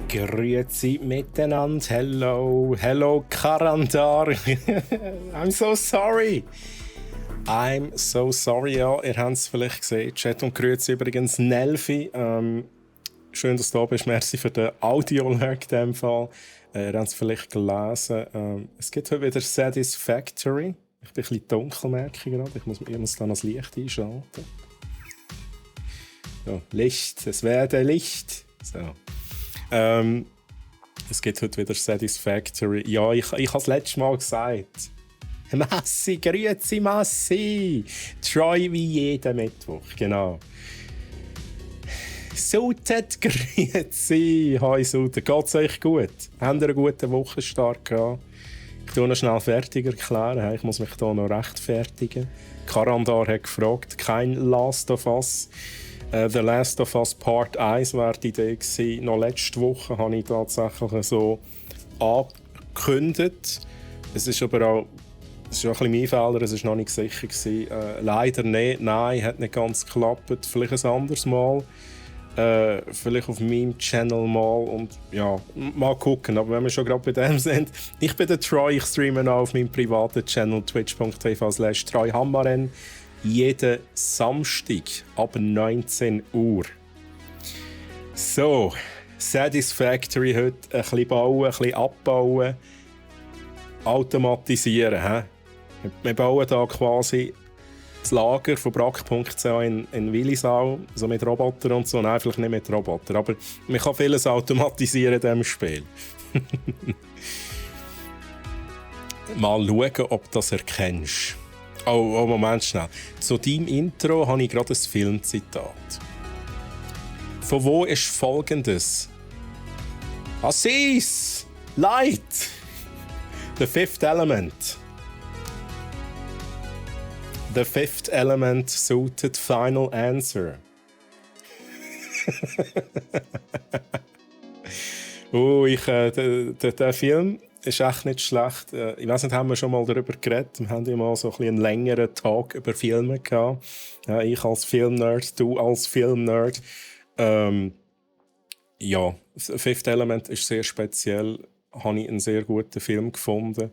Grüezi miteinander. Hello, hello Karandar. I'm so sorry. I'm so sorry, ja. Ihr habt es vielleicht gesehen. Chat und Grüezi übrigens Nelfi. Schön, dass du da bist. Merci für den Audio-Lurk in diesem Fall. Ihr habt es vielleicht gelesen. Es gibt heute wieder Satisfactory. Ich bin ein bisschen dunkel, merke ich gerade. Ich muss dann das Licht einschalten. So, Licht. Es werde Licht. So. Es gibt heute wieder Satisfactory. Ja, ich habe es letztes Mal gesagt. Massi, grüezi Massi. Treu wie jeden Mittwoch, genau. Sutet, grüezi. Hi Sutet, geht's euch gut? Habt ihr einen guten Wochenstart gehabt? Ich tue noch schnell fertig erklären. Ich muss mich hier noch rechtfertigen. Karandar hat gefragt, kein Last of Us. The Last of Us Part 1 war die Idee gewesen. Noch letzte Woche habe ich tatsächlich so angekündigt. Es ist aber auch, es ist auch ein bisschen mein Fehler, es war noch nicht sicher gewesen. Leider nicht, nein, hat nicht ganz geklappt. Vielleicht ein anderes Mal. Vielleicht auf meinem Channel mal und ja, mal gucken. Aber wenn wir schon gerade bei dem sind, ich bin der Troy, ich streame auch auf meinem privaten Channel twitch.tv/TroyHammaren. Jeden Samstag ab 19 Uhr. So, Satisfactory heute. Ein bisschen bauen, ein bisschen abbauen, automatisieren. He? Wir bauen hier quasi das Lager von brack.ch in Willisau, also mit Robotern und so. Nein, vielleicht nicht mit Robotern, aber man kann vieles automatisieren in diesem Spiel. Mal schauen, ob du das erkennst. Oh, Moment schnell. Zu deinem Intro habe ich gerade ein Filmzitat. Von wo ist folgendes? Assis! Light! The Fifth Element. The Fifth Element suited final answer. Der Film ist echt nicht schlecht. Ich weiß nicht, haben wir schon mal darüber geredet? Wir haben ja mal so einen längeren Talk über Filme gehabt. Ich als Filmnerd, du als Filmnerd. Ja, Fifth Element ist sehr speziell. Habe ich einen sehr guten Film gefunden.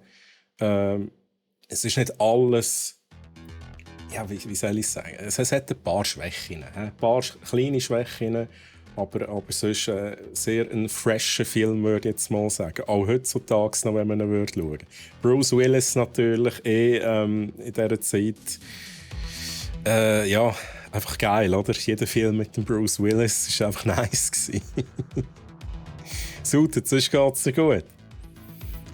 Es ist nicht alles... Ja, wie soll ich sagen? Es hat ein paar Schwächen. Ein paar kleine Schwächen. Aber sonst sehr ein fresher Film, würde ich jetzt mal sagen. Auch heutzutage noch, wenn man ihn schauen würde. Bruce Willis natürlich in dieser Zeit. Ja, einfach geil, oder? Jeder Film mit dem Bruce Willis war einfach nice gewesen. Super, sonst geht es dir gut.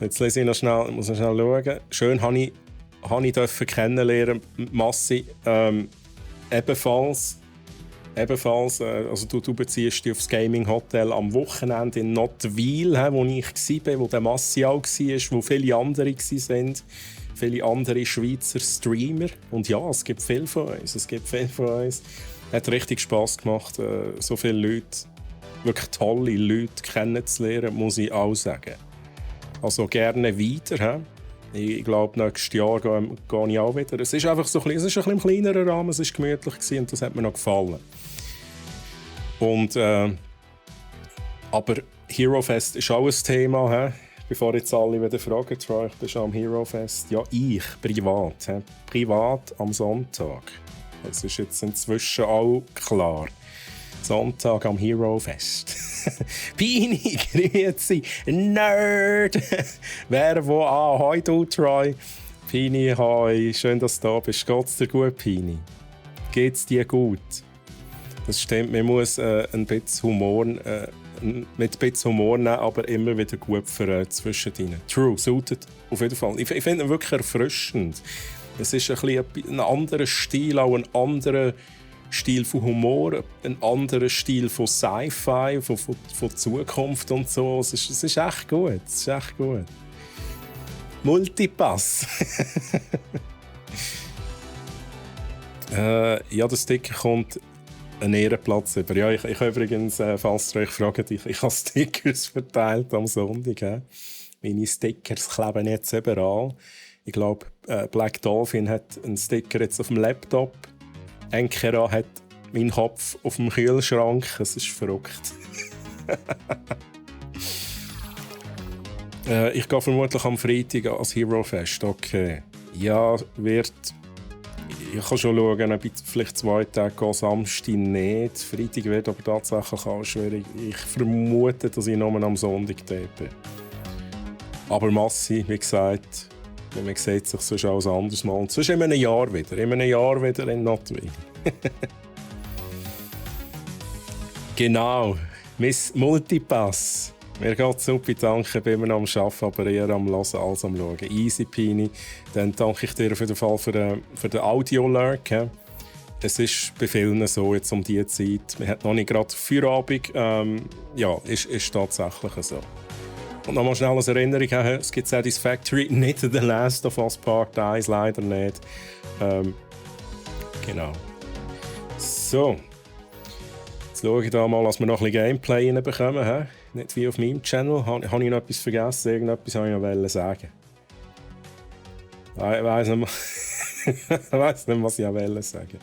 Jetzt lese ich noch schnell, muss noch schnell schauen. Schön habe ich kennenlernen, Massi. Ebenfalls, also du beziehst dich auf das Gaming Hotel am Wochenende in Nottwil, wo ich war, wo der Massi auch war, wo viele andere waren. Viele andere Schweizer Streamer. Und ja, es gibt viel von uns. Hat richtig Spass gemacht, so viele Leute, wirklich tolle Leute kennenzulernen, muss ich auch sagen. Also gerne weiter. Ich glaube, nächstes Jahr gehe ich auch wieder. Es ist einfach so ein bisschen im kleineren Rahmen, es war gemütlich und das hat mir noch gefallen. Und, aber Hero Fest ist auch ein Thema. Bevor jetzt alle wieder fragen, Troy, ich bin schon am Hero Fest. Ja, ich, privat. Privat am Sonntag. Das ist jetzt inzwischen auch klar. Sonntag am Hero Fest. Pini, grüezi, Nerd! Wer wo an? Hoi du, Troy. Pini, hoi. Schön, dass du da bist. Geht's dir gut, Pini? Geht's dir gut? Das stimmt, man muss ein bisschen Humor, mit ein bisschen Humor nehmen, aber immer wieder gut für zwischendrin. True, suited auf jeden Fall. Ich finde ihn wirklich erfrischend. Es ist ein anderer Stil, auch ein anderer Stil von Humor, ein anderer Stil von Sci-Fi, von Zukunft und so. Es ist echt gut. Multipass. Ja, der Sticker kommt einen Ehrenplatz über. Ja, ich habe übrigens, falls ihr euch fragt, ich habe Stickers verteilt am Sonntag. Meine Stickers kleben jetzt überall. Ich glaube, Black Dolphin hat einen Sticker jetzt auf dem Laptop. Enkera hat meinen Kopf auf dem Kühlschrank. Es ist verrückt. Ich gehe vermutlich am Freitag ans Hero Fest. Okay. Ja, wird... Ich kann schon schauen, ob ich vielleicht 2 Tage gehe, Samstag nicht. Freitag wird aber tatsächlich auch schwierig. Ich vermute, dass ich nur am Sonntag dort bin. Aber Massi, wie gesagt, man sieht sich sonst auch ein anderes Mal. Und sonst in einem Jahr wieder. In einem Jahr wieder in Notwil. Genau. Miss Multipass. Mir geht es super, danke, bin immer am Arbeiten, aber eher am Hören als am Schauen. Easy Peony. Dann danke ich dir auf jeden Fall für den Audio-Lurk. Es ist bei vielen so, jetzt um diese Zeit. Man hat noch nicht gerade Feierabend. Ja, ist tatsächlich so. Und nochmal schnell als Erinnerung, es gibt Satisfactory, nicht The Last of Us Part 1, leider nicht. Genau. So. Jetzt schaue ich da mal, dass wir noch ein bisschen Gameplay reinbekommen. Nicht wie auf meinem Channel. Habe ich noch etwas vergessen? Irgendetwas wollte ich noch sagen. Ich weiss nicht mehr, was ich wollte sagen.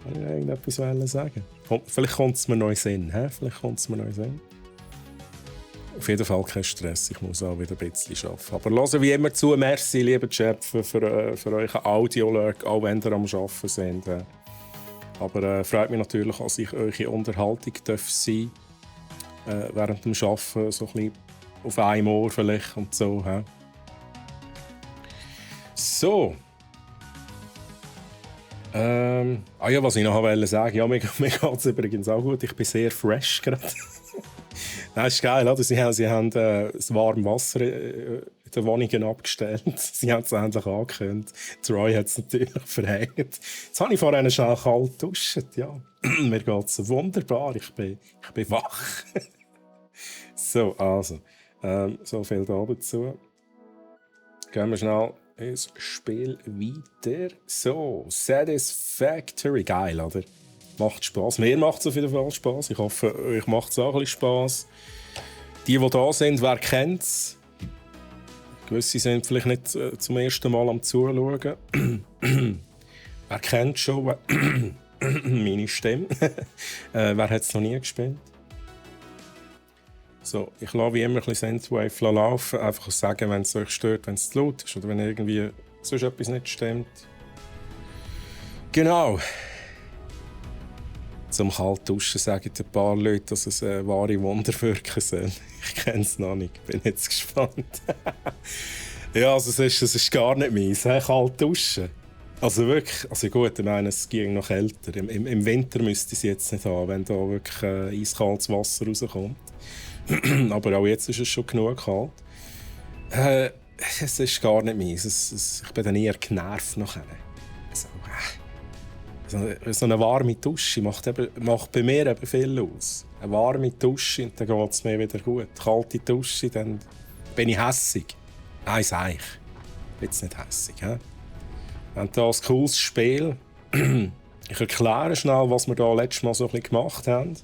Wollte ich noch irgendetwas sagen? Vielleicht kommt es mir noch in den Sinn. Auf jeden Fall kein Stress, ich muss auch wieder ein bisschen arbeiten. Aber hören wie immer zu. Merci, lieber Chat, für euren Audio-Lurk, auch wenn ihr am Arbeiten seid. Aber freut mich natürlich, dass ich eure Unterhaltung sein darf, während dem Arbeiten, so ein bisschen auf einem Ohr vielleicht und so. So. Ja, was ich noch wollte sagen, ja, mir geht es übrigens auch gut. Ich bin sehr fresh gerade. Das ist geil, oder? Sie haben das warme Wasser in den Wohnungen abgestellt. Sie haben es endlich angekündigt. Troy hat es natürlich verhängt. Jetzt habe ich vorhin schon kalt duschen. Ja, mir geht es wunderbar. Ich bin wach. So, also. So viel dazu. Gehen wir schnell ins Spiel weiter. So, Satisfactory. Geil, oder? Macht Spass. Mir macht es auf jeden Fall Spass. Ich hoffe, euch macht es auch ein bisschen Spass. Die da sind, wer kennt es? Gewisse sind vielleicht nicht zum ersten Mal am Zuschauen. Wer kennt schon meine Stimme? Wer hat es noch nie gespielt? So, ich lasse wie immer ein bisschen Synthwave laufen. Einfach sagen, wenn es euch stört, wenn es zu laut ist oder wenn irgendwie sonst etwas nicht stimmt. Genau. Zum Kaltduschen sagen ein paar Leute, dass es wahre Wunder wirken soll. Ich kenne es noch nicht, bin jetzt gespannt. Ja, also es ist gar nicht meins, kalt duschen. Also wirklich, also gut, ich meine, es ging noch älter. Im Winter müsste ich es jetzt nicht haben, wenn da wirklich eiskaltes Wasser rauskommt. Aber auch jetzt ist es schon genug kalt. Es ist gar nicht meins. Ich bin dann eher genervt nachher. So eine warme Dusche macht bei mir eben viel aus. Eine warme Dusche, und dann geht es mir wieder gut. Kalte Dusche, dann bin ich hässig. Nein, sag ich. Ich bin jetzt nicht hässig. He? Wir haben hier ein cooles Spiel. Ich erkläre schnell, was wir hier letztes Mal so ein bisschen gemacht haben.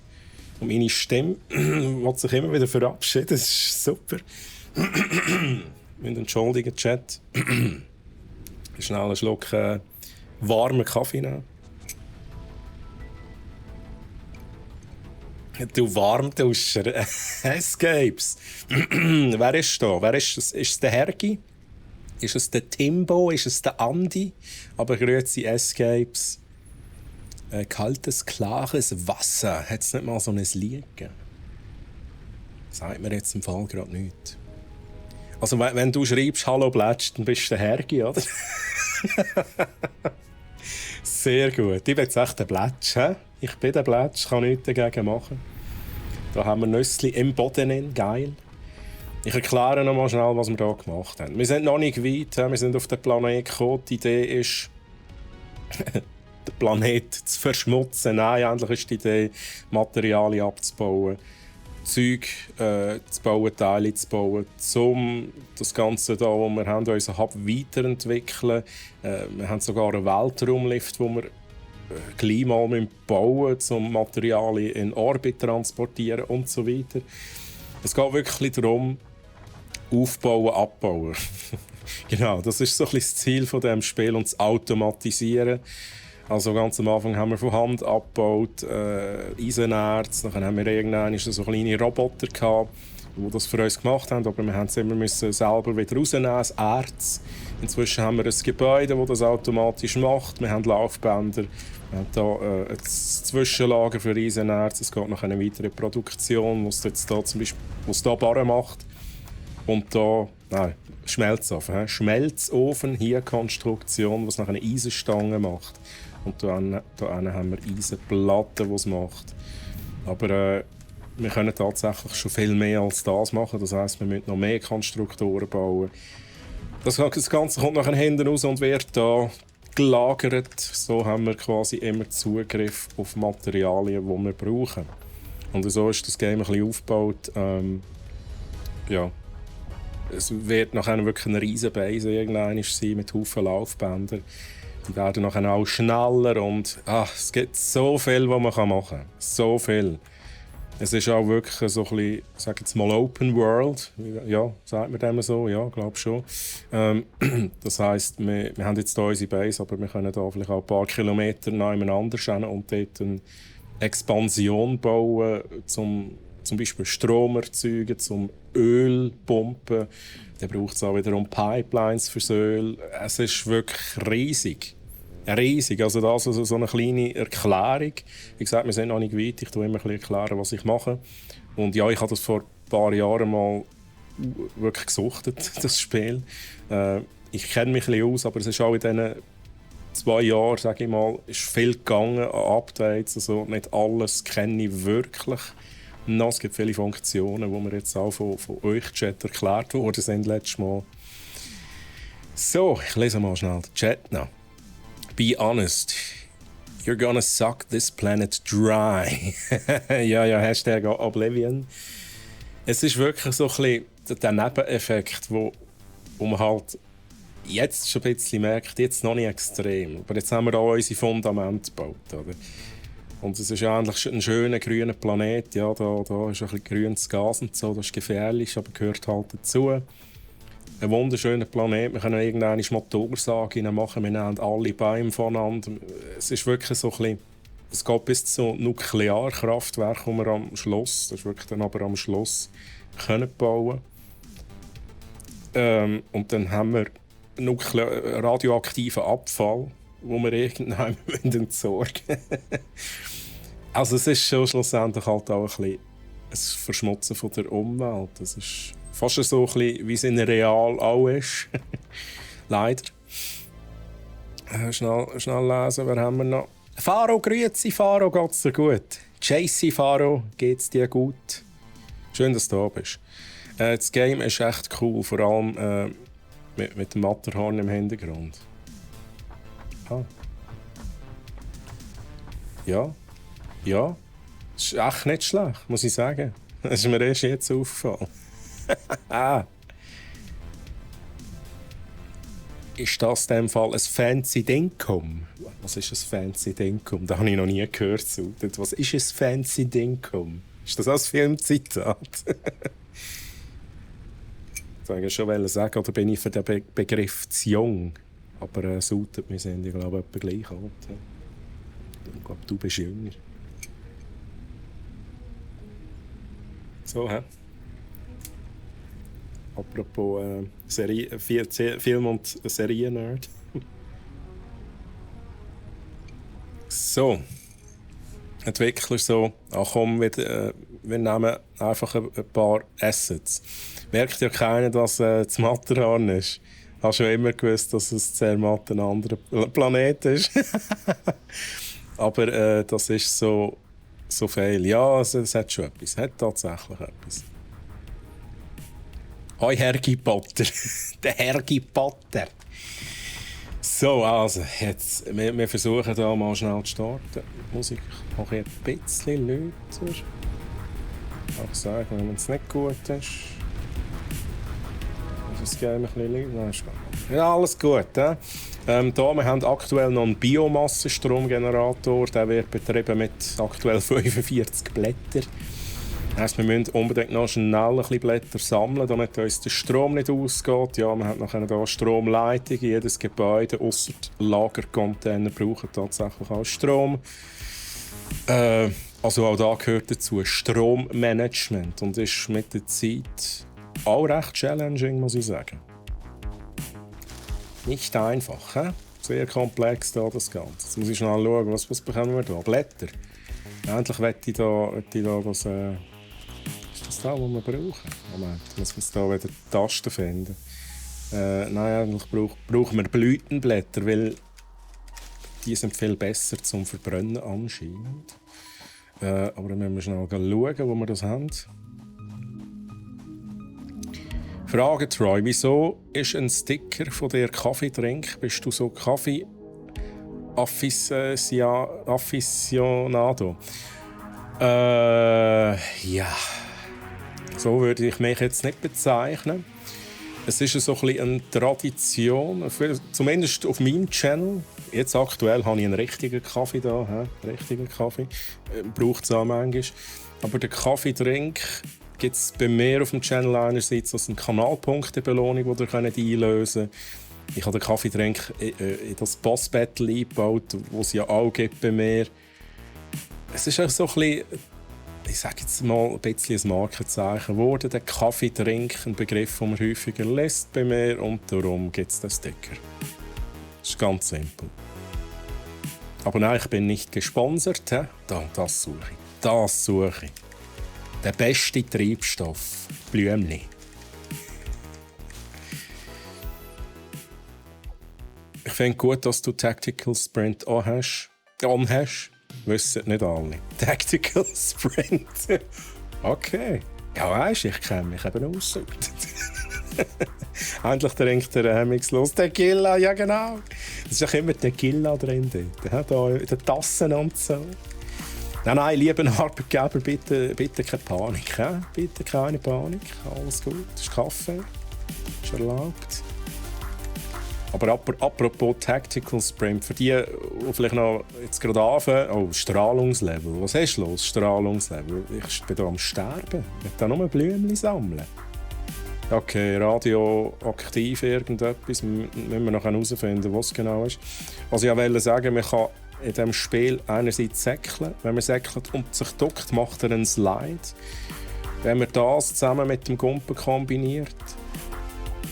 Und meine Stimme will sich immer wieder verabschieden. Das ist super. Entschuldigen, Chat. Schnell einen Schluck warmen Kaffee nehmen. Du Warmduscher. Escapes. Wer ist da? Wer ist es? Ist es der Hergi? Ist es der Timbo? Ist es der Andi? Aber grüezi Escapes. Kaltes, klares Wasser. Hat es nicht mal so ein Lied gegeben? Sagt mir jetzt im Fall gerade nichts. Also wenn du schreibst «Hallo Blätsch», dann bist du der Hergi, oder? Sehr gut. Ich bin jetzt echt der Blätsch. He? Ich bin der Blätsch, kann nichts dagegen machen. Da haben wir Nüssli im Boden, geil. Ich erkläre noch mal schnell, was wir hier gemacht haben. Wir sind noch nicht weit, wir sind auf den Planeten gekommen. Die Idee ist, den Planeten zu verschmutzen. Nein, eigentlich ist die Idee, Materialien abzubauen, Zeug zu bauen, Teile zu bauen, um das Ganze hier, wo wir haben, unseren Hub weiterentwickeln. Wir haben sogar einen Weltraumlift, wo wir gleich mal bauen müssen, um Materialien in Orbit zu transportieren und so weiter. Es geht wirklich darum, aufbauen, abbauen. Genau, das ist so ein bisschen das Ziel von diesem Spiel, und das Automatisieren. Also ganz am Anfang haben wir von Hand abgebaut, Eisenerz, dann haben wir irgendwann so kleine Roboter gehabt, die das für uns gemacht haben, aber wir haben es immer müssen selber wieder rausnehmen, das Erz. Inzwischen haben wir ein Gebäude, das das automatisch macht. Wir haben Laufbänder, wir haben hier ein Zwischenlager für Eisenerz. Es geht noch eine weitere Produktion, was jetzt da zum Beispiel hier Barren macht. Und hier, nein, Schmelzofen. Schmelzofen, hier Konstruktion, was nach einer Eisenstange macht. Und hier haben wir Eisenplatten, die es macht. Aber wir können tatsächlich schon viel mehr als das machen. Das heisst, wir müssen noch mehr Konstruktoren bauen. Das Ganze kommt nachher hinten raus und wird hier gelagert. So haben wir quasi immer Zugriff auf Materialien, die wir brauchen. Und so ist das Game ein bisschen aufgebaut. Ja. Es wird nachher wirklich eine riesen Base irgendwann sein mit Haufen Laufbänder. Die werden nachher auch schneller und es gibt so viel, was man machen kann. So viel. Es ist auch wirklich so ein bisschen, sag jetzt mal, Open World. Ja, sagt man dem so? Ja, glaube schon. Das heisst, wir haben jetzt hier unsere Base, aber wir können hier vielleicht auch ein paar Kilometer nebeneinander hin und dort eine Expansion bauen, zum Beispiel Strom erzeugen, zum Öl pumpen. Dann braucht es auch wiederum Pipelines fürs Öl. Es ist wirklich riesig. Riesig. Also das ist so eine kleine Erklärung. Wie gesagt, wir sind noch nicht weit. Ich tue immer ein bisschen erklären, was ich mache. Und ja, ich habe das vor ein paar Jahren mal wirklich gesuchtet, das Spiel. Ich kenne mich ein bisschen aus, aber es ist auch in diesen 2 Jahren, sage ich mal, ist viel gegangen an Updates. Also nicht alles kenne ich wirklich. No, es gibt viele Funktionen, die mir jetzt auch von euch Chat erklärt worden sind letztes Mal. So, ich lese mal schnell den Chat noch. Be honest. You're gonna suck this planet dry. ja, Hashtag Oblivion. Es ist wirklich so ein bisschen der Nebeneffekt, wo man halt jetzt schon ein bisschen merkt, jetzt noch nicht extrem. Aber jetzt haben wir auch unsere Fundamente gebaut. Oder? Und es ist eigentlich ein schöner grüner Planet. Ja, da ist ein bisschen grünes Gas und so. Das ist gefährlich, aber gehört halt dazu. Ein wunderschöner Planet. Wir können irgendeine Motorsage machen. Wir nehmen alle Bäume voneinander. Es ist wirklich so ein bisschen, es geht bis zu Nuklearkraftwerk, die wir am Schluss, das ist wirklich dann aber am Schluss, können bauen. Und dann haben wir radioaktiven Abfall, den wir irgendwann entsorgen müssen. Also es ist schon schlussendlich halt auch ein bisschen ein Verschmutzen von der Umwelt. Das ist fast so ein bisschen, wie es in Real auch ist. Leider. Schnell lesen, wer haben wir noch? Faro, grüezi, Faro, geht's dir gut? JC Faro, geht's dir gut? Schön, dass du da bist. Das Game ist echt cool, vor allem mit dem Matterhorn im Hintergrund. Ja. Das ist echt nicht schlecht, muss ich sagen. Das ist mir erst jetzt aufgefallen. Ist das in dem Fall ein fancy Dinkum? Was ist ein fancy Dinkum? Das habe ich noch nie gehört. Was ist ein fancy Dinkum? Ist das auch ein Filmzitat? Ich wollte schon sagen, oder bin ich für den Begriff zu jung? Aber sautet, wir sind, ich glaube, etwa gleich alt. Ich glaube, du bist jünger. So, hä? Apropos Film- und Serien-Nerd. So. Entwickler so, komm, wir nehmen einfach ein paar Assets. Merkt ja keiner, dass das Matterhorn ist? Hast du schon immer gewusst, dass es Zermatt ein anderer Planet ist? Aber das ist so viel. Ja, es hat schon etwas. Es hat tatsächlich etwas. Hoi, Hergi Potter. Der Hergi Potter. So, also, jetzt, wir versuchen hier mal schnell zu starten. Die Musik mache ich ein bisschen lauter. Ich kann sagen, wenn es nicht gut ist. Ist das Game ein bisschen lauter? Nein, ist gut. Ja, alles gut. Wir haben aktuell noch einen Biomassenstromgenerator. Der wird betrieben mit aktuell 45 Blättern. Das heisst, wir müssen unbedingt noch schnell ein bisschen Blätter sammeln, damit uns der Strom nicht ausgeht. Ja, wir haben nachher hier Stromleitungen. Jedes Gebäude, ausser Lagercontainer, braucht tatsächlich auch Strom. Also auch da gehört dazu Strommanagement und ist mit der Zeit auch recht challenging, muss ich sagen. Nicht einfach, he? Sehr komplex da das Ganze. Jetzt muss ich schnell schauen, was bekommen wir da? Blätter. Endlich möchte ich da das... ist das da, was wir brauchen? Moment, ich muss jetzt da wieder die Tasten finden. Nein, eigentlich brauchen wir Blütenblätter, weil die sind viel besser zum Verbrennen anscheinend. Aber dann müssen wir schnell schauen, wo wir das haben. Frage Troy, wieso ist ein Sticker von dir Kaffeetrink? Bist du so Kaffee-Afficionado? Ja, so würde ich mich jetzt nicht bezeichnen. Es ist so ein bisschen eine Tradition, zumindest auf meinem Channel. Jetzt aktuell habe ich einen richtigen Kaffee da, richtigen Kaffee. Braucht es auch manchmal. Aber den Kaffeetrink gibt es bei mir auf dem Channel einerseits als eine Kanalpunktebelohnung, die ihr einlösen könnt. Ich habe den Kaffeetrink in das Boss-Battle eingebaut, das es ja auch gibt bei mir. Es ist auch so ein bisschen, ich sage jetzt mal ein bisschen ein Markenzeichen geworden. Der Kaffeetrink, ein Begriff, den man häufiger lässt bei mir, und darum gibt es den Sticker. Das ist ganz simpel. Aber nein, ich bin nicht gesponsert. Das suche ich. Das suche ich. Der beste Treibstoff. Blümli. Ich finde gut, dass du Tactical Sprint anhast. Wissen nicht alle. Tactical Sprint. Okay. Ja, weisst, ich kenne mich eben aus. Endlich trinkt der hemmungslos Tequila, ja genau. Es ist auch immer Tequila drin. Da in den Tassen und so. Nein, lieben Arbeitgeber, bitte keine Panik. Bitte keine Panik. Alles gut. Das ist Kaffee. Das ist erlaubt. Aber apropos Tactical Sprint, für die, die vielleicht noch jetzt gerade anfangen, oh, Strahlungslevel. Was hast du los, Strahlungslevel? Ich bin hier am Sterben. Ich will da nur Blümchen sammeln. Okay, radioaktiv irgendetwas. Müssen wir noch herausfinden, was es genau ist. Was ich auch sagen, man kann in diesem Spiel einerseits säckeln. Wenn man säckelt und sich duckt, macht er einen Slide. Wenn man das zusammen mit dem Gumpen kombiniert,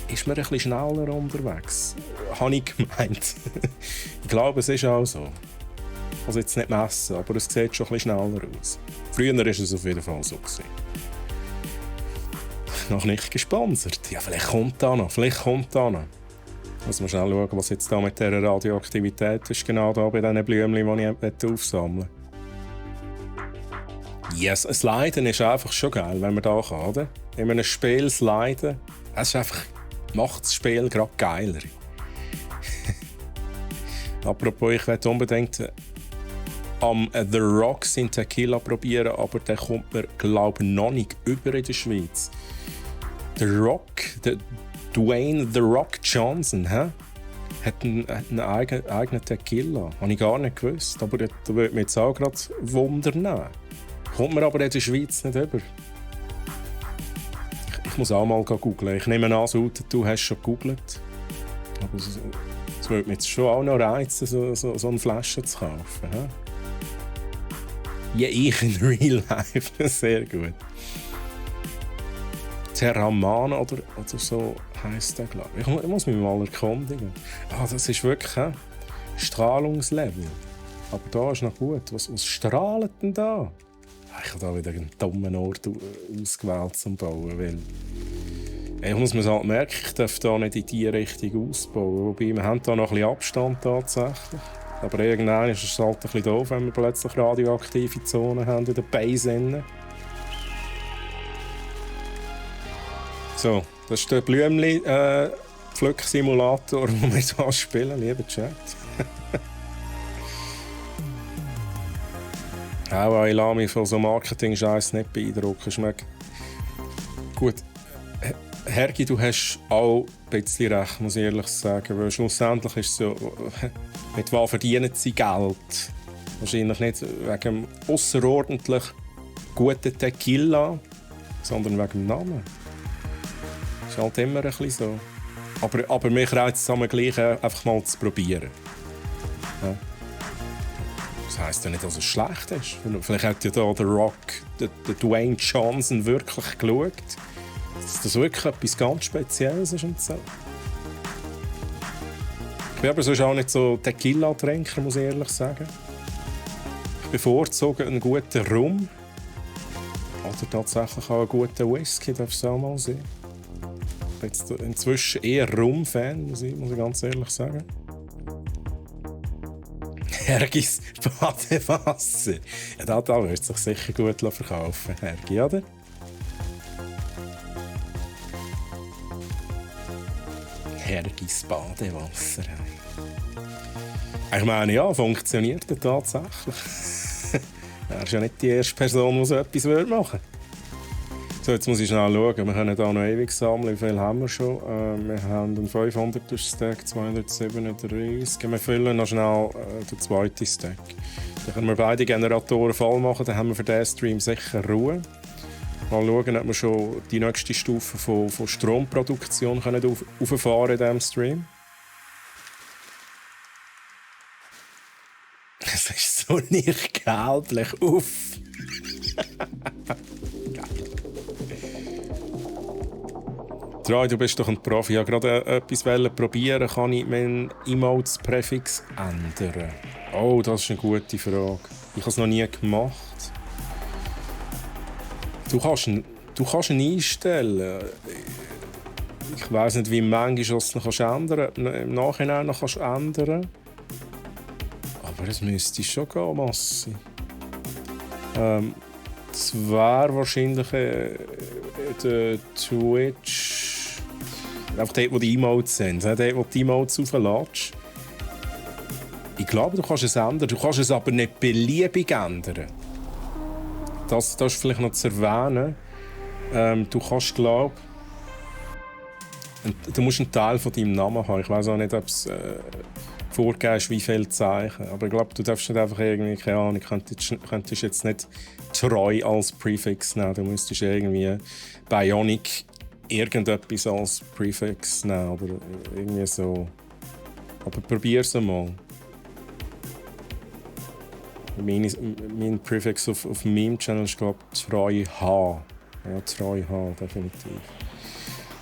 ist man ein bisschen schneller unterwegs. Habe ich gemeint. Ich glaube, es ist auch so. Also jetzt nicht messen, aber es sieht schon ein bisschen schneller aus. Früher war es auf jeden Fall so. Noch nicht gesponsert. Ja, vielleicht kommt da noch. Muss man schnell schauen, was jetzt da mit dieser Radioaktivität ist. Genau da bei diesen Blümchen, die ich aufsammeln möchte. Yes, Sliden ist einfach schon geil, wenn man da kann. Oder? In einem Spiel sliden, es ist einfach, macht das Spiel gerade geiler. Apropos, ich möchte unbedingt am The Rock in Tequila probieren, aber der kommt mir, glaube ich, noch nicht über in der Schweiz. The Rock, Dwayne The Rock Johnson, hat einen eigenen Tequila. Habe ich gar nicht gewusst, aber da würde mich jetzt auch gerade wundern. Kommt mir aber in der Schweiz nicht über. Ich muss auch mal googeln. Ich nehme an, du hast schon gegoogelt. Aber es würde mich jetzt schon auch noch reizen, so eine Flasche zu kaufen. Ja, ich in Real Life. Sehr gut. Terraman oder so heisst der, glaube ich. Ich muss mich mal erkundigen. Das ist wirklich Strahlungslevel. Aber da ist noch gut. Was strahlt denn da? Ich habe da wieder einen dummen Ort ausgewählt zum Bauen. Weil ich muss mir halt merken, ich darf da nicht in diese Richtung ausbauen. Wobei, wir haben da noch ein bisschen Abstand tatsächlich. Aber irgendwann ist es halt ein bisschen doof, wenn wir plötzlich radioaktive Zonen haben in der Base. So, das ist der Blümchen-Pflück-Simulator, den wir hier spielen, lieber Chat. Auch ich lasse mich von so Marketing-Scheiß nicht beeindrucken. Gut, Hergi, du hast auch ein bisschen recht, muss ich ehrlich sagen. Weil schlussendlich ist es so, mit was verdienen sie Geld? Wahrscheinlich nicht wegen dem ausserordentlich guten Tequila, sondern wegen dem Namen. Das ist halt immer ein bisschen so. Aber mich reizt es gleich, einfach mal zu probieren. Ja. Das heisst ja nicht, dass es schlecht ist. Vielleicht hat ja da der Rock, der Dwayne Johnson wirklich geschaut, dass das wirklich etwas ganz Spezielles ist und so. Ich bin aber sonst auch nicht so Tequila-Trinker, muss ich ehrlich sagen. Ich bevorzuge einen guten Rum. Oder tatsächlich auch einen guten Whisky, darf es auch mal sein. Ich bin jetzt inzwischen eher Rum-Fan, muss ich ganz ehrlich sagen. Hergis Badewasser. Ja, da wird sich sicher gut verkaufen, Hergi, oder? Hergis Badewasser. Ich meine, ja, funktioniert das tatsächlich. Er ist ja nicht die erste Person, die so etwas machen würde. So, jetzt muss ich schnell schauen. Wir können hier noch ewig sammeln. Wie viel haben wir schon? Wir haben einen 500er Stack, 237. Wir füllen noch schnell den zweiten Stack. Dann können wir beide Generatoren voll machen. Dann haben wir für diesen Stream sicher Ruhe. Mal schauen, ob wir schon die nächste Stufe von Stromproduktion auffahren in diesem Stream. Es ist so nicht gelblich. Uff! Troy, du bist doch ein Profi. Ich wollte gerade etwas probieren. Kann ich meinen Emotes-Präfix ändern? Oh, das ist eine gute Frage. Ich habe es noch nie gemacht. Du kannst ihn einstellen. Ich weiss nicht, wie manchmal du es noch ändern kannst. Im Nachhinein noch kannst du ändern. Aber es müsste schon gehen, Massi. Das wäre wahrscheinlich der Twitch. Einfach dort, wo die Emotes sind. Dort, wo die Emotes rauflässt. Ich glaube, du kannst es ändern. Du kannst es aber nicht beliebig ändern. Das ist vielleicht noch zu erwähnen. Du kannst, glaube ich, du musst einen Teil von deinem Namen haben. Ich weiß auch nicht, ob es vorgegeben ist, wie viele Zeichen. Aber ich glaube, du darfst nicht einfach irgendwie, keine Ahnung, könntest jetzt nicht Troy als Präfix nehmen. Du müsstest irgendwie Bionic irgendetwas als Präfix nehmen. Oder irgendwie so. Aber probier's mal. Mein Präfix auf meinem Channel ist, glaube ich, Troy H. Ja, Troy H, definitiv.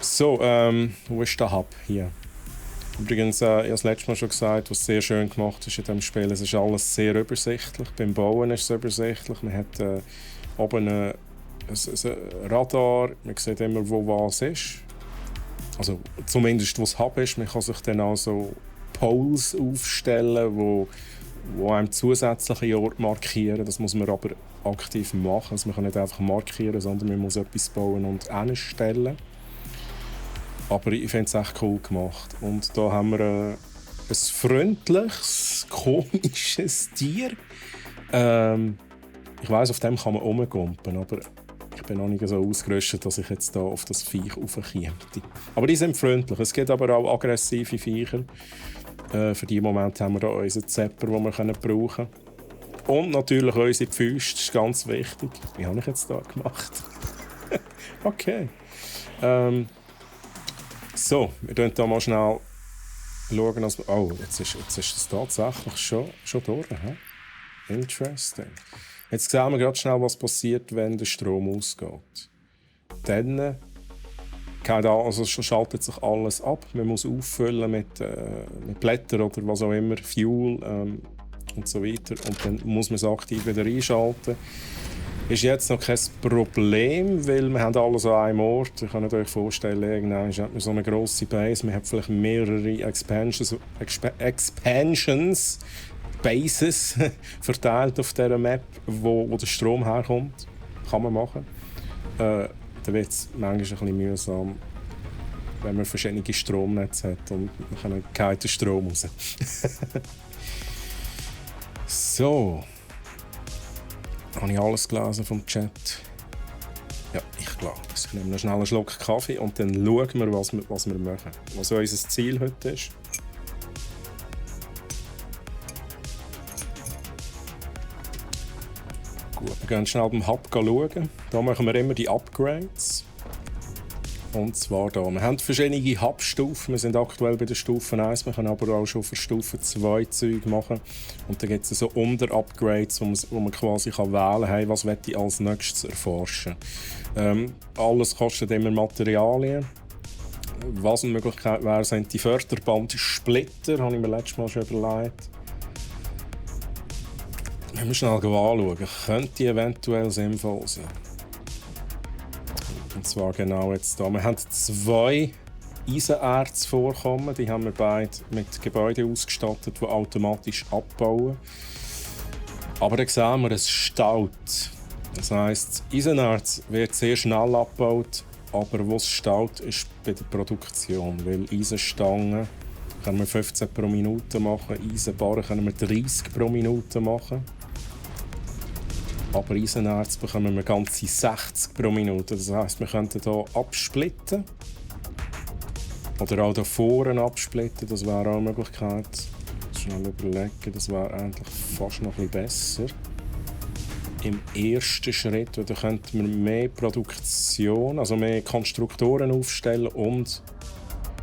So, wo ist der Hub hier? Übrigens, ich habe das letzte Mal schon gesagt, was sehr schön gemacht ist in diesem Spiel. Es ist alles sehr übersichtlich. Beim Bauen ist es übersichtlich. Man hat oben ein Radar. Man sieht immer, wo was ist. Also zumindest, wo das Hub ist. Man kann sich dann auch so Poles aufstellen, wo einem zusätzliche Orte markieren. Das muss man aber aktiv machen. Also man kann nicht einfach markieren, sondern man muss etwas bauen und hinstellen. Aber ich finde es echt cool gemacht. Und da haben wir ein freundliches, komisches Tier. Ich weiss, auf dem kann man rumgumpen, aber ich bin noch nicht so ausgerüstet, dass ich jetzt da auf das Viech raufkomme. Aber die sind freundlich. Es gibt aber auch aggressive Viecher. Für diesen Moment haben wir hier unseren Zepper, den wir brauchen können. Und natürlich unsere Füße, das ist ganz wichtig. Wie habe ich jetzt da gemacht? Okay. So, wir schauen hier mal schnell schauen. Oh, jetzt ist das tatsächlich schon durch. He? Interesting. Jetzt sehen wir gerade schnell, was passiert, wenn der Strom ausgeht. Dann schaltet sich alles ab. Man muss auffüllen mit Blättern oder was auch immer, Fuel und so weiter. Und dann muss man es aktiv wieder einschalten. Ist jetzt noch kein Problem, weil wir haben alles an einem Ort. Ich kann euch vorstellen, irgendwann hat man so eine grosse Base. Man hat vielleicht mehrere Expansions Bases verteilt auf dieser Map, wo der Strom herkommt. Kann man machen. Dann wird es manchmal ein bisschen mühsam, wenn man verschiedene Stromnetze hat und dann geht der Strom raus. So. Habe ich alles gelesen vom Chat? Ja, ich glaube es. Ich nehme noch schnell einen Schluck Kaffee und dann schauen wir, was wir machen. Was unser Ziel heute ist. Gut, wir gehen schnell beim Hub schauen. Da machen wir immer die Upgrades. Und zwar hier. Wir haben verschiedene Hubstufen. Wir sind aktuell bei der Stufe 1. Wir können aber auch schon für Stufe 2 Zeug machen. Und dann gibt es so Unter-Upgrades, wo man quasi wählen kann, hey, was möchte ich als nächstes erforschen. Alles kostet immer Materialien. Was eine Möglichkeit wäre, sind die Förderband-Splitter. Das habe ich mir letztes Mal schon überlegt. Wenn wir schnell anschauen, könnte die eventuell sinnvoll sein. Und zwar genau jetzt hier. Wir haben 2 Eisenerze vorkommen. Die haben wir beide mit Gebäuden ausgestattet, die automatisch abbauen. Aber dann sehen wir, es staut. Das heisst, das Eisenerz wird sehr schnell abgebaut, aber wo es staut, ist bei der Produktion. Weil Eisenstangen können wir 15 pro Minute machen, Eisenbarren können wir 30 pro Minute machen. Aber Eisenerz bekommen wir ganze 60 pro Minute. Das heisst, wir könnten hier absplitten. Oder auch hier vorne absplitten, das wäre auch eine Möglichkeit. Schnell überlegen, das wäre eigentlich fast noch ein bisschen besser. Im ersten Schritt, da könnten wir mehr Produktion, also mehr Konstruktoren aufstellen und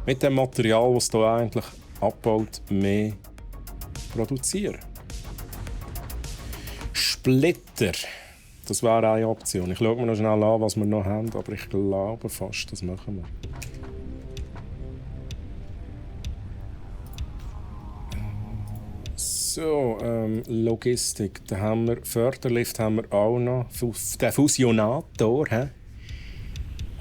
mit dem Material, das hier eigentlich abbaut, mehr produzieren. Splitter. Das wäre eine Option. Ich schaue mir noch schnell an, was wir noch haben, aber ich glaube fast, das machen wir. So, Logistik. Da haben wir Förderlift haben wir auch noch. Der Fusionator. He?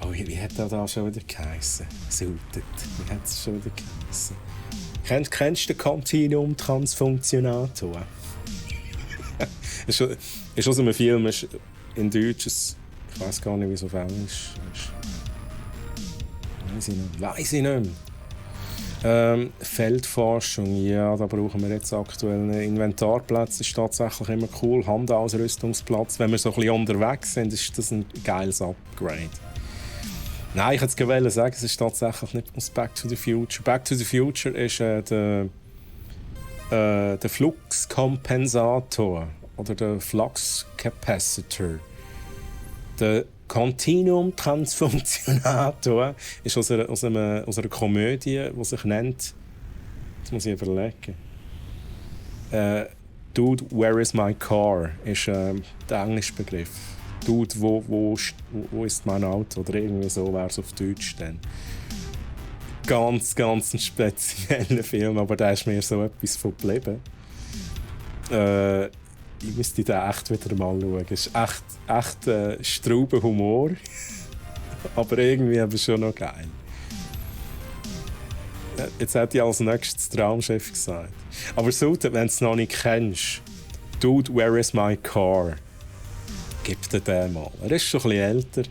Oh, wie hat der da schon wieder geheissen? Sautet. Wie hat es schon wieder geheissen? Kennst du den Continuum-Transfunktionator? ist aus einem Film, ist in Deutsch, ich weiß gar nicht, wie es auf Englisch ist. Weiss ich nicht mehr. Feldforschung, ja, da brauchen wir jetzt aktuell einen Inventarplatz. Das ist tatsächlich immer cool. Handausrüstungsplatz. Wenn wir so ein bisschen unterwegs sind, ist das ein geiles Upgrade. Nein, ich hätte es sagen, es ist tatsächlich nicht aus Back to the Future. Back to the Future ist der Fluxkompensator oder der Flux Capacitor. Der Continuum-Transfunktionator ist aus einer Komödie, die sich nennt, jetzt muss ich überlegen, Dude, where is my car? Ist der englische Begriff. Dude, wo ist mein Auto? Oder irgendwie so wäre es auf Deutsch dann. Ganz ein spezieller Film, aber da ist mir so etwas von geblieben. Ich müsste den echt wieder mal schauen. Es ist echt strauber Humor. Aber irgendwie aber schon noch geil. Jetzt hätte ich als nächstes Traumschiff gesagt. Aber Sultan, wenn du es noch nicht kennst, Dude, where is my car? Gib dir den mal. Er ist schon ein bisschen älter.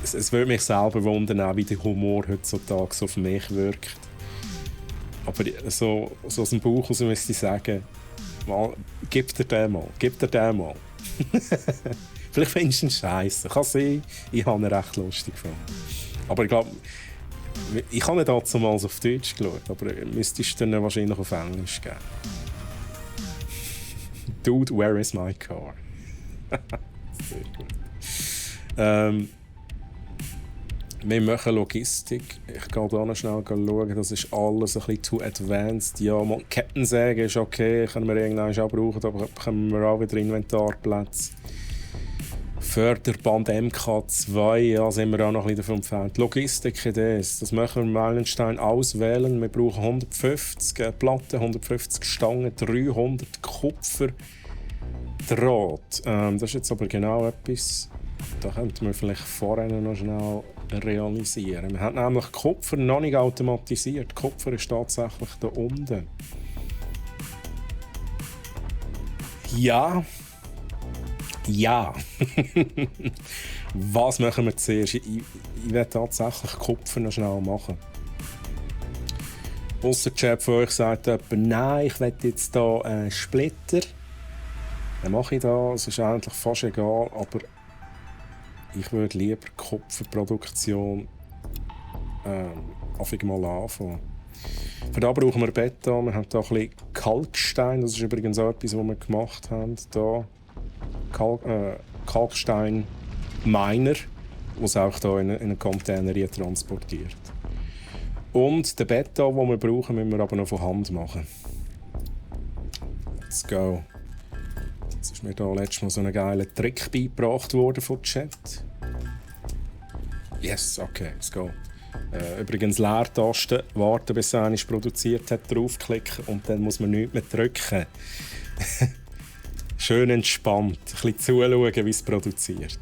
Es würde mich selber wundern, wie der Humor heutzutage auf mich wirkt. Aber so aus dem Bauch heraus müsste ich sagen, gib dir den mal. Vielleicht findest du ihn scheisse. Kann sein, ich habe ihn recht lustig gefunden. Aber ich glaube, ich habe ihn damals auf Deutsch geschaut, aber müsstest du ihn wahrscheinlich auf Englisch geben. Dude, where is my car? Sehr gut. Wir machen Logistik. Ich gehe hier noch schnell schauen. Das ist alles ein bisschen zu advanced. Ja, Kettensäge ist okay, können wir irgendwann auch brauchen, aber bekommen wir auch wieder Inventarplätze. Förderband MK2, ja, sind wir auch noch ein bisschen davon entfernt. Logistik-Ideen, das machen wir Meilenstein auswählen. Wir brauchen 150 Platten, 150 Stangen, 300 Kupferdraht. Das ist jetzt aber genau etwas, da könnten wir vielleicht vorher noch schnell realisieren. Wir haben nämlich Kupfer noch nicht automatisiert. Kupfer ist tatsächlich da unten. Ja. Was machen wir zuerst? Ich werde tatsächlich Kupfer noch schnell machen. Ausser der Chef von euch sagt jemand, nein, ich will jetzt hier Splitter. Dann mache ich das. Es ist eigentlich fast egal, aber ich würde lieber Kupferproduktion mal anfangen. Für das brauchen wir Beton. Wir haben hier ein bisschen Kalkstein. Das ist übrigens auch etwas, was wir gemacht haben. Hier Kalkstein Miner. es auch hier in einen Container transportiert. Und den Beta, den wir brauchen, müssen wir aber noch von Hand machen. Let's go. Jetzt ist mir da letztes Mal so ein geiler Trick beigebracht worden vom Chat. Yes, okay, let's go. Übrigens Leertaste, warten bis er es produziert hat, draufklicken und dann muss man nichts mehr drücken. Schön entspannt, ein bisschen zuschauen, wie es produziert.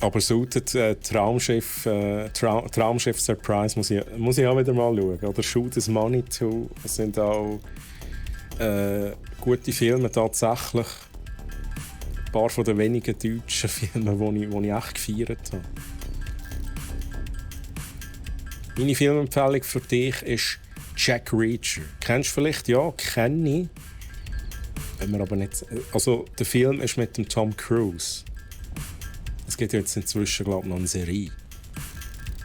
Aber Suited Traumschiff Surprise muss ich auch wieder mal schauen. Oder Shoot is Money Too. Das sind auch gute Filme tatsächlich. Ein paar von den wenigen deutschen Filmen, die ich echt gefeiert habe. Meine Filmempfehlung für dich ist Jack Reacher. Kennst du vielleicht? Ja, kenne ich. Wenn wir aber nicht... Also, der Film ist mit dem Tom Cruise. Es gibt jetzt inzwischen, glaube ich, noch eine Serie.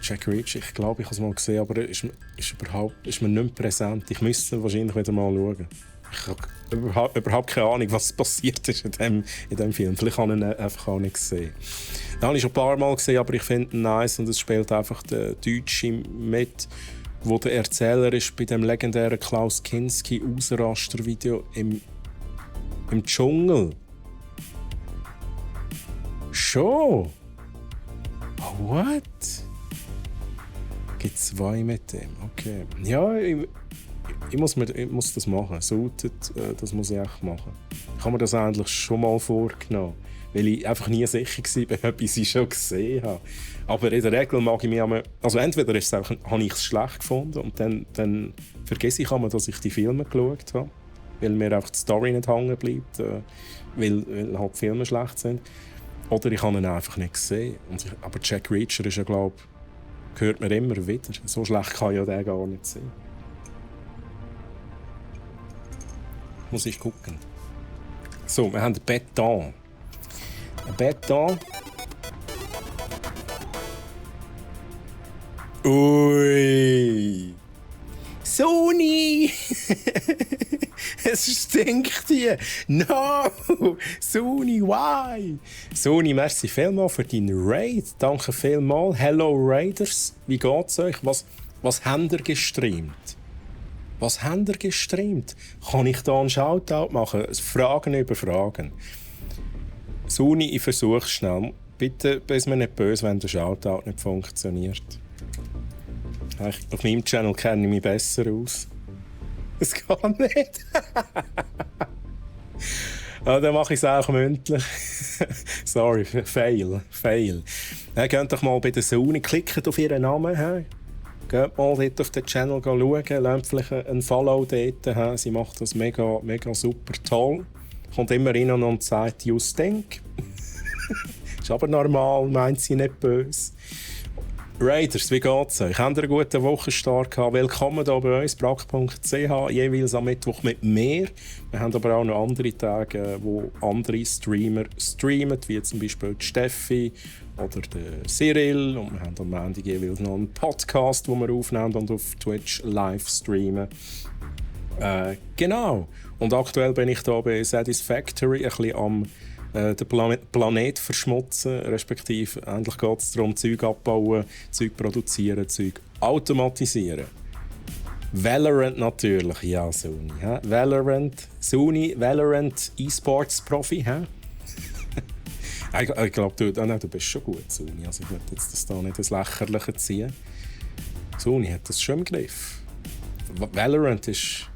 Jack Reacher, ich glaube, ich habe es mal gesehen, aber ist mir nicht mehr präsent. Ich müsste wahrscheinlich wieder mal schauen. Ich habe überhaupt keine Ahnung, was passiert ist in dem Film. Vielleicht habe ich ihn einfach auch nicht gesehen. Den habe ich schon ein paar Mal gesehen, aber ich finde ihn nice und es spielt einfach der Deutsche mit, wo der Erzähler ist bei dem legendären Klaus Kinski Ausraster-Video im Dschungel. Schon? Oh, what? Gibt 2 mit dem? Okay. Ja, ich muss das machen. Suited, das muss ich echt machen. Ich habe mir das eigentlich schon mal vorgenommen, weil ich einfach nie sicher war, ob ich sie schon gesehen habe. Aber in der Regel mag ich mich einmal, also entweder habe ich es schlecht gefunden und dann vergesse ich einmal, dass ich die Filme geschaut habe, weil mir einfach die Story nicht hängen bleibt, weil halt die Filme schlecht sind. Oder ich habe ihn einfach nicht gesehen. Aber Jack Reacher ist ja, glaube ich, hört man immer wieder. So schlecht kann ja der gar nicht sein. Muss ich gucken. So, wir haben ein Beton. Ein Beton. Ui! Sony! Es stinkt hier! No! Sony, why? Sony, merci vielmals für deinen Raid. Danke vielmals. Hello Raiders, wie geht's euch? Was habt ihr gestreamt? Was habt ihr gestreamt? Kann ich da einen Shoutout machen? Fragen über Fragen. Sony, ich versuche schnell. Bitte, bist mir nicht böse, wenn der Shoutout nicht funktioniert. Auf meinem Channel kenne ich mich besser aus. Es geht nicht. Dann mache ich es auch mündlich. Sorry, fail. Geht doch mal bei der Sony, klickt auf ihren Namen. Geht mal dort auf den Channel schauen, lernt vielleicht einen Follow dort. Sie macht das mega, mega super toll. Kommt immer rein und sagt, you stink. Ist aber normal, meint sie nicht böse. Raiders, wie geht's euch? Habt ihr einen guten Wochenstart gehabt? Willkommen hier bei uns, brack.ch, jeweils am Mittwoch mit mir. Wir haben aber auch noch andere Tage, wo andere Streamer streamen, wie zum Beispiel die Steffi oder der Cyril. Und wir haben am Montag jeweils noch einen Podcast, den wir aufnehmen und auf Twitch live streamen. Genau. Und aktuell bin ich hier bei Satisfactory ein bisschen am den Planet verschmutzen, respektive endlich geht es darum, Zeug abbauen, Zeug produzieren, Zeug automatisieren. Valorant natürlich, ja, Sony. Valorant, Sony, Valorant E-Sports-Profi, ich glaube, du bist schon gut, Sony. Also ich will jetzt das da nicht ins Lächerliche ziehen. Sony hat das schon im Griff. Valorant ist...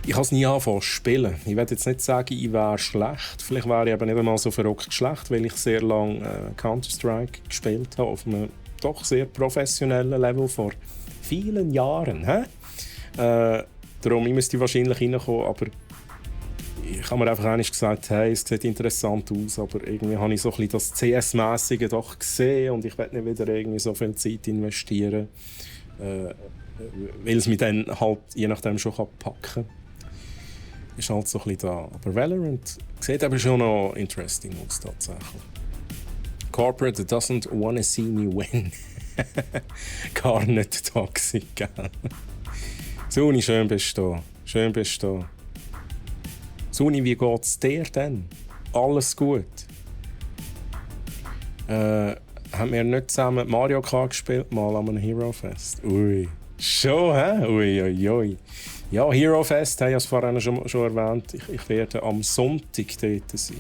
Ich kann es nie anfangen zu spielen. Ich will jetzt nicht sagen, ich wäre schlecht. Vielleicht wäre ich aber nicht einmal so verrückt schlecht, weil ich sehr lange Counter-Strike gespielt habe, auf einem doch sehr professionellen Level vor vielen Jahren. Darum ich müsste wahrscheinlich reinkommen, aber ich habe mir einfach einmal gesagt, hey, es sieht interessant aus, aber irgendwie habe ich so ein bisschen das CS-mäßige doch gesehen und ich will nicht wieder irgendwie so viel Zeit investieren, weil es mich dann halt je nachdem schon packen kann. Ist halt so ein bisschen da. Aber Valorant sieht aber schon noch interesting aus, tatsächlich. Corporate doesn't wanna see me win. Gar nicht toxisch, gell? Suni, schön bist du da. Suni, wie geht's dir denn? alles gut. Haben wir nicht zusammen Mario Kart gespielt, mal an einem Hero Fest? Ui. Schon, hä? Ui, ui, ui. Ja, Hero Fest, habe ich es vorhin schon erwähnt. Ich werde am Sonntag dort sein.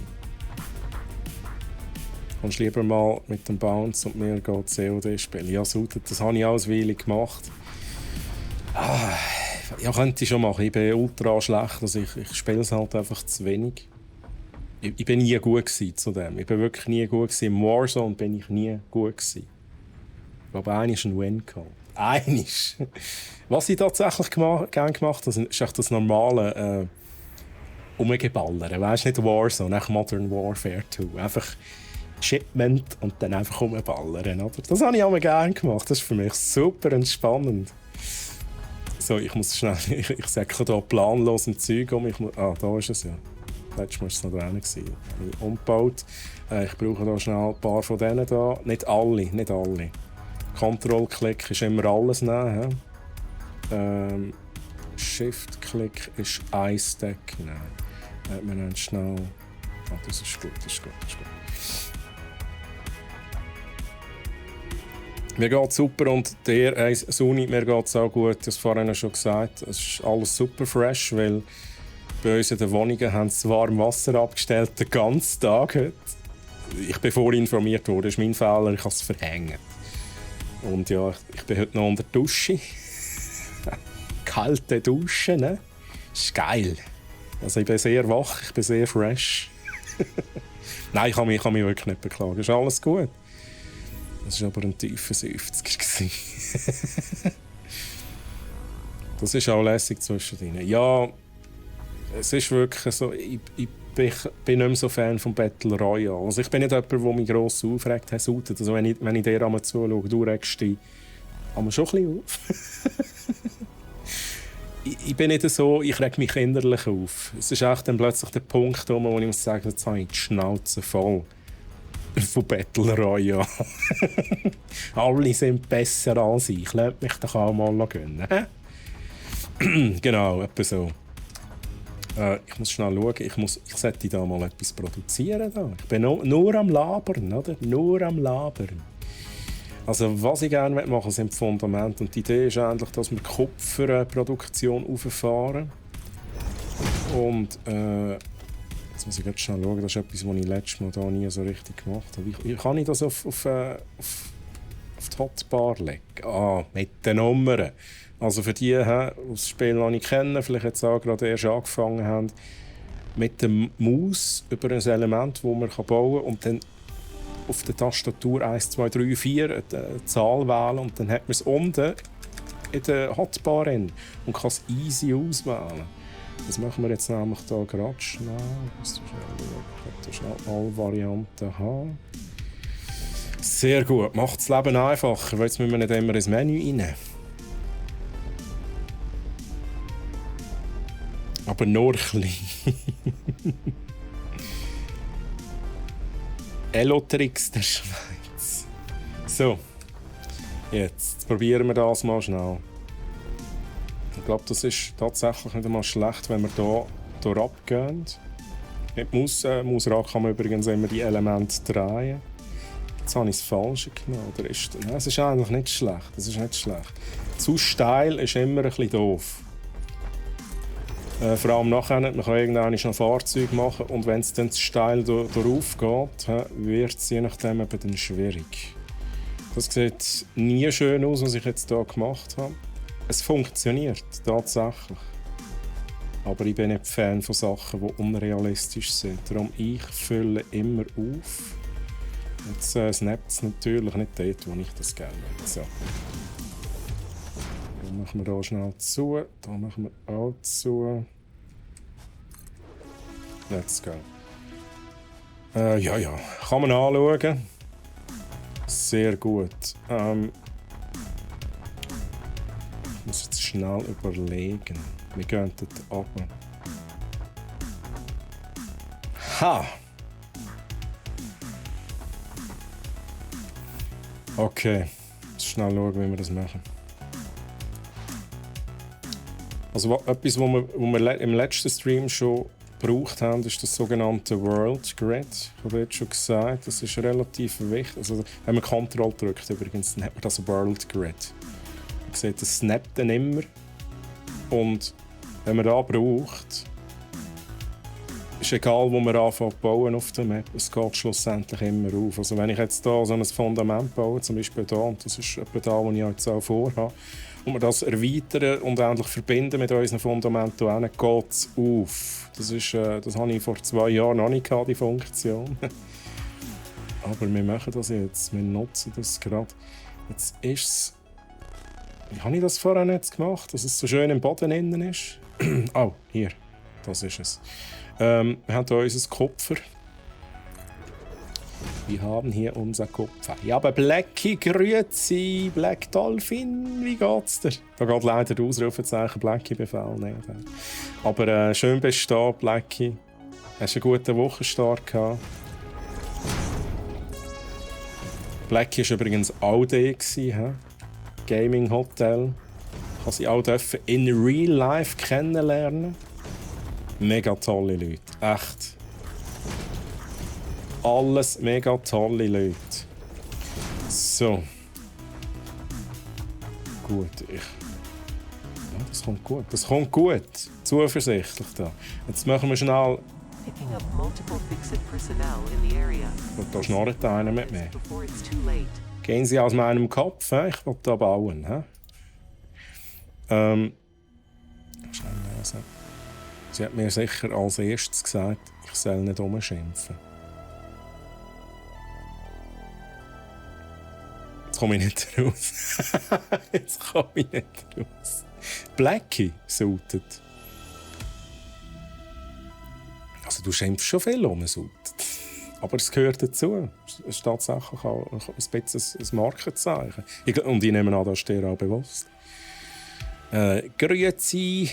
Kommst lieber mal mit dem Bounce und mir COD spielen? Ja, das habe ich alles Weile gemacht. Ja, könnte ich schon machen. Ich bin ultra schlecht. Also ich spiele es halt einfach zu wenig. Ich bin nie gut zu dem. Ich bin wirklich nie gut gewesen. Im Warzone bin ich nie gut gewesen. Ich glaube, einer ist ein Win gehabt. Einisch. Was ich tatsächlich gerne gemacht habe, ist echt das normale Umgeballern. Weißt du, nicht Warzone, echt Modern Warfare 2. Einfach Shipment und dann einfach umballern. Oder? Das habe ich auch gerne gemacht. Das ist für mich super entspannend. So, ich muss schnell, ich sage hier planlos im Zeug um. Da ist es ja. Letztes Mal war es noch drin. Ich umgebaut. Ich brauche hier schnell ein paar von denen hier. Nicht alle. Control-Klick ist immer alles nehmen. Shift-Klick ist ein Stack nehmen. Wir nehmen schnell... das ist gut. Mir geht es super und der Suni, mir geht es auch gut. Das vorhin schon gesagt. Es ist alles super fresh, weil bei uns in den Wohnungen haben sie warm Wasser abgestellt den ganzen Tag heute. Ich bin vorinformiert worden, das ist mein Fehler, ich habe es verhängt. Und ja, ich bin heute noch unter der Dusche. Kalte Dusche, ne? Ist geil. Also ich bin sehr wach, ich bin sehr fresh. Nein, ich kann mich wirklich nicht beklagen. Ist alles gut. Das war aber ein tiefer 50er. Das ist auch lässig zwischendrin. Ja, es ist wirklich so, ich bin nicht mehr so Fan von Battle Royale. Also ich bin nicht jemand, der mich gross aufregt hat. Also wenn ich dir einmal zuschaue, du regst dich schon ein bisschen auf. Ich bin nicht so, ich reg mich innerlich auf. Es ist echt dann plötzlich der Punkt, wo ich muss sagen, jetzt habe ich die Schnauze voll von Battle Royale. Alle sind besser als ich. Lasst mich doch auch mal gönnen. Genau, etwa so. Ich muss schnell schauen, ich sollte da mal etwas produzieren. Da. Ich bin nur am Labern, oder? Nur am Labern. Also was ich gerne machen sind die Fundamente. Und die Idee ist eigentlich, dass wir Kupferproduktion auffahren. Und jetzt muss ich ganz schnell schauen, das ist etwas, was ich letztes Mal da nie so richtig gemacht habe. Wie kann ich das auf die Hotbar legen? Mit den Nummern. Also für die, die das Spiel noch nicht kennen, vielleicht jetzt auch gerade erst angefangen haben, mit dem Maus über ein Element, das man bauen kann und dann auf der Tastatur 1, 2, 3, 4 eine Zahl wählen und dann hat man es unten in der Hotbar und kann es easy auswählen. Das machen wir jetzt nämlich hier gerade schnell. Ich muss schnell alle Varianten haben. Sehr gut, macht das Leben einfacher, weil jetzt müssen wir nicht immer ins Menü rein. Aber nur ein bisschen. Elotrix der Schweiz. So, jetzt probieren wir das mal schnell. Ich glaube, das ist tatsächlich nicht einmal schlecht, wenn wir hier abgehen. Mit Mausrad kann man übrigens immer die Elemente drehen. Jetzt habe ich das Falsche genommen. Nein, es ist eigentlich nicht schlecht. Das ist nicht schlecht. Zu steil ist immer ein bisschen doof. Vor allem nachher, man kann irgendwann noch ein Fahrzeug machen und wenn es dann zu steil darauf geht, wird es je nachdem eben dann schwierig. Das sieht nie schön aus, was ich jetzt hier gemacht habe. Es funktioniert tatsächlich. Aber ich bin nicht Fan von Sachen, die unrealistisch sind. Darum ich fülle immer auf. Jetzt snappt es natürlich nicht dort, wo ich das gerne will. So. Dann machen wir hier schnell zu. Da machen wir auch zu. Let's go. Ja. Kann man anschauen. Sehr gut. Ich muss jetzt schnell überlegen. Wir gehen dort runter. Ha! Okay. Schnell schauen, wie wir das machen. Also etwas, was wir im letzten Stream schon gebraucht haben, ist das sogenannte World Grid. Ich habe jetzt schon gesagt, das ist relativ wichtig. Also, wenn man Ctrl drückt, übrigens, dann hat man das World Grid. Man sieht, das snappt dann immer. Und wenn man da braucht, ist egal, wo man anfängt zu bauen auf der Map, es geht schlussendlich immer auf. Also wenn ich jetzt hier so ein Fundament baue, zum Beispiel hier, und das ist etwa da, wo ich jetzt auch vorhabe, und wir das erweitern und endlich verbinden mit unseren Fundamenten, geht es auf. Das hatte ich vor 2 Jahren noch nicht, die Funktion. Aber wir machen das jetzt, wir nutzen das gerade. Jetzt ist es... Wie habe ich das vorher nicht gemacht, dass es so schön im Boden innen ist? Oh, hier, das ist es. Wir haben hier unser Kupfer. Wir haben hier unser Kupfer. Ja, aber Blackie, grüezi, Black Dolphin, wie geht's dir? Da geht leider das Ausrufezeichen Blackie-Befehl nicht. Aber schön bist du da, Blackie. Hast einen guten Wochenstart gehabt. Blackie war übrigens all day. Gaming Hotel. Ich durfte sie auch in real life kennenlernen. Mega tolle Leute. Echt. Alles mega tolle Leute. So. Gut, ja, das kommt gut. Das kommt gut. Zuversichtlich da. Jetzt machen wir schnell... Und da schnarrt einer mit mir. Gehen Sie aus meinem Kopf, ich will da bauen. Schnell lesen. Sie hat mir sicher als erstes gesagt, ich soll nicht rumschimpfen. Jetzt komme ich nicht raus. Jetzt komme ich nicht raus. Blackie sautet. Also du schimpfst schon viel sautet. Aber es gehört dazu. Es ist tatsächlich auch ein bisschen ein Markenzeichen. Und ich nehme an, das ist dir auch bewusst. Grüezi.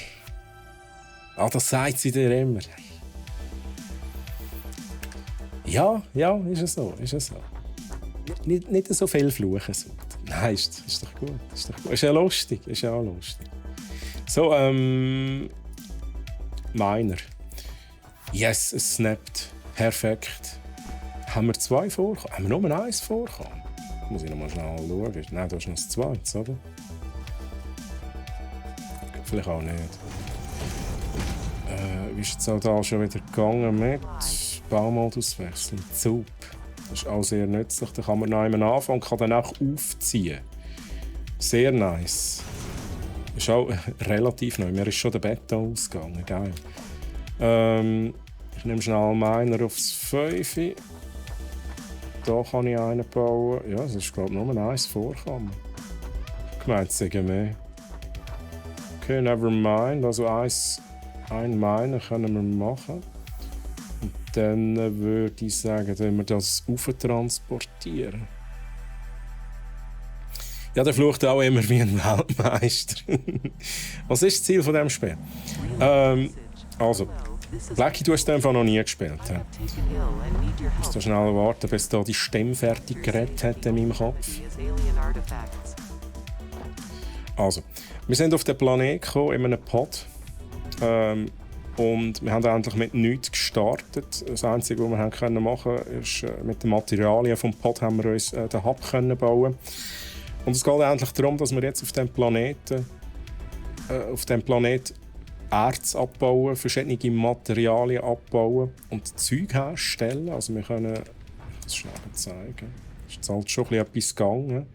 Ah, das sagt sie dir immer. Ja, ist es so. Nicht so viel fluchen. So. Nein, ist doch gut. Ist ja lustig. So, Miner. Yes, es snappt. Perfekt. Haben wir 2 vorkommen? Haben wir nur 1 vorkommen? Muss ich noch mal schnell schauen. Nein, da ist noch das 2, oder? Vielleicht auch nicht. Wie ist es auch da schon wieder gegangen mit Baumodus wechseln? Zug. Das ist auch sehr nützlich. Da kann man noch einmal anfangen und kann dann auch aufziehen. Sehr nice. Ist auch relativ neu. Mir ist schon der Beton ausgegangen. Geil. Ich nehme schnell meiner aufs 5. Da kann ich einen bauen. Ja, es ist glaube ich nur 1 vorkommen. Ich meine, es sagen mehr. Okay, never mind. Also ein Miner können wir machen. Und dann würde ich sagen, wenn wir das transportieren. Ja, der flucht auch immer wie ein Weltmeister. Was ist das Ziel von diesem Spiel? Also, Blackie, du hast den einfach noch nie gespielt. Ich muss da schnell warten, bis da die Stimme fertig geredet hat in meinem Kopf. Also, wir sind auf den Planeten gekommen, in einem Pod. Und wir haben endlich mit nichts gestartet. Das Einzige, was wir machen konnten, ist, mit den Materialien vom Pod haben wir uns den Hub bauen. Und es geht endlich darum, dass wir jetzt auf dem Planeten Erz abbauen, verschiedene Materialien abbauen und Zeug herstellen. Also wir können, ich kann es schnell zeigen, es ist jetzt halt schon etwas gegangen.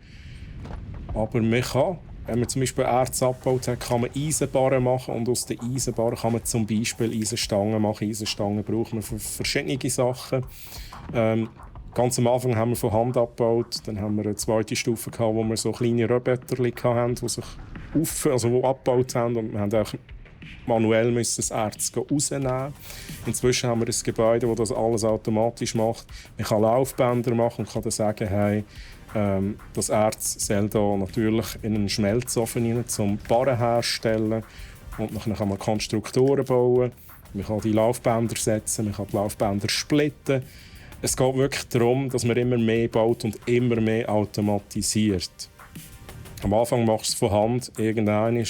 Aber man kann, wenn man zum Beispiel Erz abgebaut hat, kann man Eisenbarren machen und aus den Eisenbarren kann man zum Beispiel Eisenstangen machen. Eisenstangen brauchen wir für verschiedene Sachen. Ganz am Anfang haben wir von Hand abgebaut, dann haben wir eine zweite Stufe gehabt, wo wir so kleine Roboter hatten, die sich abgebaut haben und wir haben auch manuell müssen das Erz rausnehmen. Inzwischen haben wir ein Gebäude, das das alles automatisch macht. Man kann Laufbänder machen und kann dann sagen, hey, das Erz soll da natürlich in einen Schmelzofen rein, zum Barren herstellen. Und dann kann man Konstruktoren bauen. Man kann die Laufbänder setzen, man kann die Laufbänder splitten. Es geht wirklich darum, dass man immer mehr baut und immer mehr automatisiert. Am Anfang machst du es von Hand, irgendwann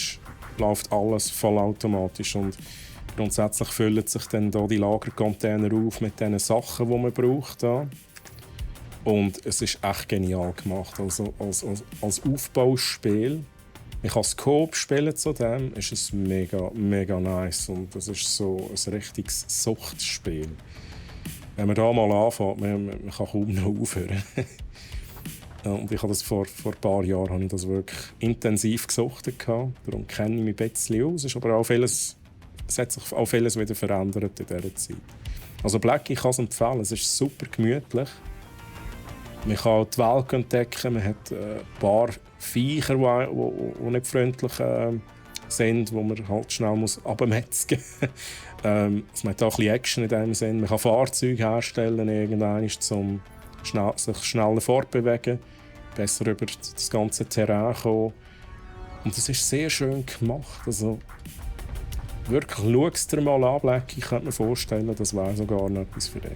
läuft alles vollautomatisch. Und Grundsätzlich füllen sich dann da die Lagercontainer auf mit den Sachen, die man braucht. Da. Und es ist echt genial gemacht. Also als Aufbauspiel. Ich kann es Coop spielen zu dem, ist es mega, mega nice. Und das ist so ein richtiges Suchtspiel. Wenn man da mal anfängt, man kann kaum noch aufhören. Und ich habe das vor ein paar Jahren habe ich das wirklich intensiv gesuchtet. Darum kenne ich mich ein bisschen aus. Es hat sich auch vieles wieder verändert in dieser Zeit. Also Black, ich kann es empfehlen. Es ist super gemütlich. Man kann auch die Welt entdecken. Man hat ein paar Viecher, die nicht freundlich sind, die man halt schnell abmetzen muss. Es hat auch ein bisschen Action in dem Sinn. Man kann Fahrzeuge herstellen, um sich schneller fortbewegen, besser über das ganze Terrain kommen. Und das ist sehr schön gemacht. Also, wirklich, schau es dir mal an, Black. Ich könnte mir vorstellen, das wäre sogar noch etwas für dich.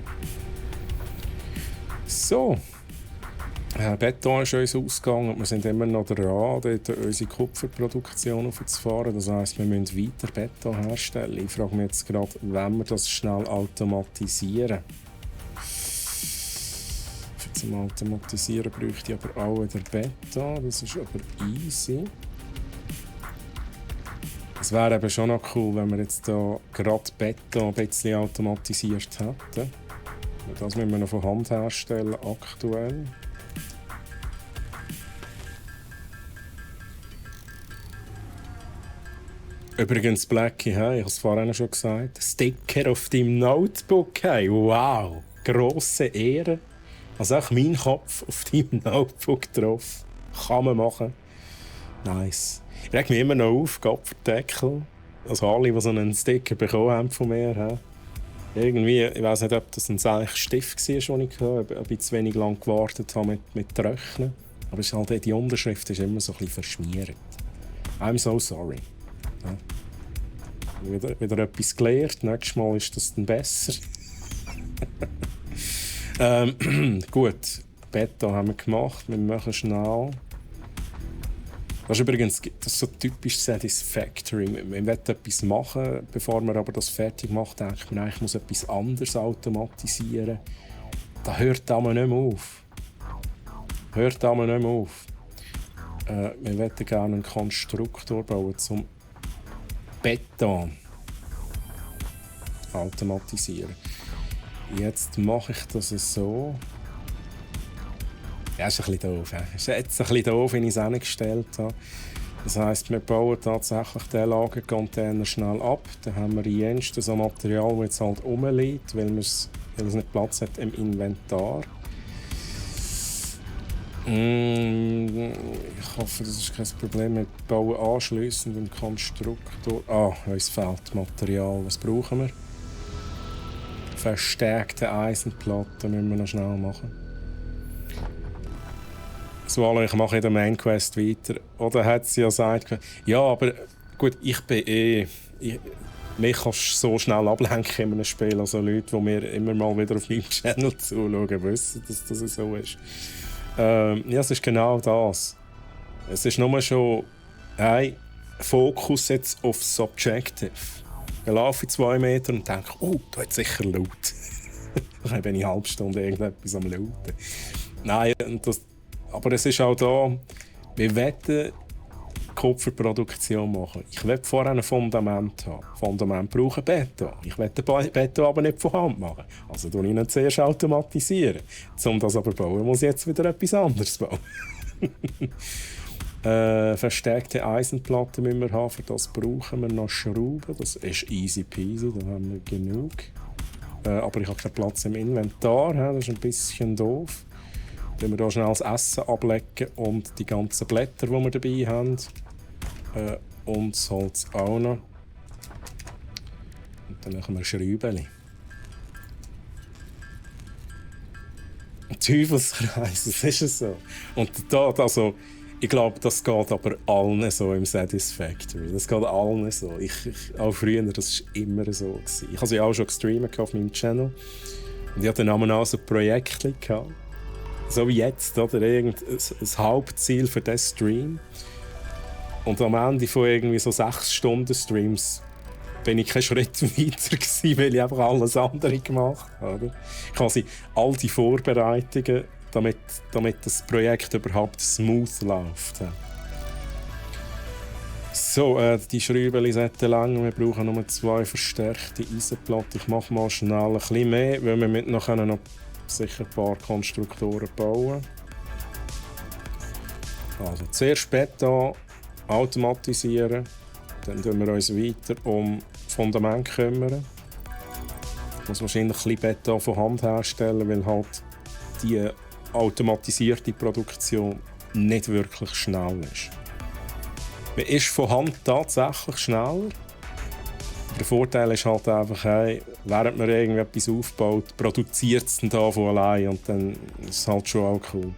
So. Beton ist uns ausgegangen und wir sind immer noch dran, dort unsere Kupferproduktion aufzufahren. Das heisst, wir müssen weiter Beton herstellen. Ich frage mich jetzt gerade, wenn wir das schnell automatisieren. Zum Automatisieren bräuchte ich aber auch wieder Beton. Das ist aber easy. Es wäre eben schon noch cool, wenn wir jetzt hier gerade Beton ein bisschen automatisiert hätten. Das müssen wir noch von Hand herstellen, aktuell. Übrigens, Blackie, ich habe es vorhin schon gesagt, Sticker auf deinem Notebook. Hey, wow, grosse Ehre. Also auch mein Kopf auf deinem Notebook drauf. Kann man machen. Nice. Ich reg mich immer noch auf, Kopfdeckel. Also alle, die so einen Sticker bekommen haben von mir. He. Irgendwie, ich weiss nicht, ob das ein seichter Stift war, den ich hatte, ob ich zu wenig lange gewartet habe mit Trocknen. Aber es ist halt, die Unterschrift ist immer so ein bisschen verschmiert. I'm so sorry. Ja. Wieder etwas gelernt. Nächstes Mal ist das dann besser. Gut, Beton haben wir gemacht. Wir machen schnell. Das ist übrigens so typisch Satisfactory. Man will etwas machen, bevor man aber das fertig macht, denkt man, ich muss etwas anderes automatisieren. Das hört einmal nicht mehr auf. Wir möchten gerne einen Konstruktor bauen zum Beton automatisieren. Jetzt mache ich das so. Ja, ist ein bisschen doof. Es ist jetzt ein bisschen doof, wie ich es hingestellt habe. Das heisst, wir bauen tatsächlich den Lagercontainer schnell ab. Dann haben wir jenst so Material, das jetzt halt rumliegt, weil es nicht Platz hat im Inventar. Ich hoffe, das ist kein Problem. Wir bauen anschliessend einen Konstruktor. Uns fehlt Material. Was brauchen wir? Verstärkte Eisenplatten müssen wir noch schnell machen. So, ich mache in der Main Quest weiter. Oder hat sie ja gesagt, ja, aber gut, ich bin mich kannst du so schnell ablenken in einem Spiel. Also Leute, die mir immer mal wieder auf meinem Channel zuschauen, wissen, dass das so ist. Ja, es ist genau das. Es ist nur schon ein Fokus jetzt auf das Objective. Ich laufe 2 Meter und denke, da hat sicher laut. Dann bin ich eine halbe Stunde irgendetwas am Lauten. Nein, aber es ist auch da, wir wollen Kupferproduktion machen. Ich will vorher ein Fundament haben. Fundament brauchen Beton. Ich will den Beton aber nicht von Hand machen. Also tue ich ihn zuerst automatisieren. Um das aber zu bauen, muss ich jetzt wieder etwas anderes bauen. Verstärkte Eisenplatten müssen wir haben. Für das brauchen wir noch Schrauben. Das ist easy peasy, da haben wir genug. Aber ich habe keinen Platz im Inventar. Das ist ein bisschen doof. Wenn wir hier schnell das Essen ablecken und die ganzen Blätter, die wir dabei haben. Und das Holz auch noch. Und dann machen wir Schräubchen. Teufelskreis, das ist es so. Und da, also, ich glaube, das geht aber allen so im Satisfactory. Das geht allen so. Auch früher, das war immer so gewesen. Ich habe sie auch schon gestreamt auf meinem Channel. Und ich hatte dann auch so Projekte gehabt. So wie jetzt, oder? Ein Hauptziel für diesen Stream. Und am Ende von irgendwie so 6 Stunden Streams bin ich keinen Schritt weiter gewesen, weil ich einfach alles andere gemacht habe. Oder? Quasi all die Vorbereitungen, damit das Projekt überhaupt smooth läuft. So, die Schrauben sollten lang. Wir brauchen nur 2 verstärkte Eisenplatten. Ich mache mal schnell ein bisschen mehr, weil wir mit noch sicher ein paar Konstruktoren bauen. Also zuerst Beton automatisieren, dann kümmern wir uns weiter um das Fundament kümmern. Ich muss wahrscheinlich ein bisschen Beton von Hand herstellen, weil halt die automatisierte Produktion nicht wirklich schnell ist. Man ist von Hand tatsächlich schneller. Der Vorteil ist halt einfach, hey, während man irgendetwas aufbaut, produziert es dann da von allein und dann ist es halt schon auch cool.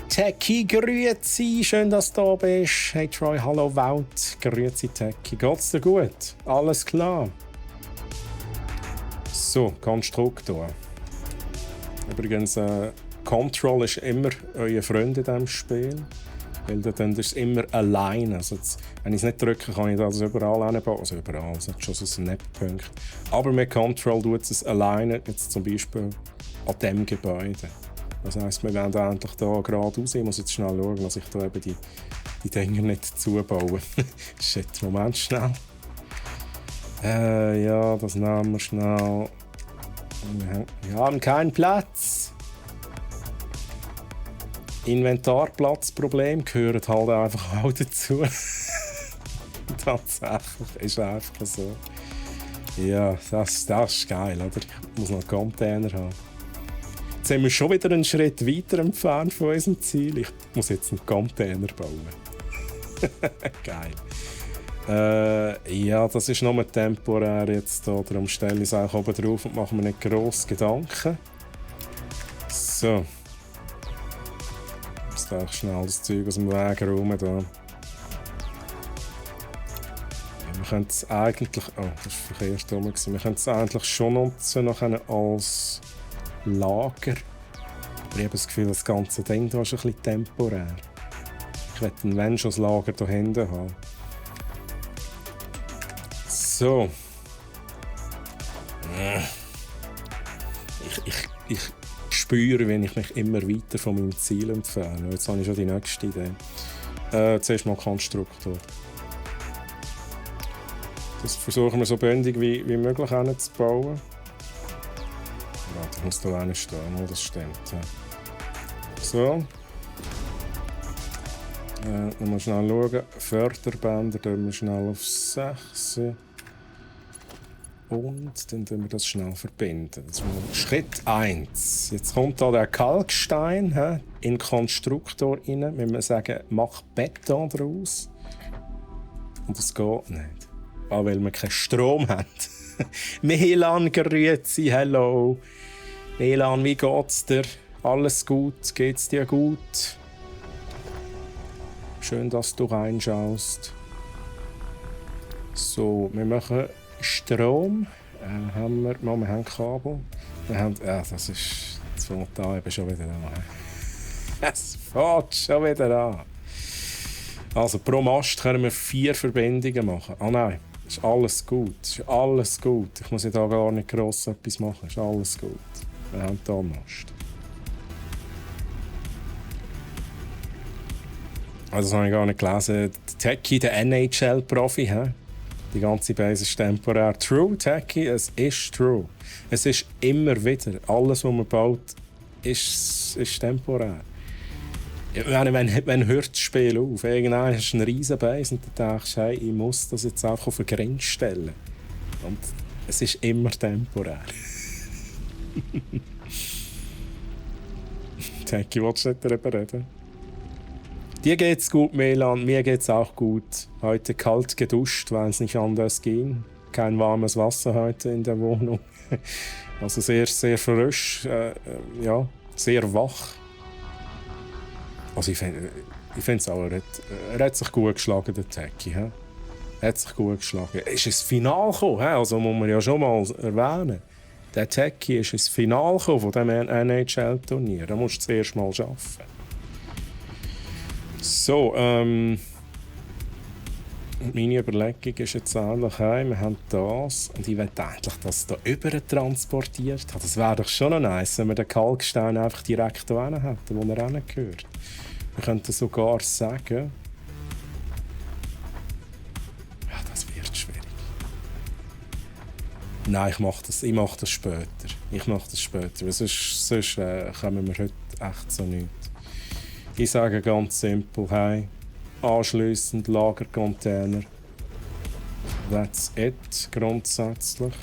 Techie, grüezi, schön, dass du da bist. Hey Troy, hallo Welt, grüezi Techie. Geht's dir gut? Alles klar? So, Konstruktor. Übrigens, Control ist immer euer Freund in diesem Spiel. Weil dann ist es immer allein. Also jetzt, wenn ich es nicht drücke, kann ich das überall hinbauen. Also überall, das hat schon so einen Nebenpunkt. Aber mit Control tut es alleine, jetzt zum Beispiel an diesem Gebäude. Das heisst, wir werden endlich hier geradeaus. Ich muss jetzt schnell schauen, dass ich hier eben die Dinger nicht zubaue. Shit, Moment schnell. Ja, das nehmen wir schnell. Wir haben keinen Platz. Inventarplatzproblem gehört halt einfach auch dazu. Tatsächlich ist einfach so. Ja, das ist geil, oder? Ich muss noch einen Container haben. Jetzt sind wir schon wieder einen Schritt weiter entfernt von unserem Ziel. Ich muss jetzt einen Container bauen. Geil. Ja, das ist nur temporär jetzt hier. Darum stelle ich es auch oben drauf und mache mir nicht gross Gedanken. So. Ich muss schnell das Zeug aus dem Weg räumen. Da. Ja, wir können es eigentlich... Oh, das war verkehrt rum. Wir können es eigentlich schon nutzen als Lager. Aber ich habe das Gefühl, das ganze Ding da ist ein bisschen temporär. Ich möchte wenn schon das Lager hier hinten haben. So. Ich spüre, wenn ich mich immer weiter von meinem Ziel entferne. Jetzt habe ich schon die nächste Idee. Zuerst mal Konstruktor. Das versuchen wir so bündig wie möglich hinzubauen. Ja, das muss da einer stehen, das stimmt. Ja. So. Mal schnell schauen. Förderbänder tun wir schnell auf 6. Und dann tun wir das schnell verbinden. Das Schritt 1. Jetzt kommt da der Kalkstein in den Konstruktor rein. Wenn wir sagen, mach Beton daraus. Und das geht nicht. Auch weil wir keinen Strom haben. Milan, grüezi, hello. Milan, wie geht's dir? Alles gut? Geht's dir gut? Schön, dass du reinschaust. So, wir machen Strom. Wir haben Kabel. Wir haben, das ist... Jetzt fängt da eben schon wieder an. Es fängt schon wieder an. Also pro Mast können wir 4 Verbindungen machen. Ah nein, ist alles gut. Ist alles gut. Ich muss ja da gar nicht gross etwas machen. Ist alles gut. Wir haben hier einen Mast. Also das habe ich gar nicht gelesen. Der Techie, der NHL-Profi, die ganze Base ist temporär. True, Techie, es ist true. Es ist immer wieder. Alles, was man baut, ist temporär. Wenn hört das Spiel auf? Irgendwann hast du eine riesen Base und dann denkst du, hey, ich muss das jetzt einfach auf eine Grenze stellen. Und es ist immer temporär. Techie, willst du nicht darüber reden? Dir geht's gut, Melan, mir geht's auch gut. Heute kalt geduscht, weil es nicht anders ging. Kein warmes Wasser heute in der Wohnung. Also sehr, sehr frisch, ja, sehr wach. Also ich finde es auch, er hat sich gut geschlagen, der Techie. Er hat sich gut geschlagen. Er ist ins Finale gekommen, also muss man ja schon mal erwähnen. Der Techie ist ins Finale gekommen von diesem NHL-Turnier. Da musst du zuerst mal arbeiten. So, Und meine Überlegung ist jetzt eigentlich, hey, wir haben das und ich will endlich, dass es da über transportiert hat. Das wäre doch schon noch nice, wenn wir den Kalkstein einfach direkt da hin hätten, wo er hingehört. Wir könnten sogar sagen... Ja, das wird schwierig. Nein, ich mache das später. Weil sonst kommen wir heute echt so nicht. Ich sage ganz simpel, hey, anschliessend Lagercontainer. That's it, grundsätzlich.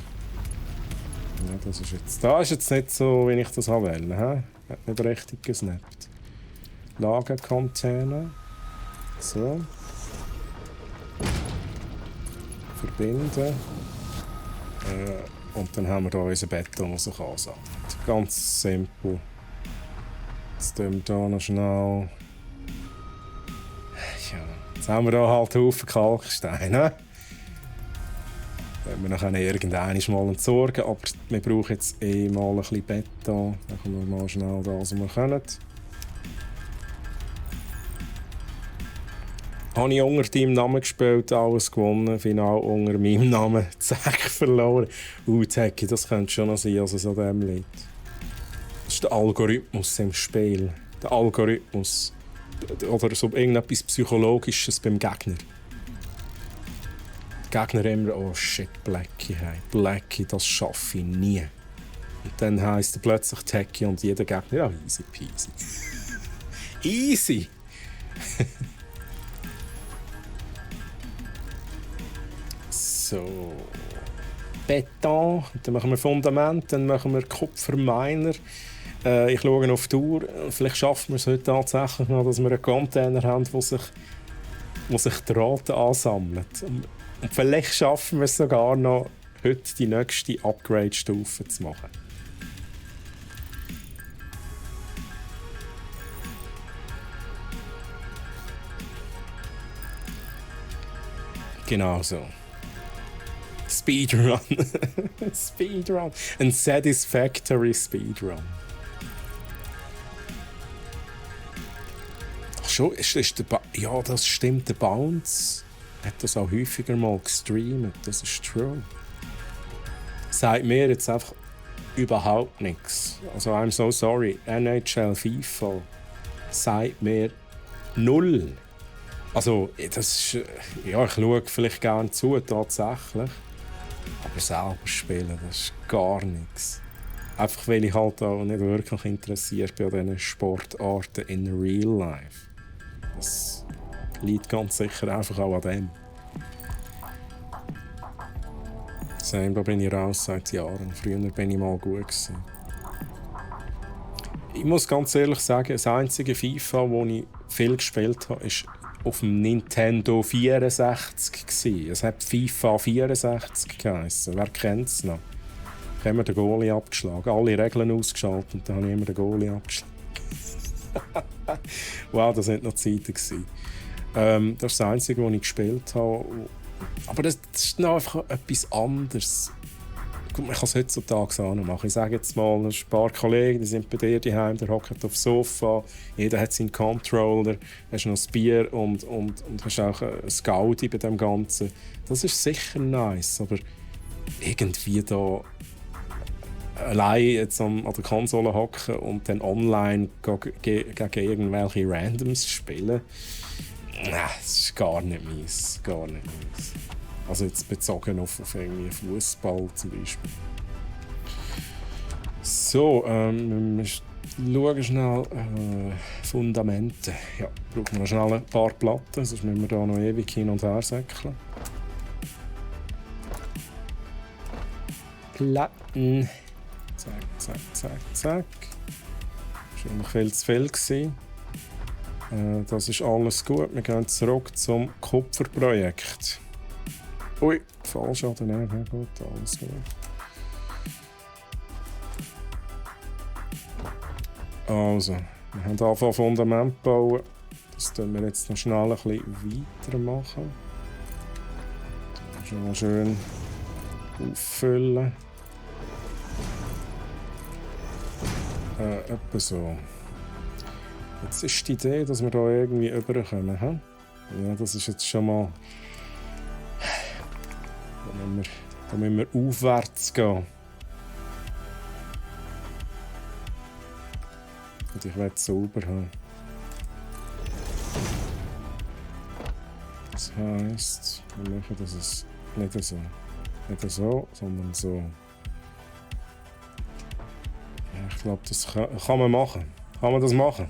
Ja, das ist jetzt nicht so, wie ich das wollte. Hat nicht richtig gesnappt. Lagercontainer. So. Verbinden. Und dann haben wir hier unseren Beton, der sich ansammelt. Ganz simpel. Jetzt tun wir hier noch schnell... Ja, jetzt haben wir hier halt einen Haufen Kalksteine. Wir können irgendwann mal entsorgen, aber wir brauchen jetzt mal ein bisschen Beton. Dann können wir mal schnell das, was wir können. Habe ich unter deinem Namen gespielt, alles gewonnen, Final unter meinem Namen, zack, verloren. Zecki, das könnte schon noch sein, dass es an dem liegt. Das ist der Algorithmus im Spiel. Der Algorithmus. Oder so irgendetwas Psychologisches beim Gegner. Der Gegner immer, oh shit, Blackie, hey. Blackie, das schaffe ich nie. Und dann heisst er plötzlich Techie und jeder Gegner, ja, easy peasy. Easy! So. Beton, dann machen wir Fundament, dann machen wir Kupferminer. Ich schaue auf die Uhr. Vielleicht schaffen wir es heute tatsächlich noch, dass wir einen Container haben, wo sich Draht ansammelt. Und vielleicht schaffen wir es sogar noch, heute die nächste Upgrade-Stufe zu machen. Genau so. Speedrun. Speedrun. Ein satisfactory Speedrun. Ach schon, ja, das stimmt. Der Bounce hat das auch häufiger mal gestreamt. Das ist true. Sagt mir jetzt einfach überhaupt nichts. Also, I'm so sorry. NHL FIFA sagt mir null. Also, das ist, ja, ich schaue vielleicht gerne zu, tatsächlich. Aber selber spielen, das ist gar nichts. Einfach weil ich halt auch nicht wirklich interessiert bin an diesen Sportarten in real life. Das liegt ganz sicher einfach auch an dem. Da bin ich raus seit Jahren. Früher bin ich mal gut gewesen. Ich muss ganz ehrlich sagen, das einzige FIFA, das ich viel gespielt habe, ist auf dem Nintendo 64 gsi. Es hat FIFA 64 geheissen. Wer kennt es noch? Ich habe immer den Goalie abgeschlagen. Alle Regeln ausgeschaltet und dann habe ich immer den Goalie abgeschlagen. Wow, das waren noch Zeiten gewesen. Das ist das Einzige, was ich gespielt habe. Aber das ist noch einfach etwas anderes. Gut, man kann es heutzutage auch noch machen. Ich sage jetzt mal, ein paar Kollegen, die sind bei dir daheim, der hockt aufs Sofa, jeder hat seinen Controller, hast noch ein Bier und hast auch ein Gaudi bei dem Ganzen. Das ist sicher nice, aber irgendwie da allein jetzt an der Konsole hocken und dann online gegen irgendwelche Randoms spielen, das ist gar nicht meins. Also jetzt bezogen auf irgendwie Fußball zum Beispiel. So, wir schauen schnell Fundamente. Ja, brauchen wir noch schnell ein paar Platten, sonst müssen wir da noch ewig hin und her säckeln. Platten. Zack. Das war noch viel zu viel gewesen. Das ist alles gut. Wir gehen zurück zum Kupferprojekt. Ui, falsch oder nicht? Ja, gut, alles gut. Also, wir haben angefangen Fundament bauen. Das tun wir jetzt noch schnell ein bisschen weitermachen. Schon mal schön auffüllen. Etwa so. Jetzt ist die Idee, dass wir hier irgendwie rüberkommen. Ja, das ist jetzt schon mal Da müssen wir aufwärts gehen. Und ich will es sauber haben. Das heisst, wir machen das nicht so. Nicht so, sondern so. Ja, ich glaube, das kann man machen. Kann man das machen?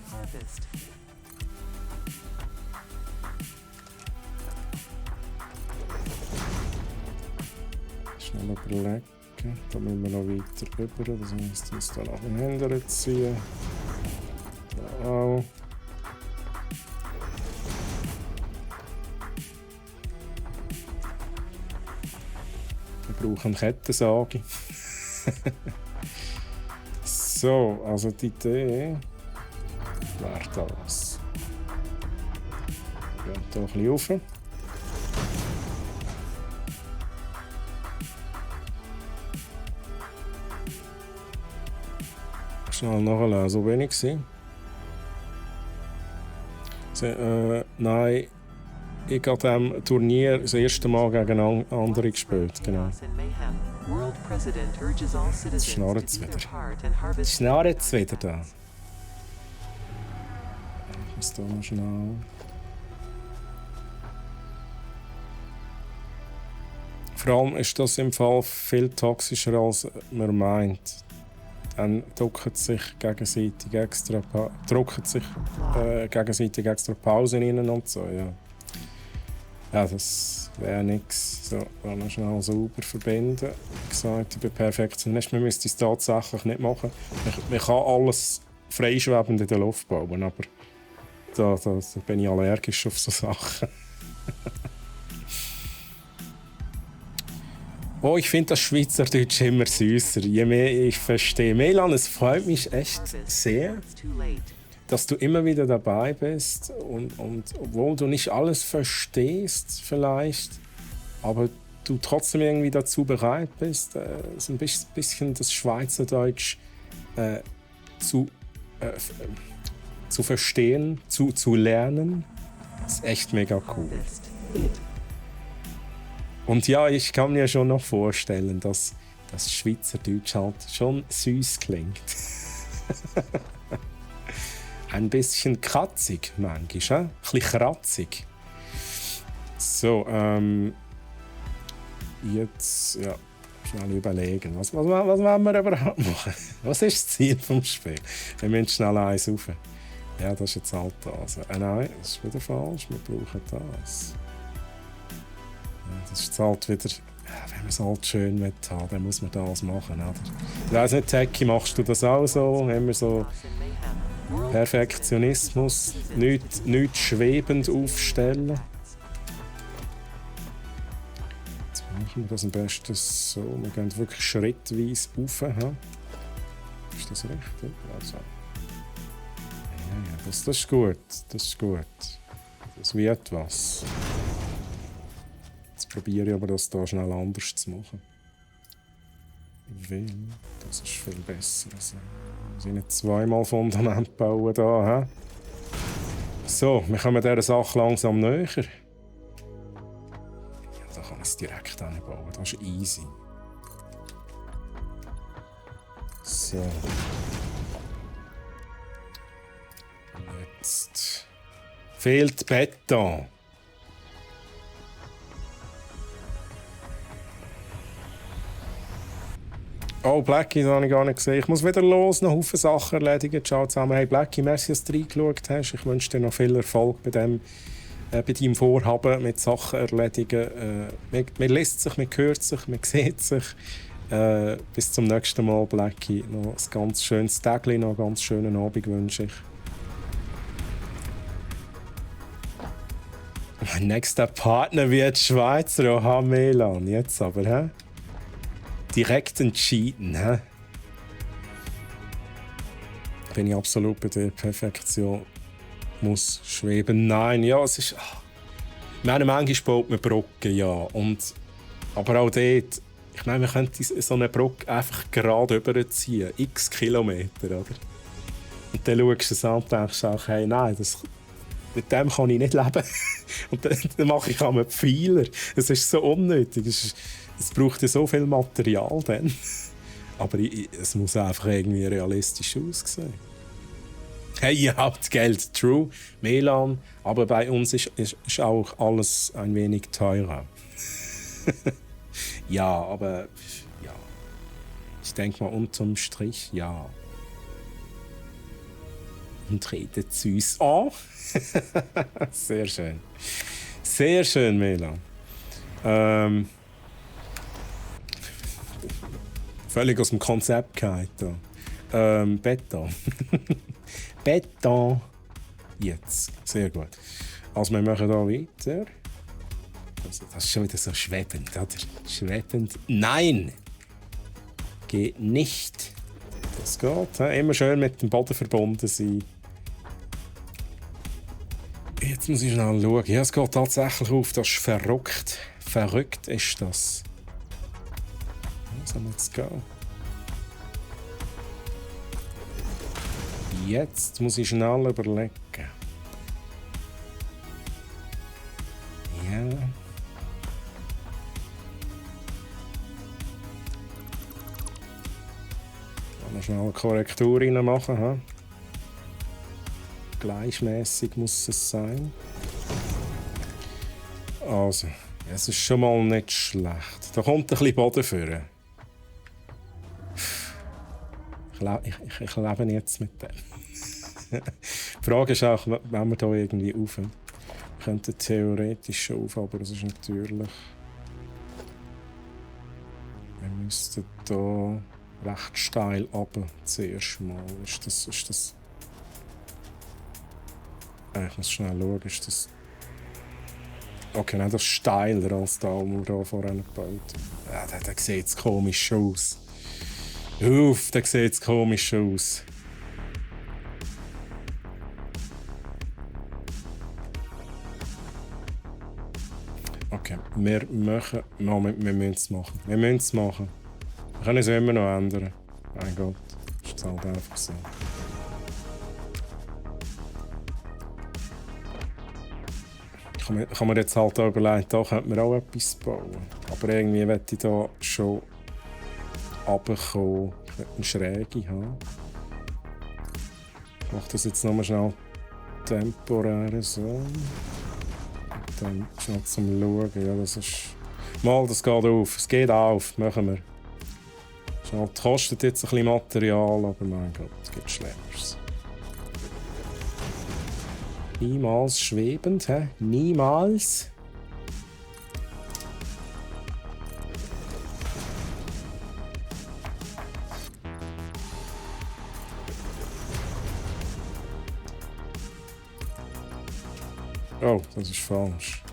Schnell überlegen. Da müssen wir noch weiter rüber. Das heisst, uns da nach den Händen ziehen. Da auch. Wir brauchen Kettensäge. So, also die Idee wäre das. Wir gehen hier ein bisschen rauf. Schnell nachlesen, so wenig war. Nein, ich habe diesem Turnier das erste Mal gegen andere gespielt. Genau. Jetzt schnarrt es wieder. Schnarrt es wieder da. Ich muss hier noch schnell. Vor allem ist das im Fall viel toxischer, als man meint. Dann drücken sich gegenseitig extra Pausen rein und so. Ja, ja das wäre nichts. So, dann schnell sauber verbinden. Wie gesagt, ich bin Perfektionist. Man müsste es tatsächlich nicht machen. Man kann alles freischwebend in der Luft bauen, aber da bin ich allergisch auf so Sachen. Oh, ich finde das Schweizerdeutsch immer süßer, je mehr ich verstehe. Melan, es freut mich echt sehr, dass du immer wieder dabei bist und obwohl du nicht alles verstehst vielleicht, aber du trotzdem irgendwie dazu bereit bist, so ein bisschen das Schweizerdeutsch zu verstehen, zu lernen. Das ist echt mega cool. Und ja, ich kann mir schon noch vorstellen, dass das Schweizerdeutsch halt schon süß klingt. Ein bisschen kratzig manchmal, ein bisschen kratzig. So, jetzt, ja, schnell überlegen, was wollen wir überhaupt machen? Was ist das Ziel des Spiels? Wir müssen schnell eins rauf. Ja, das ist jetzt halt das. Nein, das ist wieder falsch, wir brauchen das. Das ist halt wieder, wenn man es halt schön haben, dann muss man das machen. Oder? Ich weiss nicht, Techie, machst du das auch so? Haben wir so Perfektionismus, nichts schwebend aufstellen? Jetzt machen wir das am besten so. Wir gehen wirklich schrittweise rauf. Ist das richtig? Also. Ja, das ist gut. Das ist gut. Das wird was. Jetzt probiere ich aber, das hier schnell anders zu machen. Weil das ist viel besser. Also, wir sind nicht zweimal Fundament bauen hier. So, wir kommen dieser Sache langsam näher. Ja, da kann man es direkt bauen. Das ist easy. So. Jetzt fehlt Beton. Oh, Blackie, das habe ich gar nicht gesehen. Ich muss wieder los, noch Haufen Sachen erledigen. Ciao zusammen. Hey Blackie, merci, dass du reingeschaut hast. Ich wünsche dir noch viel Erfolg bei deinem Vorhaben mit Sachen erledigen. Man liest sich, man hört sich, man sieht sich. Bis zum nächsten Mal, Blackie. Noch ein ganz schönes Tag, noch einen ganz schönen Abend wünsche ich. Mein nächster Partner wird Schweizer. Oha, Melan. Jetzt aber, hä? Direkt entschieden, hä? Bin ich absolut bei der Perfektion. Muss schweben. Nein, ja, es ist. Ich meine, manchmal baut man Brücken, ja. Aber auch dort, ich meine, man könnte so eine Brücke einfach gerade überziehen. X Kilometer, oder? Und dann schaust du es an und denkst auch, hey, nein, Mit dem kann ich nicht leben. Und dann mache ich einen Pfeiler. Das ist so unnötig. Es braucht ja so viel Material dann. Aber es muss einfach irgendwie realistisch aussehen. Hey, ihr habt Geld, true. Melan, aber bei uns ist auch alles ein wenig teurer. Ja, aber ja. Ich denke mal unterm Strich, ja. Und redet es uns an. Sehr schön. Sehr schön, Melan. Völlig aus dem Konzept gefallen. Beton. Beton. Jetzt. Sehr gut. Also wir machen hier weiter. Also, das ist schon wieder so schwebend, oder? Schwebend. Nein! Geht nicht. Das geht. Immer schön mit dem Boden verbunden sein. Jetzt muss ich schnell schauen. Ja, es geht tatsächlich auf. Das ist verrückt. Verrückt ist das. Was soll jetzt gehen? Jetzt muss ich schnell überlegen. Ja. Kann man schnell eine Korrektur reinmachen. He? Gleichmäßig muss es sein. Also, es ist schon mal nicht schlecht. Da kommt ein bisschen Boden vor. Ich lebe jetzt mit dem. Die Frage ist auch, wenn wir hier irgendwie rauf. Wir könnten theoretisch schon rauf, aber es ist natürlich... Wir müssten hier recht steil runter zuerst mal. Ist das... Ich muss schnell schauen, ist das... Okay, nein, das ist steiler als da, wo wir hier vorhin gebaut haben. Ja, da sieht es komisch aus. Uff, da sieht es komisch aus. Okay, wir müssen es machen. Wir müssen es machen. Wir können es immer noch ändern. Mein Gott, das ist halt einfach so. Ich habe mir jetzt halt auch überlegt, da könnte man auch etwas bauen. Aber irgendwie möchte ich da schon runterkommen. Ich möchte eine Schräge haben. Ich mache das jetzt nochmal schnell temporär so. Und dann schnell zum Schauen. Ja, das ist... Mal, das geht auf. Es geht auf. Machen wir. Das kostet jetzt ein bisschen Material, aber mein Gott, es gibt Schlimmeres. Niemals schwebend, hä? Niemals. Oh, das ist falsch.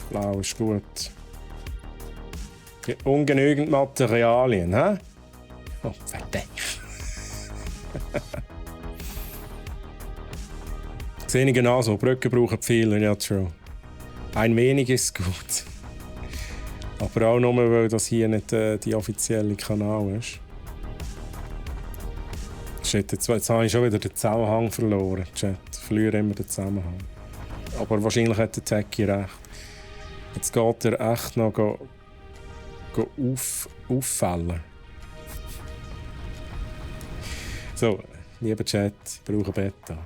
Blau ist gut. Ungenügend Materialien, hä? Oh, verdammt. Sehe ich genauso. Brücken brauchen viele, ja, true. Ein wenig ist gut. Aber auch nur, weil das hier nicht die offizielle Kanal ist. Shit, jetzt habe ich schon wieder den Zusammenhang verloren. Chat, ich verliere immer den Zusammenhang. Aber wahrscheinlich hat der Techie recht. Jetzt geht er echt noch auffällen. So, lieber Chat, ich brauche Beta.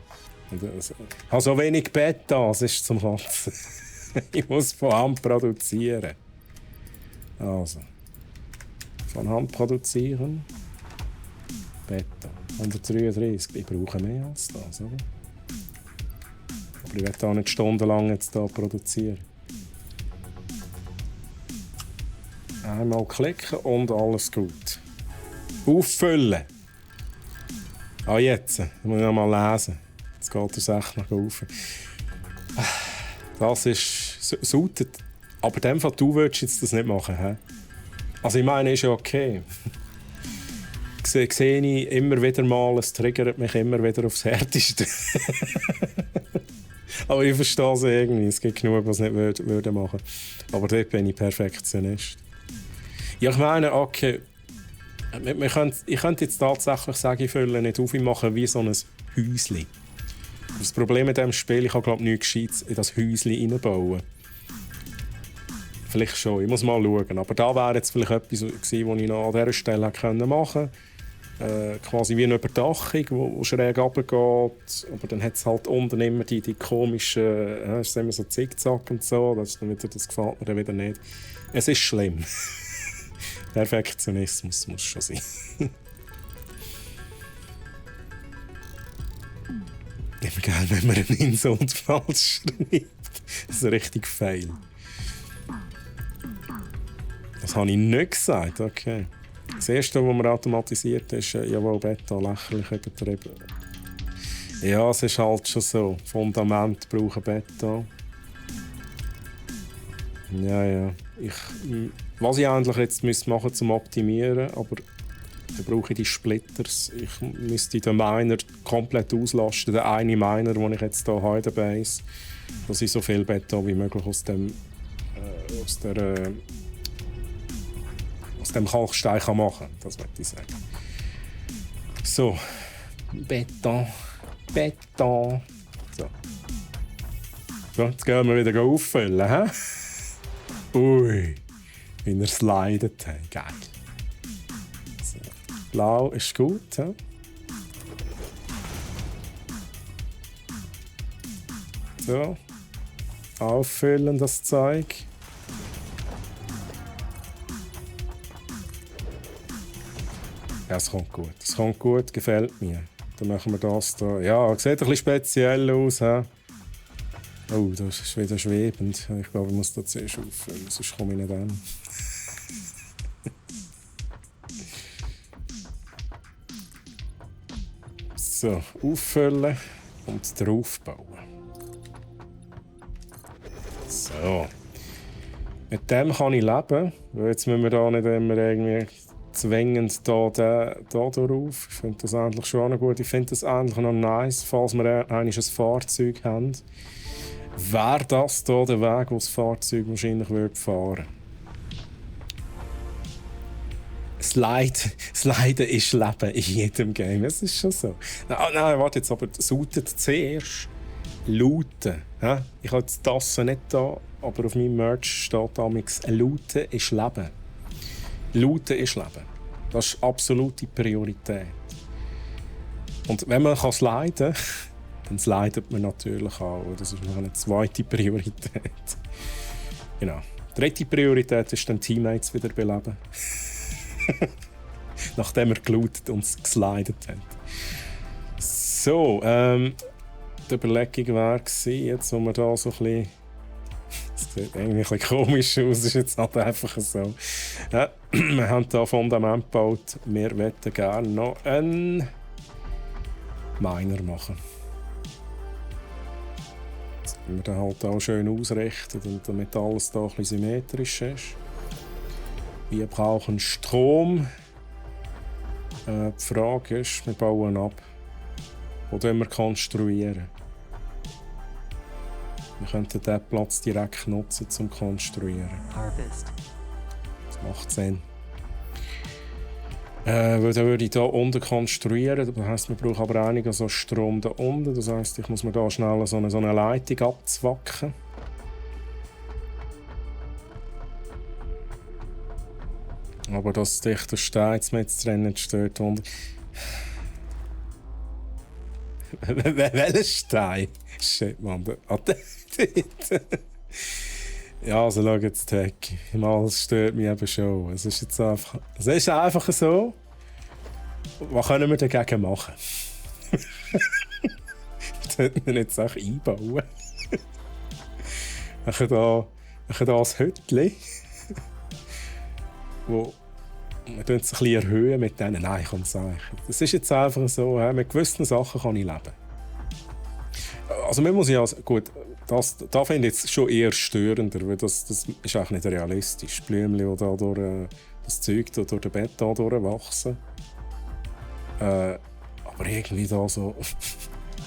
Ich habe so wenig Beta, es ist zum Kotzen. Ich muss von Hand produzieren. Also, von Hand produzieren. Beta. 133. Ich brauche mehr als das, oder? Aber ich werde auch nicht stundenlang jetzt hier produzieren. Einmal klicken und alles gut. Auffüllen. Ah, jetzt. Ich muss noch mal lesen. Jetzt geht es echt noch auf. Das ist... sautet. Aber in dem Fall, du würdest jetzt das nicht machen, hä? Also ich meine, ist ja okay. Sehe ich immer wieder mal, es triggert mich immer wieder aufs Härteste. Aber ich verstehe es irgendwie. Es gibt genug, was nicht würde machen. Aber dort bin ich Perfektionist. Ja, ich meine, okay, Ich könnte jetzt tatsächlich sagen, ich fülle nicht auf, ich mache wie so ein Häuschen. Das Problem mit diesem Spiel, ich kann glaube nichts Gescheites in das Häuschen reinbauen. Vielleicht schon, ich muss mal schauen. Aber da wäre jetzt vielleicht etwas gewesen, was ich noch an dieser Stelle hätte machen können. Quasi wie eine Überdachung, die schräg runtergeht. Aber dann hat es halt unten immer die komischen, es ist immer so Zickzack und so. Das gefällt mir dann wieder nicht. Es ist schlimm. Perfektionismus muss schon sein. Immer geil, wenn man einen Insult falsch schreibt. Das ist richtig fail. Das habe ich nicht gesagt, okay. Das erste, was man automatisiert ist, jawohl, Beta, lächerlich übertrieben. Ja, es ist halt schon so. Fundament brauchen Beta. Ja. Was ich eigentlich jetzt machen müsste zum Optimieren, aber dann brauche ich die Splitters. Ich müsste den Miner komplett auslasten, den einen Miner, den ich jetzt hier habe in der Base, dass ich so viel Beta wie möglich aus dem Kalkstein machen kann. Das möchte ich sagen. So. Beta. So. So, jetzt gehen wir wieder auffüllen. He? Ui. Wie er slidet. Geil. So. Blau ist gut. He? So. Auffüllen das Zeug. Ja, es kommt gut. Es kommt gut, gefällt mir. Dann machen wir das hier. Ja, sieht ein bisschen speziell aus. He? Oh, das ist wieder schwebend. Ich glaube, ich muss das zuerst auffüllen, sonst komme ich nicht an. So, auffüllen und draufbauen. So. Mit dem kann ich leben. Jetzt müssen wir da nicht immer irgendwie zwingend da drauf. Ich finde das eigentlich schon noch gut. Ich finde das eigentlich noch nice, falls wir ein Fahrzeug haben. Wäre das hier der Weg, wo das Fahrzeug wahrscheinlich fahren würde? Sliden ist Leben in jedem Game. Es ist schon so. Nein, warte jetzt, aber sautet zuerst. Looten. Ja? Ich habe die Tasse nicht da, aber auf meinem Merch steht damals Looten ist Leben. Looten ist Leben. Das ist absolute Priorität. Und wenn man sliden kann, dann slidet man natürlich auch. Das ist noch eine zweite Priorität. Genau. Dritte Priorität ist dann Teammates wieder beleben. Nachdem er gelootet und geslidet hat. So, die Überlegung war jetzt, wo wir da so ein bisschen... Das sieht irgendwie ein bisschen komisch aus, das ist jetzt halt einfach so. Ja, wir haben hier ein Fundament gebaut. Wir möchten gerne noch einen Miner machen. Das müssen wir dann halt auch schön ausrichten, und damit alles hier ein bisschen symmetrisch ist. Wir brauchen Strom. Die Frage ist, wir bauen ab. Wo wir konstruieren? Wir könnten diesen Platz direkt nutzen zum Konstruieren. Harvest. Das macht Sinn. Weil dann würde ich hier unten konstruieren. Das heisst, wir brauchen aber einiges an Strom hier unten. Das heisst, ich muss mir hier schnell so eine Leitung abzwacken. Aber das dichte Stein jetzt mit drin steht unten. Welcher Stein? Shit, Mann. Ja, also schau jetzt weg. Das stört mich eben schon. Es ist jetzt einfach... Es ist einfach so. Was können wir dagegen machen? Sollten wir jetzt auch einbauen? Ich habe hier ein Hütchen. Wo wir es ein bisschen erhöhen mit denen. Nein, ich kann es sagen. Es ist jetzt einfach so, mit gewissen Sachen kann ich leben. Also man muss ja... Gut, da finde ich es schon eher störender, weil das ist eigentlich nicht realistisch. Blümchen, die da durch das Zeug durch den Beton durchwachsen. Aber irgendwie da so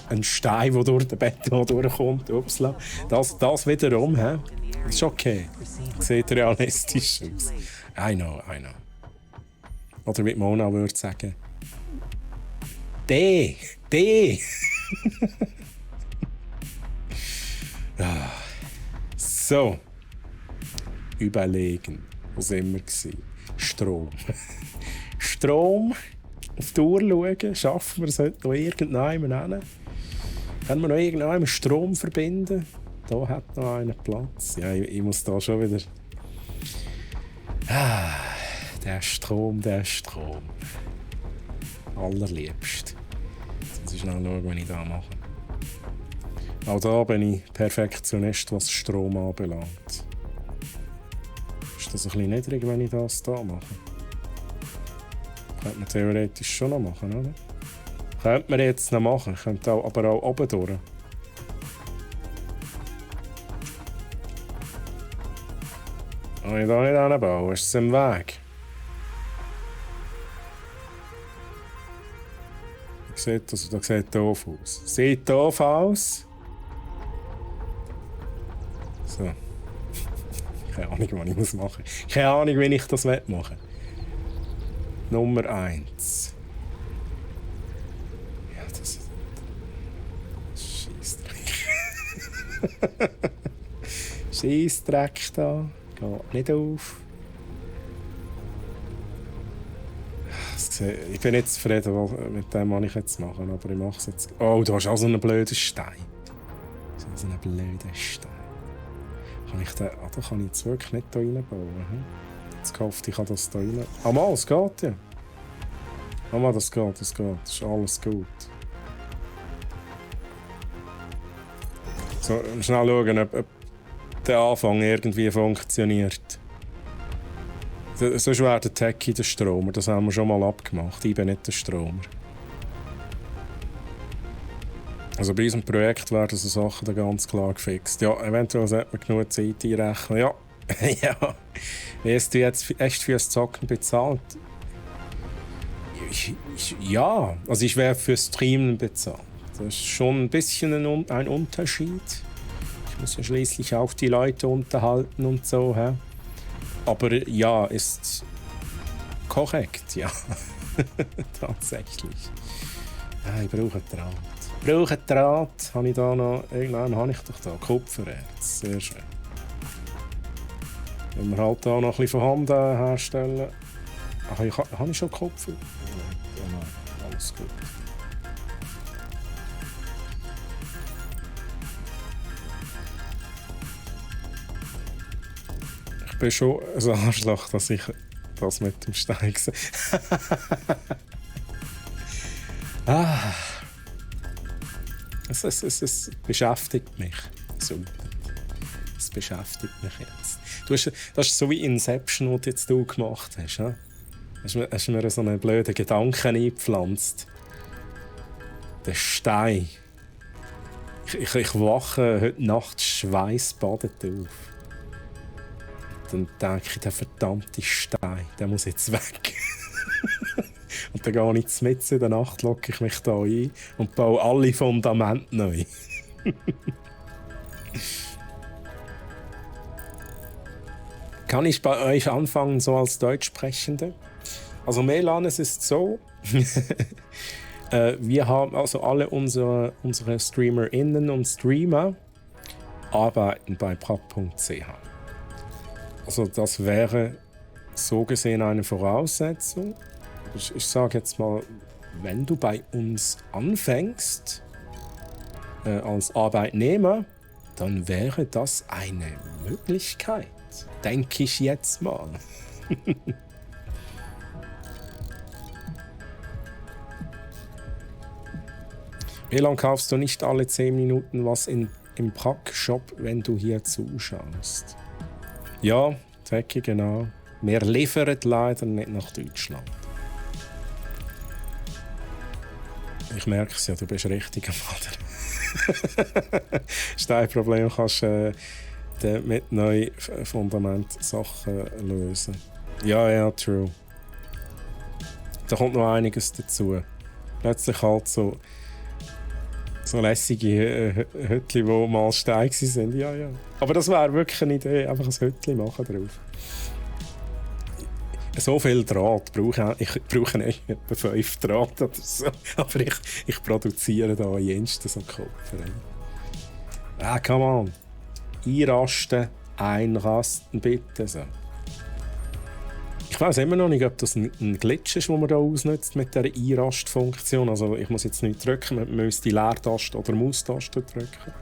ein Stein, der durch den Beton durchkommt, upsla. Das wiederum, ist okay. Sieht realistisch aus. I know. Oder wie Mona würde sagen, D. So. Überlegen. Wo sind wir gewesen? Strom. Strom. Auf die Uhr schauen. Schaffen wir es heute noch irgendjemanden hin? Können wir noch irgendjemanden Strom verbinden? Da hat noch einer Platz. Ja, ich muss da schon wieder... Der Strom. Allerliebst. Jetzt muss ich schnell schauen, was ich da mache. Auch da bin ich Perfektionist, was Strom anbelangt. Ist das ein bisschen niedrig, wenn ich das hier mache? Könnte man theoretisch schon noch machen, oder? Könnte man jetzt noch machen, könnte aber auch oben durch. Kann ich da nicht hinbauen? Ist es im Weg? Das sieht doof aus. Sieht doof aus? So. Keine Ahnung, was ich machen muss. Keine Ahnung, wie ich das machen will. Nummer 1. Ja, das... Scheissdreck. Scheissdreck da. Geht nicht auf. Ich bin nicht zufrieden mit dem, was ich jetzt mache, aber ich mache es jetzt. Oh, du hast auch so einen blöden Stein. So einen blöden Stein. Kann ich den... da kann ich jetzt wirklich nicht hier reinbauen. Jetzt gehofft, ich kann das hier rein... mal, es geht ja. Mal, das geht. Das ist alles gut. So, schnell schauen, ob der Anfang irgendwie funktioniert. Sonst wäre der Techie der Stromer. Das haben wir schon mal abgemacht. Ich bin nicht der Stromer. Also bei unserem Projekt werden so Sachen dann ganz klar gefixt. Ja, eventuell sollte man genug Zeit einrechnen. Ja, ja. Wie hast du jetzt echt für das Zocken bezahlt? Ja, also ich wäre für Streamen bezahlt. Das ist schon ein bisschen ein Unterschied. Ich muss ja schließlich auch die Leute unterhalten und so. Hä? Aber ja, ist korrekt, ja. Tatsächlich. Ja, ich brauche Draht. Habe ich da noch... Irgendwann habe ich doch da Kupfererz. Sehr schön. Wenn wir halt da noch ein bisschen von Hand herstellen. Ach, habe ich schon Kupfer? Nein, alles gut. Ich bin schon ein Arschloch, dass ich das mit dem Stein sehe. Es beschäftigt mich. Super. Es beschäftigt mich jetzt. Das ist so wie Inception, was du jetzt gemacht hast. Ja? Hast du mir so einen blöden Gedanken eingepflanzt? Der Stein. Ich wache heute Nacht schweißbadet auf. Dann denke ich, der verdammte Stein, der muss jetzt weg. Und dann gehe ich mitten in der Nacht, locke ich mich da ein und baue alle Fundamente neu. Kann ich bei euch anfangen, so als Deutschsprechende? Also Melan, es ist so, wir haben also alle unsere StreamerInnen und Streamer arbeiten bei prap.ch. Also das wäre so gesehen eine Voraussetzung. Ich sage jetzt mal, wenn du bei uns anfängst als Arbeitnehmer, dann wäre das eine Möglichkeit, denke ich jetzt mal. Wie lange kaufst du nicht alle 10 Minuten was im Prack-Shop, wenn du hier zuschaust? Ja, Techie, genau. Wir liefern leider nicht nach Deutschland. Ich merke es ja, du bist richtig am Vater. Steinproblem kannst du mit neuen Fundamentsachen lösen. Ja, true. Da kommt noch einiges dazu. Plötzlich halt so lässige Hütchen, die mal Stein waren. Ja. Aber das wäre wirklich eine Idee, einfach ein Hütchen machen drauf. so viel Draht brauche ich brauche nicht etwa 5 Draht oder so. Aber ich produziere da jensten so Kopf. Ah, come on. Einrasten, einrasten bitte. So. Ich weiß immer noch nicht, ob das ein Glitch ist, den man hier ausnutzt mit dieser Einrastfunktion. Also ich muss jetzt nicht drücken, man müsste die Leertaste oder Maustaste drücken.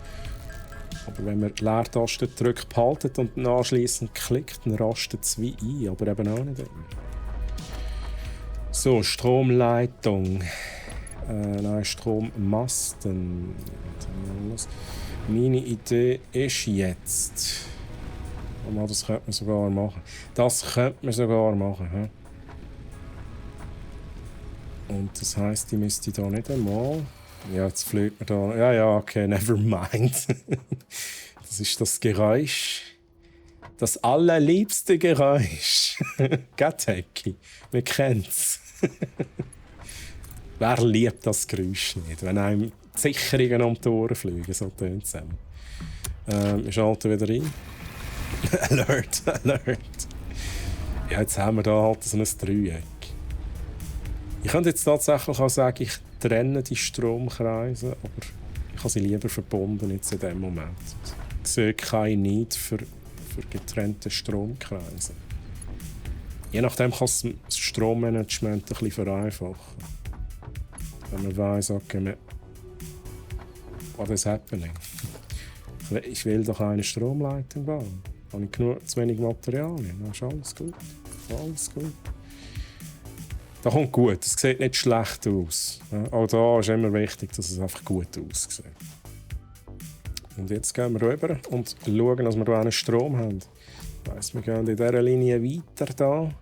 Aber wenn man die Leertaste drückt, behaltet und dann anschliessend klickt, dann rastet es wie ein, aber eben auch nicht immer. So, Stromleitung. Nein, Strommasten. Meine Idee ist jetzt... Oh, das könnte man sogar machen. Das könnte man sogar machen. He? Und das heisst, ich müsste da nicht einmal... Ja, jetzt fliegt man da... Ja, okay, never mind. Das ist das Geräusch. Das allerliebste Geräusch. Gätthecki. Wir kennen es. Wer liebt das Geräusch nicht? Wenn einem die Sicherungen um die Ohren fliegen, so tönt es. Wir schalten wieder ein. Alert, Alert. Ja, jetzt haben wir da halt so ein Dreieck. Ich könnte jetzt tatsächlich auch sagen, ich trenne die Stromkreise, aber ich habe sie lieber verbunden jetzt in dem Moment. Ich sehe keinen Need für getrennte Stromkreise. Je nachdem kann es das Strommanagement ein bisschen vereinfachen. Wenn man weiss, okay, what is happening? Ich will doch eine Stromleitung bauen. Habe ich zu wenig Materialien? Dann ist alles gut. Alles gut. Das kommt gut. Es sieht nicht schlecht aus. Auch da ist immer wichtig, dass es einfach gut aussieht. Und jetzt gehen wir rüber und schauen, dass wir hier einen Strom haben. Das heisst, wir gehen in dieser Linie weiter da. Okay.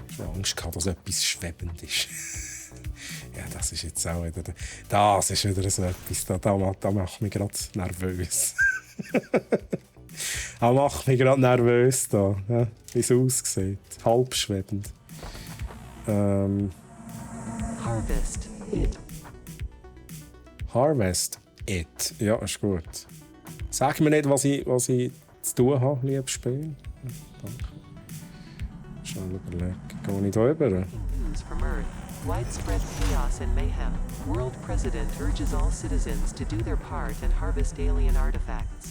Ich habe Angst gehabt, dass etwas schwebend ist. Ja, das ist jetzt auch wieder... Das ist wieder so etwas, da macht mich gerade nervös. Das macht mich gerade nervös, da, ja, wie es aussieht. Halb schwebend. Harvest it. Harvest it. Ja, ist gut. Sag mir nicht, was ich zu tun habe, liebes Spiel. Ja, danke. Schnell überlegen. Gehe ich da rüber? News from Earth. Widespread chaos and mayhem. World President urges all citizens to do their part and harvest alien artifacts.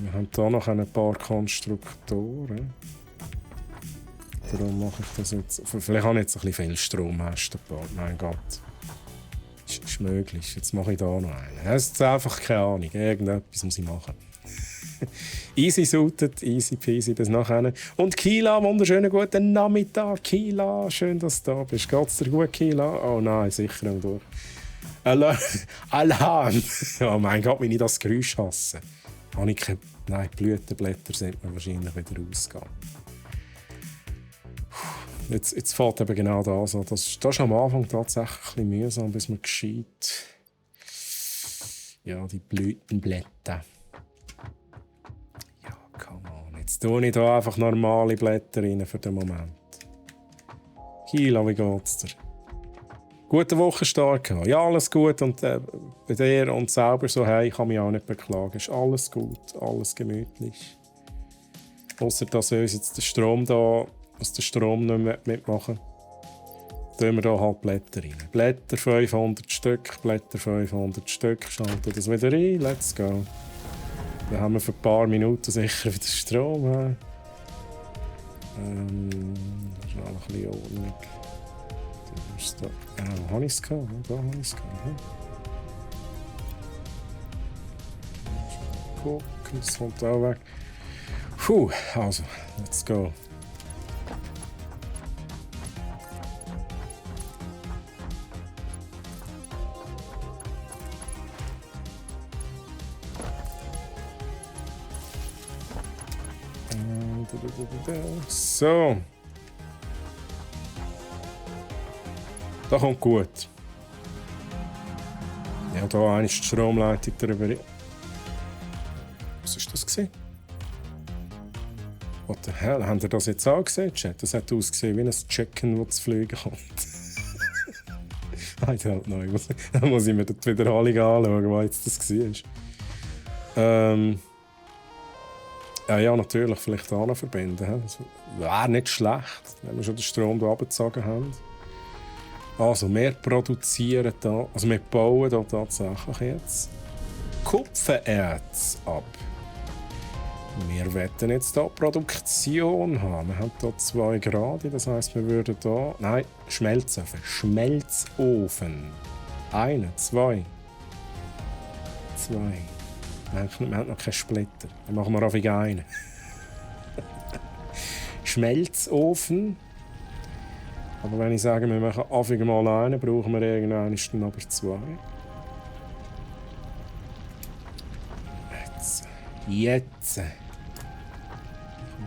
Wir haben hier noch ein paar Konstruktoren. Darum mache ich das jetzt. Vielleicht habe ich jetzt ein bisschen viel Strommasten gebaut. Mein Gott. Ist möglich. Jetzt mache ich da noch einen. Es ist einfach keine Ahnung. Irgendetwas muss ich machen. Easy suited, easy peasy bis nachher. Und Kila, wunderschönen guten Nachmittag. Kila, schön, dass du da bist. Geht's dir gut, Kila? Oh nein, Sicherung durch. Alarm! Oh mein Gott, wenn ich das Geräusch hasse. Nein, die Blütenblätter sind mir wahrscheinlich wieder ausgegangen. Jetzt fällt eben genau das an. Das ist am Anfang tatsächlich ein bisschen mühsam, bis man gescheit... Ja, die Blütenblätter. Ja, come on. Jetzt tue ich da einfach normale Blätter rein für den Moment. Kila, wie geht's dir? Gute Wochenstart gehabt. Ja, alles gut. Und bei dir und selber so, hey, ich kann mich auch nicht beklagen. Ist alles gut, alles gemütlich. Ausser dass uns jetzt der Strom nicht mehr mitmachen. Tun wir hier halt Blätter rein. Blätter 500 Stück, Blätter 500 Stück. Schalten das wieder ein. Let's go. Dann haben wir für ein paar Minuten sicher wieder Strom. Schnell ein bisschen Ordnung. Wo habe ich es gehabt? Da habe ich es gehabt. Gucken, das kommt auch weg. Puh, also, let's go. So. Das kommt gut. Ja, da ist die Stromleitung darüber. Was war das? What the hell? Habt ihr das jetzt auch gesehen, Chat? Das hat ausgesehen wie ein Chicken, das zu fliegen kommt. I don't know. Da muss ich mir die Wiederholung anschauen, was jetzt das war. Ja, natürlich, vielleicht da noch verbinden. He? Das wäre nicht schlecht, wenn wir schon den Strom hier runtergezogen haben. Also, wir produzieren hier, also wir bauen hier tatsächlich jetzt Kupfererz ab. Wir wollen jetzt hier Produktion haben. Wir haben hier 2 Grad, das heisst, wir würden hier... Nein, Schmelzofen. Schmelzofen. 1, 2. 2. Wir haben noch keinen Splitter. Dann machen wir einfach einen. Schmelzofen. Aber wenn ich sage, wir machen einfach mal einen, brauchen wir irgendwann dann aber 2. Jetzt.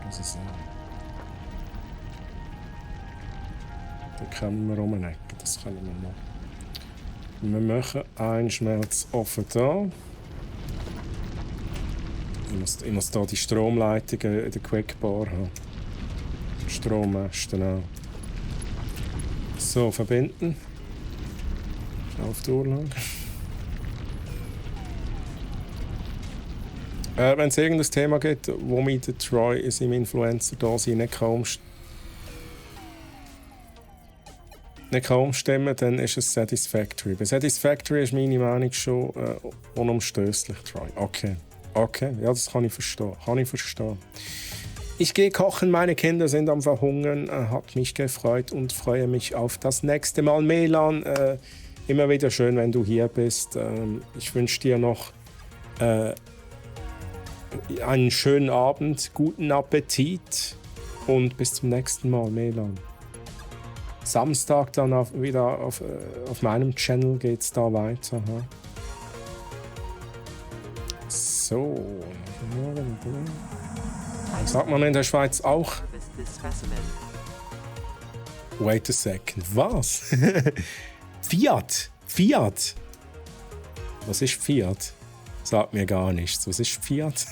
Das ist da können wir rumnecken, das können wir machen. Wir machen einen Schmelzofen hier. Ich muss hier die Stromleitungen in der Quickbar haben. Strommasten auch. So, verbinden. Auf die Urlage. Wenn es irgendein Thema gibt, wo mich der Troy in seinem Influencer-Dasein nicht kann umstimmen, dann ist es Satisfactory. Bei Satisfactory ist meine Meinung schon unumstößlich, Troy. Okay, ja, das kann ich verstehen. Ich gehe kochen, meine Kinder sind am Verhungern, hat mich gefreut und freue mich auf das nächste Mal. Melan, immer wieder schön, wenn du hier bist. Ich wünsche dir noch einen schönen Abend, guten Appetit und bis zum nächsten Mal, Melan. Samstag dann wieder auf meinem Channel geht's da weiter. Ha? So. Sagt man in der Schweiz auch? Wait a second. Was? Fiat? Was ist Fiat? Sagt mir gar nichts. Was ist Fiat?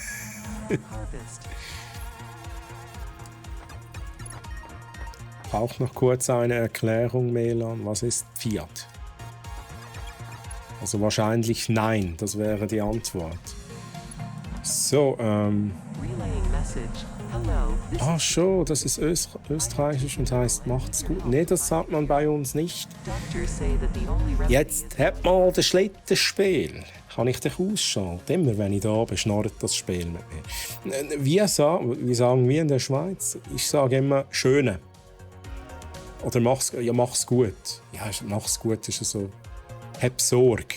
Auch noch kurz eine Erklärung, Melan. Was ist Fiat? Also wahrscheinlich nein, das wäre die Antwort. So, schon, das ist österreichisch und heißt macht's gut. Nee, das sagt man bei uns nicht. Jetzt hat mal das Schlittenspiel. Kann ich dich ausschalten? Immer wenn ich da bin, schnarrt das Spiel mit mir. Wie sagen wir in der Schweiz? Ich sage immer «schöne». Oder mach's gut. Ja, mach's gut ist so. Hab Sorge.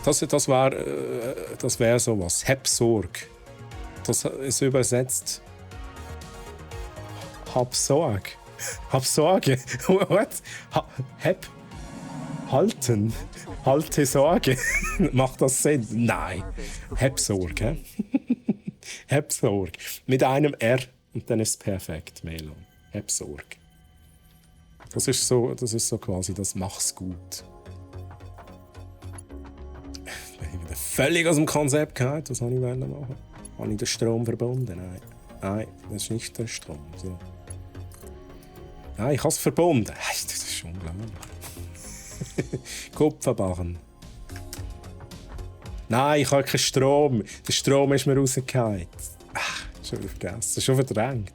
Das wäre sowas. Hab Sorge. Das ist übersetzt. Hab Sorge. What? Halten. Halte Sorge. Macht das Sinn? Nein. Hab Sorge. Hab Sorge. Mit einem R und dann ist es perfekt, Melan. Hab Sorge. Das ist so quasi das «Mach's gut». Völlig aus dem Konzept gehabt. Was wollte ich machen? Habe ich den Strom verbunden? Nein, das ist nicht der Strom. So. Nein, ich habe es verbunden. Das ist unglaublich. Kupferbarren. Nein, ich habe keinen Strom. Der Strom ist mir rausgefallen. Schon vergessen. Schon verdrängt.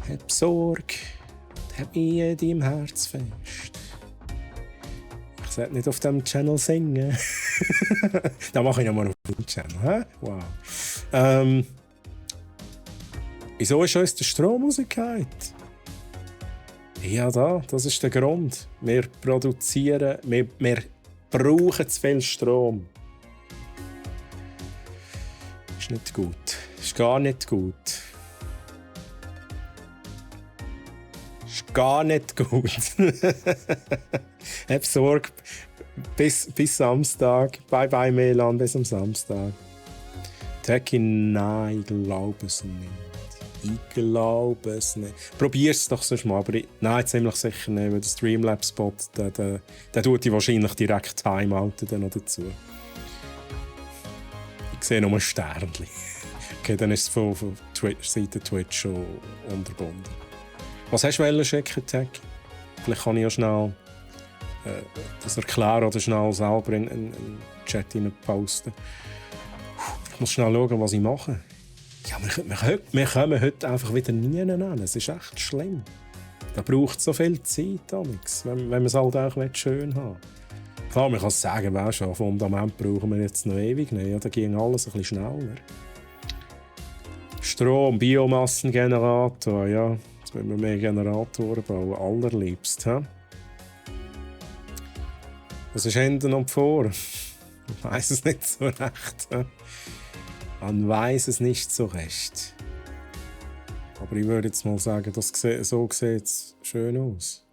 Hab Sorge. Hab mich in deinem Herz fest. Ich sollte nicht auf diesem Channel singen. Das mache ich nochmal auf dem Channel. He? Wow. Wieso ist uns der Strom rausgefallen? Ja, das ist der Grund. Wir produzieren, wir brauchen zu viel Strom. Ist nicht gut. Ist gar nicht gut. Hab Sorge. Bis Samstag. Bye, Melan. Bis am Samstag. Techie, nein, ich glaube es nicht. Probier's doch sonst mal. Aber nein, ziemlich sicher nicht. Weil der Streamlabs-Bot, der tut die wahrscheinlich direkt timeouten dann noch dazu. Ich sehe nur ein Sternchen. Okay, dann ist es von Seite Twitch schon unterbunden. Was hast du schicken, Tech? Vielleicht kann ich ja schnell das erklären oder schnell selber in den Chat posten. Ich muss schnell schauen, was ich mache. Ja, wir kommen heute einfach wieder nie an. Es ist echt schlimm. Da braucht so viel Zeit, Amix, wenn man es halt auch schön haben will. Klar, man kann sagen, weißt du, Fundament brauchen wir jetzt noch ewig nicht. Ja, da ging alles ein bisschen schneller. Strom, Biomassengenerator, ja. Jetzt müssen wir mehr Generatoren bauen, allerliebst. He? Was ist hinten und vor? Ich weiss es nicht so recht. He? Man weiß es nicht so recht. Aber ich würde jetzt mal sagen, so sieht es schön aus.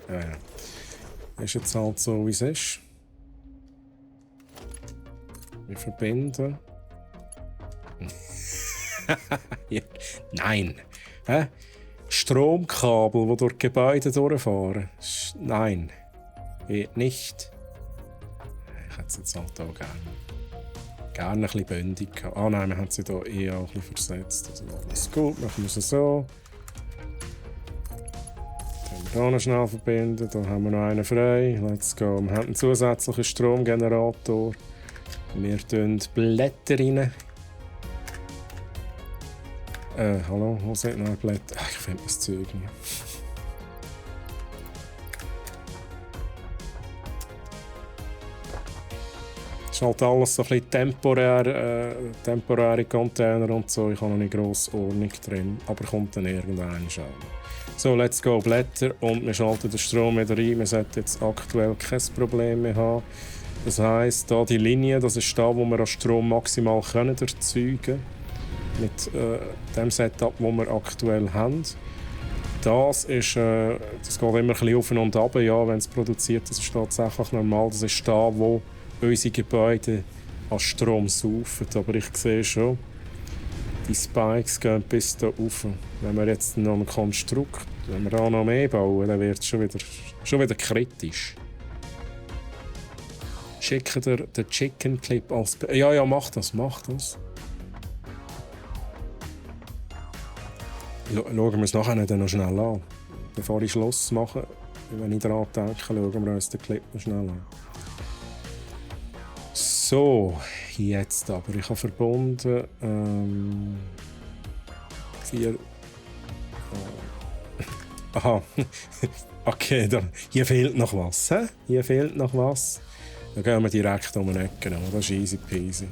Ja. Ist jetzt halt so, wie es ist. Wir verbinden. Ja. Nein. Hä? Stromkabel, die durch Gebäude durchfahren. Nein. Geht nicht. Ich hätte es jetzt halt auch gerne ein bisschen bündig gehabt. Ah nein, wir haben sie hier auch ein bisschen versetzt. Also alles gut, machen wir es so. Hier noch schnell verbinden, da haben wir noch einen frei. Let's go. Wir haben einen zusätzlichen Stromgenerator. Wir tun Blätter rein. Hallo, wo sind noch Blätter? Ach, ich finde das Zeug nicht. Es ist halt alles so ein bisschen temporäre Container und so. Ich habe noch nicht grosse Ordnung drin, aber kommt dann irgendwann schon. So, let's go, Blätter und wir schalten den Strom wieder ein. Wir sollten jetzt aktuell kein Problem mehr haben. Das heisst, da die Linie, das ist da, wo wir an Strom maximal können erzeugen können. Mit dem Setup, das wir aktuell haben. Das geht immer ein bisschen auf und ab. Ja, wenn es produziert, das ist tatsächlich normal. Das ist da, wo unsere Gebäude an Strom saufen. Aber ich sehe schon, die Spikes gehen bis hier rauf. Wenn wir jetzt noch ein Konstrukt, wenn wir da noch mehr bauen, dann wird es schon wieder kritisch. Schicke dir den Chicken Clip als... Ja, mach das. Schauen wir es nachher dann noch schnell an. Bevor ich Schluss mache, wenn ich daran denke, schauen wir uns den Clip noch schnell an. So, jetzt aber. Ich habe verbunden 4. Aha. Okay, hier fehlt noch was. He? Hier fehlt noch was. Dann gehen wir direkt um die Ecke. Das ist easy peasy.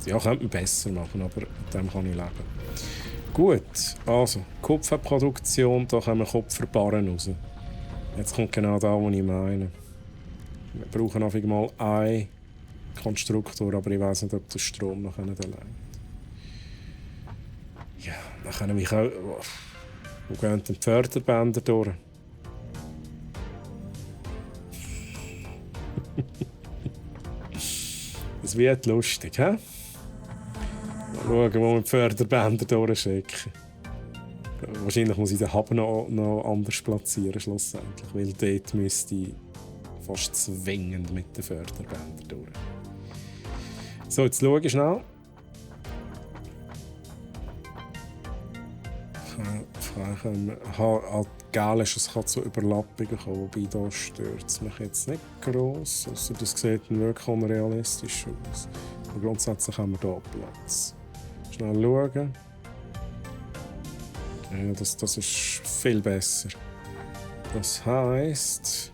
Ja, könnte man besser machen, aber mit dem kann ich leben. Gut, also Kupferproduktion, da kommen Kupferbarren raus. Jetzt kommt genau da, was ich meine. Wir brauchen einfach mal einen Konstruktor, aber ich weiß nicht, ob der Strom noch allein. Ja, dann können wir auch... Wo gehen die Förderbänder durch? Das wird lustig, hä? Mal schauen, wo wir die Förderbänder durchschicken. Wahrscheinlich muss ich den Hub noch anders platzieren, schlussendlich. Weil dort müsste ich fast zwingend mit den Förderbändern durch. So, jetzt schaue ich schnell. Gel ist, es kann zu Überlappungen kommen, wobei da stört es mich jetzt nicht gross. Also das sieht wirklich unrealistisch aus. Aber grundsätzlich haben wir hier Platz. Schnell schauen. Ja, das ist viel besser. Das heisst...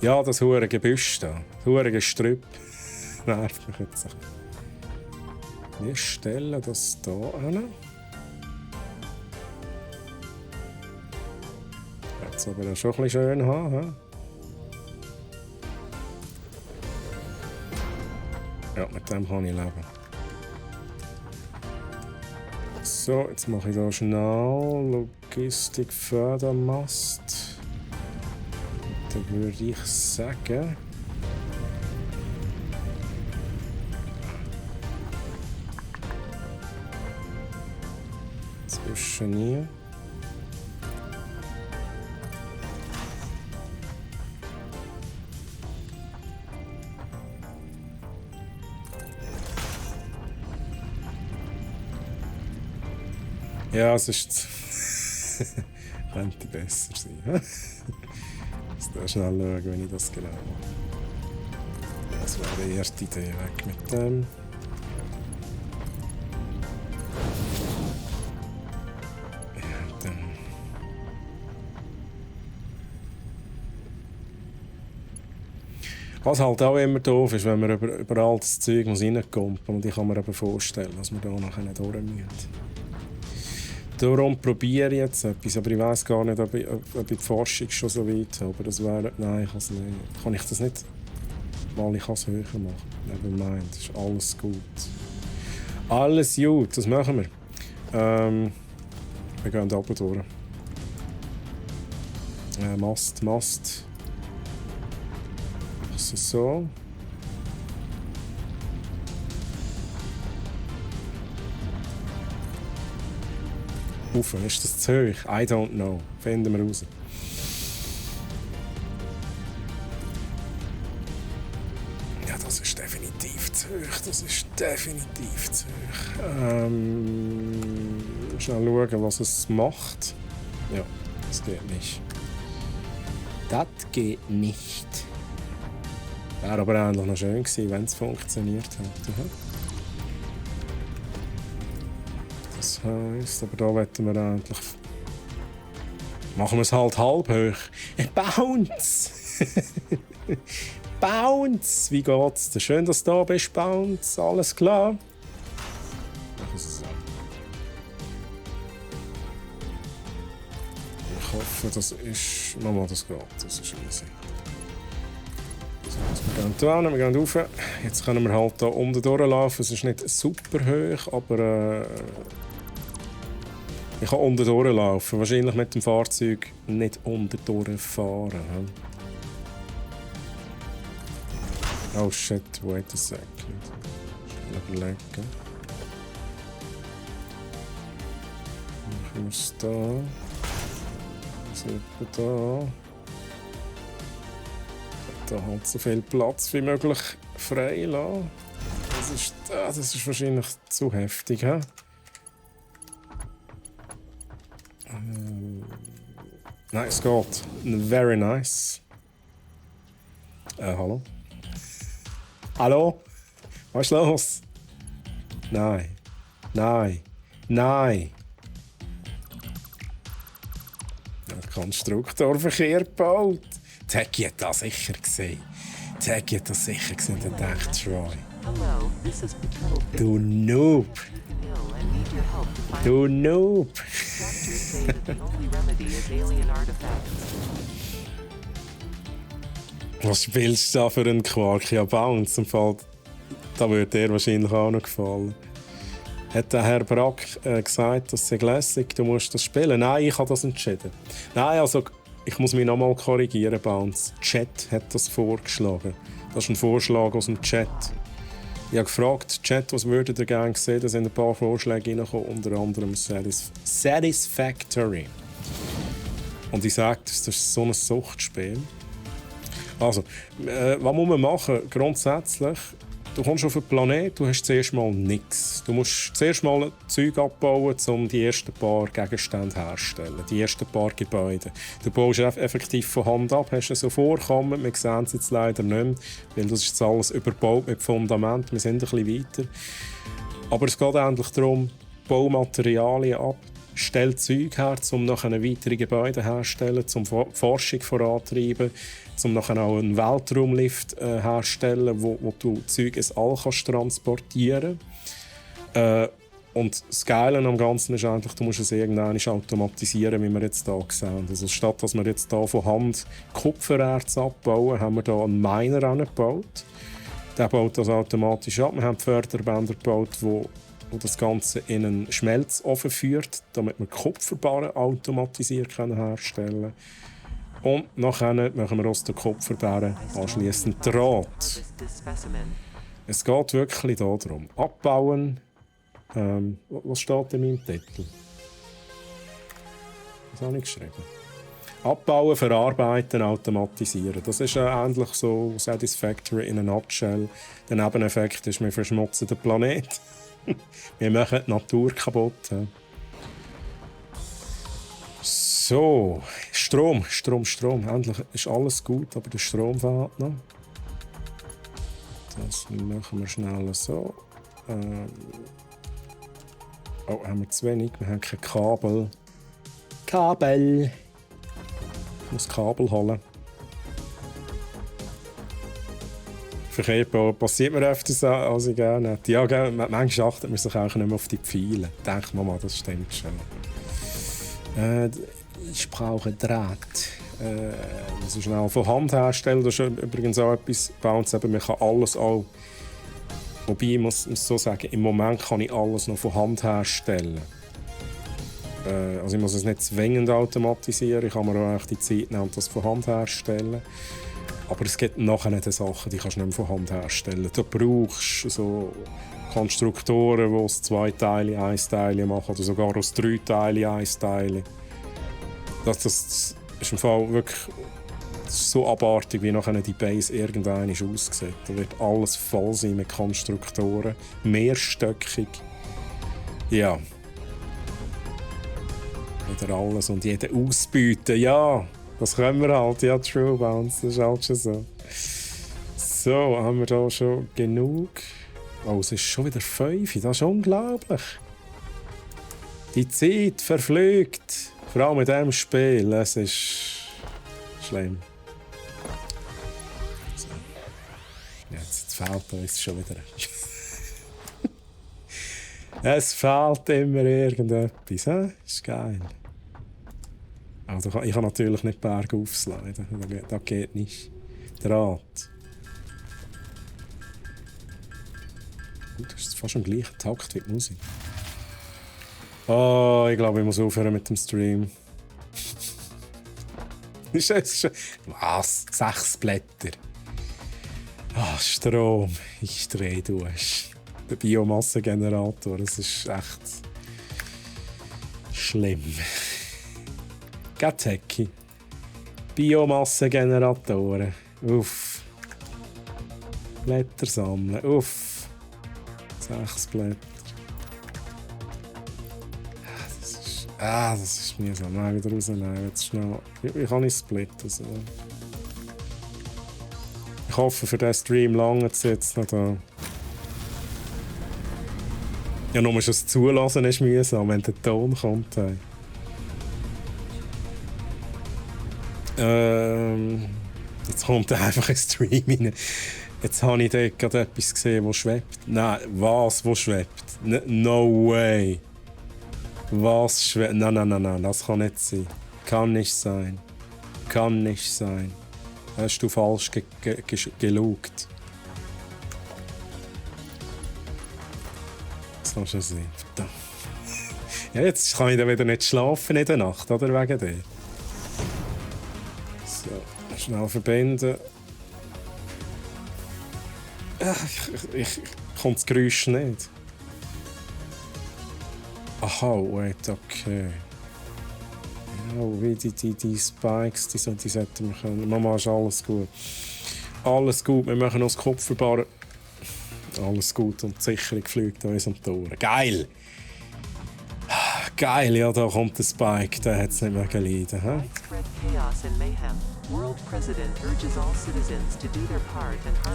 Ja, das hure Gebüsch da, das hure Gestrüpp, nervt mich jetzt ein bisschen. Wir stellen das hier hin. Jetzt aber auch schon ein bisschen schön haben. Ja, mit dem kann ich leben. So, jetzt mache ich hier schnell Logistik Fördermast. Dann würde ich sagen... Zwischen hier. Ja, es ist Könnte besser sein. Muss da schnell schauen, wenn ich das genau mache. Das wäre die erste Idee. Weg mit dem. Ja, dann. Was halt auch immer doof ist, wenn man über all das Zeug reinkommt. Und ich kann mir eben vorstellen, dass wir da nachher nicht durch müssen. Darum probiere ich jetzt etwas, aber ich weiss gar nicht, ob ich die Forschung schon so weit habe. Aber das wäre... Nein, ich kann es nicht. Kann ich das nicht? Weil ich es höher machen. Nevermind, das ist alles gut. Alles gut, das machen wir. Wir gehen runter durch. Mast. Das ist so. Uff, ist das zu hoch? I don't know. Finden wir raus. Ja, das ist definitiv zu hoch. Das ist definitiv zu hoch. Schnell schauen, was es macht. Ja, das geht nicht. Das geht nicht. Wäre aber eigentlich noch schön gewesen, wenn es funktioniert hätte. Das heisst, aber da wollten wir eigentlich... Machen wir es halt halb hoch. Bounce! Bounce! Wie geht's dir? Schön, dass du da bist, Bounce. Alles klar? Machen wir es so. Ich hoffe, das ist... Nochmal, das geht. Das ist easy. Wir gehen hier hin, wir gehen rauf. Jetzt können wir halt hier unten durchlaufen. Es ist nicht super hoch, aber... Ich kann unten durchlaufen. Wahrscheinlich mit dem Fahrzeug nicht unten durchfahren. Oh shit, wait a second. Schnell überlegen. Machen wir es da. Super da. Da halt so viel Platz wie möglich frei lassen. Das ist wahrscheinlich zu heftig. He? Nein, es geht. Very nice. Hallo? Hallo? Was ist los? Nein. Nein. Nein. Der Konstruktorverkehr gebaut. Taggy hat das sicher gesehen. Taggy hat das sicher gesehen und er dachte, Troy. Du Noob. Du Noob. Was spielst du da für einen Quark? Ja, Bounce. Da würde dir wahrscheinlich auch noch gefallen. Hat der Herr Brack gesagt, das sei lässig, du musst das spielen? Nein, ich habe das entschieden. Nein, also, ich muss mich nochmal korrigieren, Bounce. Chat hat das vorgeschlagen. Das ist ein Vorschlag aus dem Chat. Ich habe gefragt, Chat, was würdet ihr gerne sehen? Da sind ein paar Vorschläge reingekommen, unter anderem Satisfactory. Und ich sage, das ist so ein Suchtspiel. Also, was muss man machen? Grundsätzlich, du kommst auf den Planeten, du hast zuerst mal nichts. Du musst zuerst mal Zeug abbauen, um die ersten paar Gegenstände herzustellen, die ersten paar Gebäude. Du baust effektiv von Hand ab, hast so Vorkommen, wir sehen es jetzt leider nicht mehr, weil das ist jetzt alles überbaut mit Fundament, wir sind ein bisschen weiter. Aber es geht eigentlich darum, Baumaterialien ab, stell Zeug her, um nachher weitere Gebäude herzustellen, um Forschung vorantreiben, um nachher auch einen Weltraumlift herzustellen, wo du Zeug ins All kannst transportieren. Und das Geile am Ganzen ist eigentlich, du musst es irgendwann automatisieren, wie wir jetzt hier sehen. Also statt dass wir jetzt hier von Hand Kupfererz abbauen, haben wir hier einen Miner angebaut. Der baut das automatisch ab. Wir haben Förderbänder gebaut, wo das Ganze in einen Schmelzofen führt, damit wir Kupferbarren automatisiert herstellen können. Und nachher machen wir aus den Kupferbarren anschliessend Draht. Es geht wirklich darum. Abbauen. Was steht in meinem Titel? Was habe ich geschrieben? Abbauen, verarbeiten, automatisieren. Das ist ähnlich so Satisfactory in a nutshell. Der Nebeneffekt ist, wir verschmutzen den Planeten. Wir machen die Natur kaputt. So, Strom. Endlich ist alles gut, aber der Strom fehlt noch. Das machen wir schnell so. Oh, haben wir zu wenig? Wir haben kein Kabel. Ich muss Kabel holen. Verkehr passiert mir öfters, als ich gerne hätte. Ja, manchmal achtet man sich auch nicht mehr auf die Pfeile. Denkt man mal, das stimmt schon. Ich brauche Draht. So schnell von Hand herstellen. Das ist übrigens auch etwas bei uns. Man kann alles auch. Wobei, ich muss so sagen, im Moment kann ich alles noch von Hand herstellen. Also ich muss es nicht zwingend automatisieren. Ich kann mir auch die Zeit nehmen und das von Hand herstellen. Aber es gibt nachher nicht Sachen, die kannst du nicht mehr von Hand herstellen. Du brauchst so Konstruktoren, die aus 2 Teilen 1 Teil machen oder sogar aus 3 Teilen 1 Teil. Das ist im Fall wirklich so abartig, wie nachher die Base irgendwann aussieht. Da wird alles voll sein mit Konstruktoren, mehrstöckig. Ja. Wieder alles und jeden ausbieten. Ja, das können wir halt. Ja, True Bounce, das ist halt schon so. So, haben wir da schon genug? Oh, es ist schon wieder 5. Das ist unglaublich. Die Zeit verfliegt. Vor allem mit diesem Spiel. Es ist schlimm. So. Ja, jetzt fehlt uns schon wieder. Es fehlt immer irgendetwas. Das ist geil. Also ich kann natürlich nicht Berge aufsliden. Das geht nicht. Draht. Das ist fast im gleichen Takt wie die Musik. Oh, ich glaube, ich muss aufhören mit dem Stream. Ist das schon... Was? 6 Blätter. Ah, Strom. Ich drehe durch. Der Biomassengenerator. Das ist echt... schlimm. Gateki. Biomassengeneratoren. Uff. Blätter sammeln. Uff. 6 Blätter. Das ist mühsam. Nein, wieder rausnehmen. Jetzt schnell. Ich kann nicht splitten. So. Ich hoffe, für diesen Stream lange es jetzt noch da. Ja, nur das Zulassen ist mühsam, wenn der Ton kommt. Jetzt kommt einfach ein Stream rein. Jetzt habe ich dort gerade etwas gesehen, das schwebt. Nein, was, wo schwebt? No way. Was schwebt? Nein, das kann nicht sein. Kann nicht sein. Kann nicht sein. Hast du falsch geschaut. Das kann schon sein. Verdammt. Ja, jetzt kann ich dann wieder nicht schlafen in der Nacht, oder? Wegen dem. So, schnell verbinden. Ich komme das Geräusch nicht. Aha, wait, okay. Ja, wie die Spikes, die sollten wir können. Mama, ist alles gut. Alles gut, wir machen uns Kopfverbarren. Alles gut und die Sicherung fliegt uns um die Ohren. Geil! Geil, ja, da kommt der Spike, der hat es nicht mehr gelitten.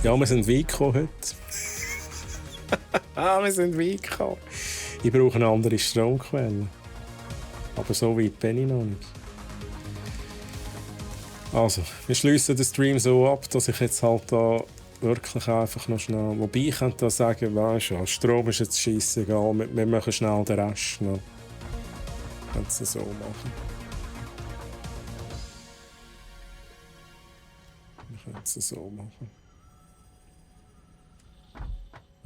Ja, wir sind weit gekommen heute. Wir sind weit gekommen. Ich brauche eine andere Stromquelle. Aber so weit bin ich noch nicht. Also, wir schließen den Stream so ab, dass ich jetzt halt da wirklich einfach noch schnell... Wobei ich könnte da sagen, weißt du, Strom ist jetzt scheissegal, wir machen schnell den Rest noch. Können Sie so machen. Wir können es so machen.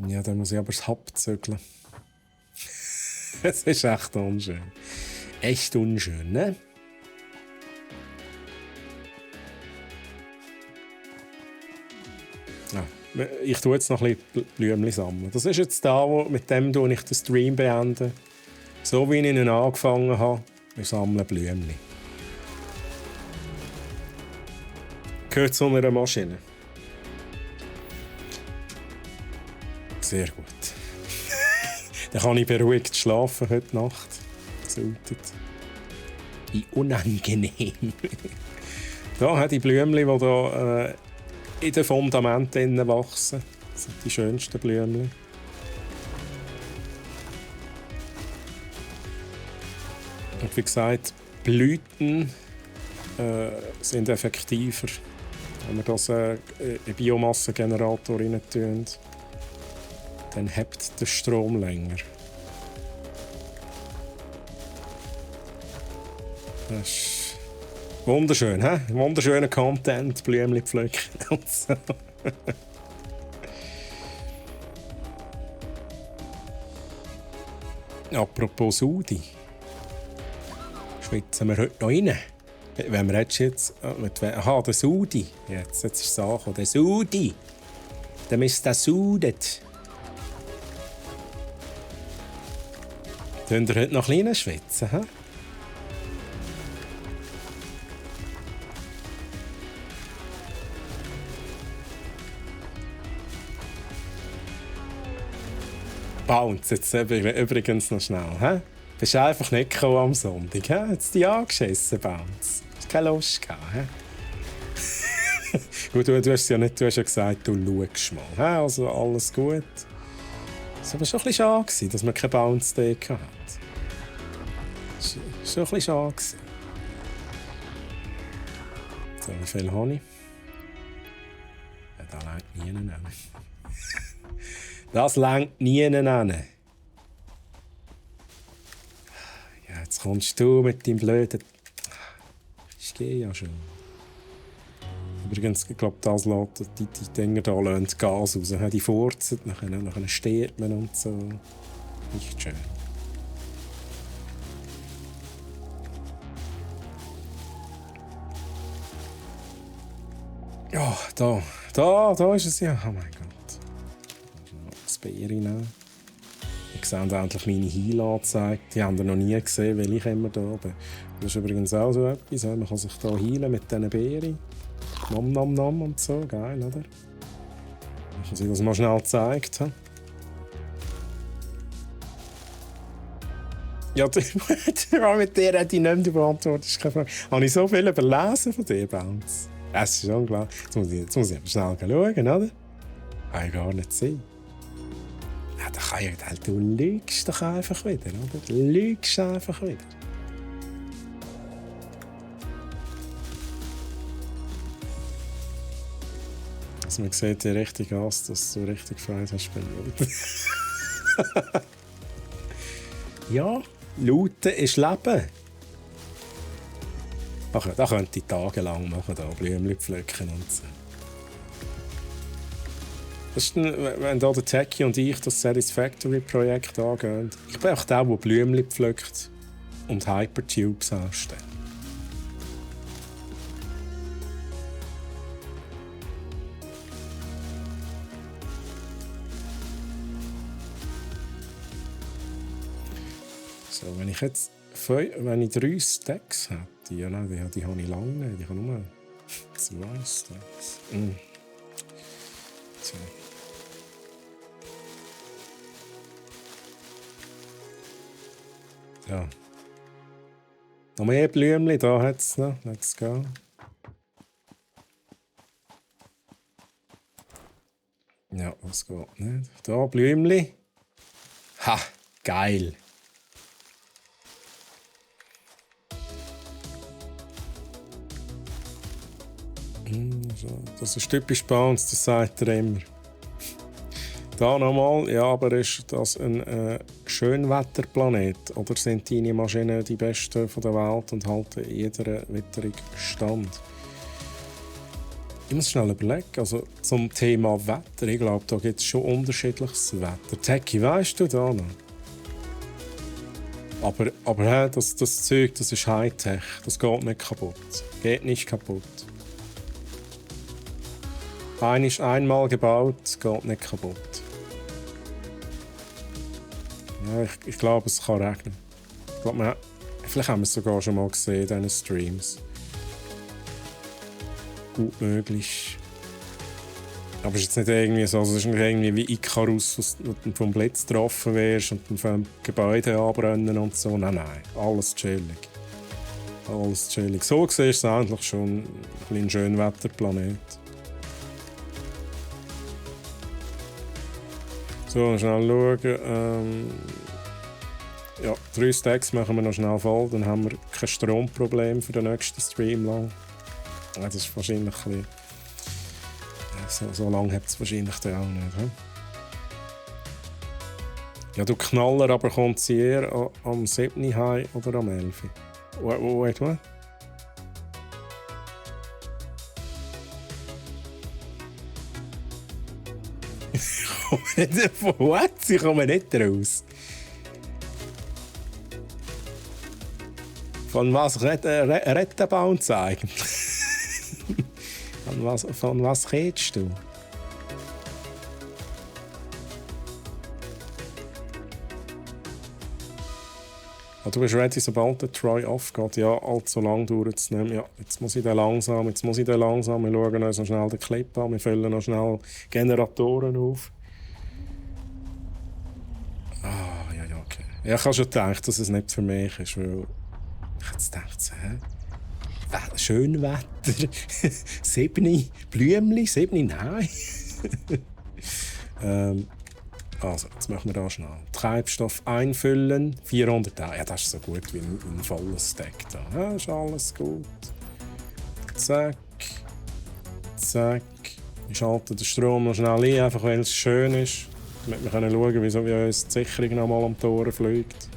Ja, dann muss ich aber das Hub zügeln. Es ist echt unschön. Echt unschön, ne? Ja, ich tue jetzt noch ein bisschen Blümchen sammeln. Das ist jetzt da, mit dem ich den Stream beende. So wie ich ihn angefangen habe, wir sammeln Blümchen. Gehört zu einer Maschine. Sehr gut. Dann kann ich beruhigt schlafen heute Nacht. Saltet. Wie unangenehm. Da hat die Blümchen, die hier in den Fundamenten wachsen. Das sind die schönsten Blümchen. Und wie gesagt, Blüten sind effektiver, wenn wir das in den Biomassengenerator rein tun. Dann hebt der Strom länger. Das ist wunderschön, hä? Wunderschöner Content, Blümchen pflücken und so. Apropos Saudi. Schwitzen wir heute noch rein? Wenn wir jetzt... Aha, der Saudi. Jetzt ist es angekommen. Der Saudi. Der Mr. Saudet. Könnt ihr heute noch ein bisschen schwitzen, hä? Bounce, jetzt übrigens noch schnell. He? Bist du einfach nicht gekommen am Sonntag? He? Jetzt dich angeschissen, Bounce. Hast keine Lust gehabt. He? Gut, du hast ja nicht, du hast ja gesagt, du schaust mal. He? Also alles gut. Es war schon ein bisschen schade, dass wir keinen Bounce-Day hatten. Es war schon ein bisschen schade. So, wie viel habe ich? Ja, da reicht nie hin. Das längt nie hin. Ja, jetzt kommst du mit deinem blöden... Ich gehe ja schon. Übrigens, ich glaube, das lässt, die Dinger da lassen Gas raus. Die furzen, nachher stirbt man und so. Nicht schön. Ja, da ist es ja. Oh mein Gott. Das Beere nehmen. Ich sehe endlich meine Heal angezeigt. Die haben ihr noch nie gesehen, weil ich immer da bin. Das ist übrigens auch so etwas. Man kann sich hier heilen mit diesen Beeren. Nom nom nom und so. Geil, oder? Ich muss das mal schnell gezeigt haben. Ja, mit dir hätte ich nicht beantwortet. Habe ich so viel überlesen von dir, Bounce? Es ist unglaublich. Jetzt muss ich schnell schauen, oder? Kann ich gar nicht sehen. Ja, da kann ich halt, du lügst doch einfach wieder, oder? Du lügst einfach wieder. Also man sieht dir richtig aus, dass du richtig Freude hast bei mir. Ja, Lauten ist Leben. Da könnte ich tagelang machen, da Blümchen pflücken und so. Das ist dann, wenn da der Techie und ich das Satisfactory-Projekt angehen. Ich bin auch der Blümchen pflückt und Hypertubes herstellt. So, wenn ich 3 Stacks hätte, ja nein, die habe ich lange nicht, ich habe nur 2 Stacks. So. Ja. Noch mehr Blümchen, da hat es noch. Let's go. Ja, das geht nicht. Da, Blümchen. Ha, geil. Das ist typisch Bounce, das sagt er immer. Da nochmal, ja, aber ist das ein Schönwetterplanet? Oder sind deine Maschinen die besten der Welt und halten jeder Witterung stand? Ich muss schnell überlegen, also zum Thema Wetter, ich glaube, da gibt es schon unterschiedliches Wetter. Techie, weißt du da noch? Aber das Zeug, das ist Hightech, das geht nicht kaputt. Geht nicht kaputt. Einmal gebaut, geht nicht kaputt. Ja, ich glaube, es kann regnen. Ich glaube, vielleicht haben wir es sogar schon mal gesehen in diesen Streams. Gut möglich. Aber es ist jetzt nicht irgendwie so, also es ist nicht irgendwie wie Icarus, wo du vom Blitz getroffen wirst und dann vom Gebäude anbrennen und so. Nein, alles chillig. Alles chillig. So gesehen ist es eigentlich schon ein Schönwetterplanet. So, schnell schauen. Ja, 3 Stacks machen wir noch schnell voll, dann haben wir kein Stromproblem für den nächsten Stream lang. Ja, das ist wahrscheinlich ein bisschen, so lange hat es wahrscheinlich dann auch nicht. He? Ja, du Knaller, aber kommt sie eher am 7. heim oder am 11? Wait, what? What? Sie kommen nicht raus. Von was redet der Bounce eigentlich? Von was redest du? Ah, du bist ready, sobald der Try aufgeht. Ja, allzu lang dauert es nicht mehr. Ja, jetzt muss ich den langsam. Wir schauen uns noch schnell den Clip an. Wir füllen noch schnell Generatoren auf. Ah, ja, okay. Ja, ich habe schon gedacht, dass es nicht für mich ist, weil ich jetzt gedacht, Schönwetter, 7 Blümchen, 7 nein. Also, jetzt machen wir da schnell. Treibstoff einfüllen, 400. Ja, das ist so gut wie ein volles Stack da. Ja, ist alles gut. Zack. Zack. Ich schalte den Strom noch schnell ein, einfach weil es schön ist. Damit wir schauen können, wie uns die Sicherung noch mal am Tor fliegt.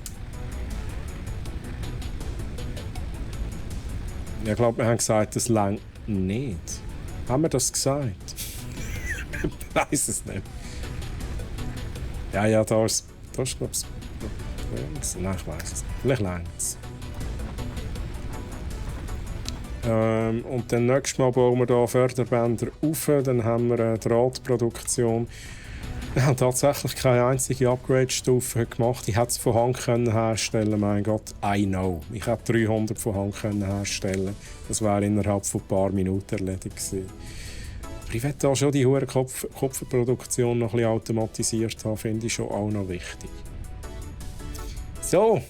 Ich glaube, wir haben gesagt, das reicht nicht. Haben wir das gesagt? Ich weiß es nicht. Ja, da ist glaube ich, nein, ich weiß es nicht. Vielleicht reicht es. Und dann nächstes Mal bauen wir hier Förderbänder auf, dann haben wir eine Drahtproduktion. Wir haben tatsächlich keine einzige Upgrade-Stufe gemacht. Ich hätte es von Hand herstellen können. Mein Gott, I know. Ich hätte 300 von Hand herstellen können. Das wäre innerhalb von ein paar Minuten erledigt gewesen. Aber ich möchte da schon die hohe Kupferproduktion noch ein bisschen automatisiert haben. Finde ich schon auch noch wichtig. So.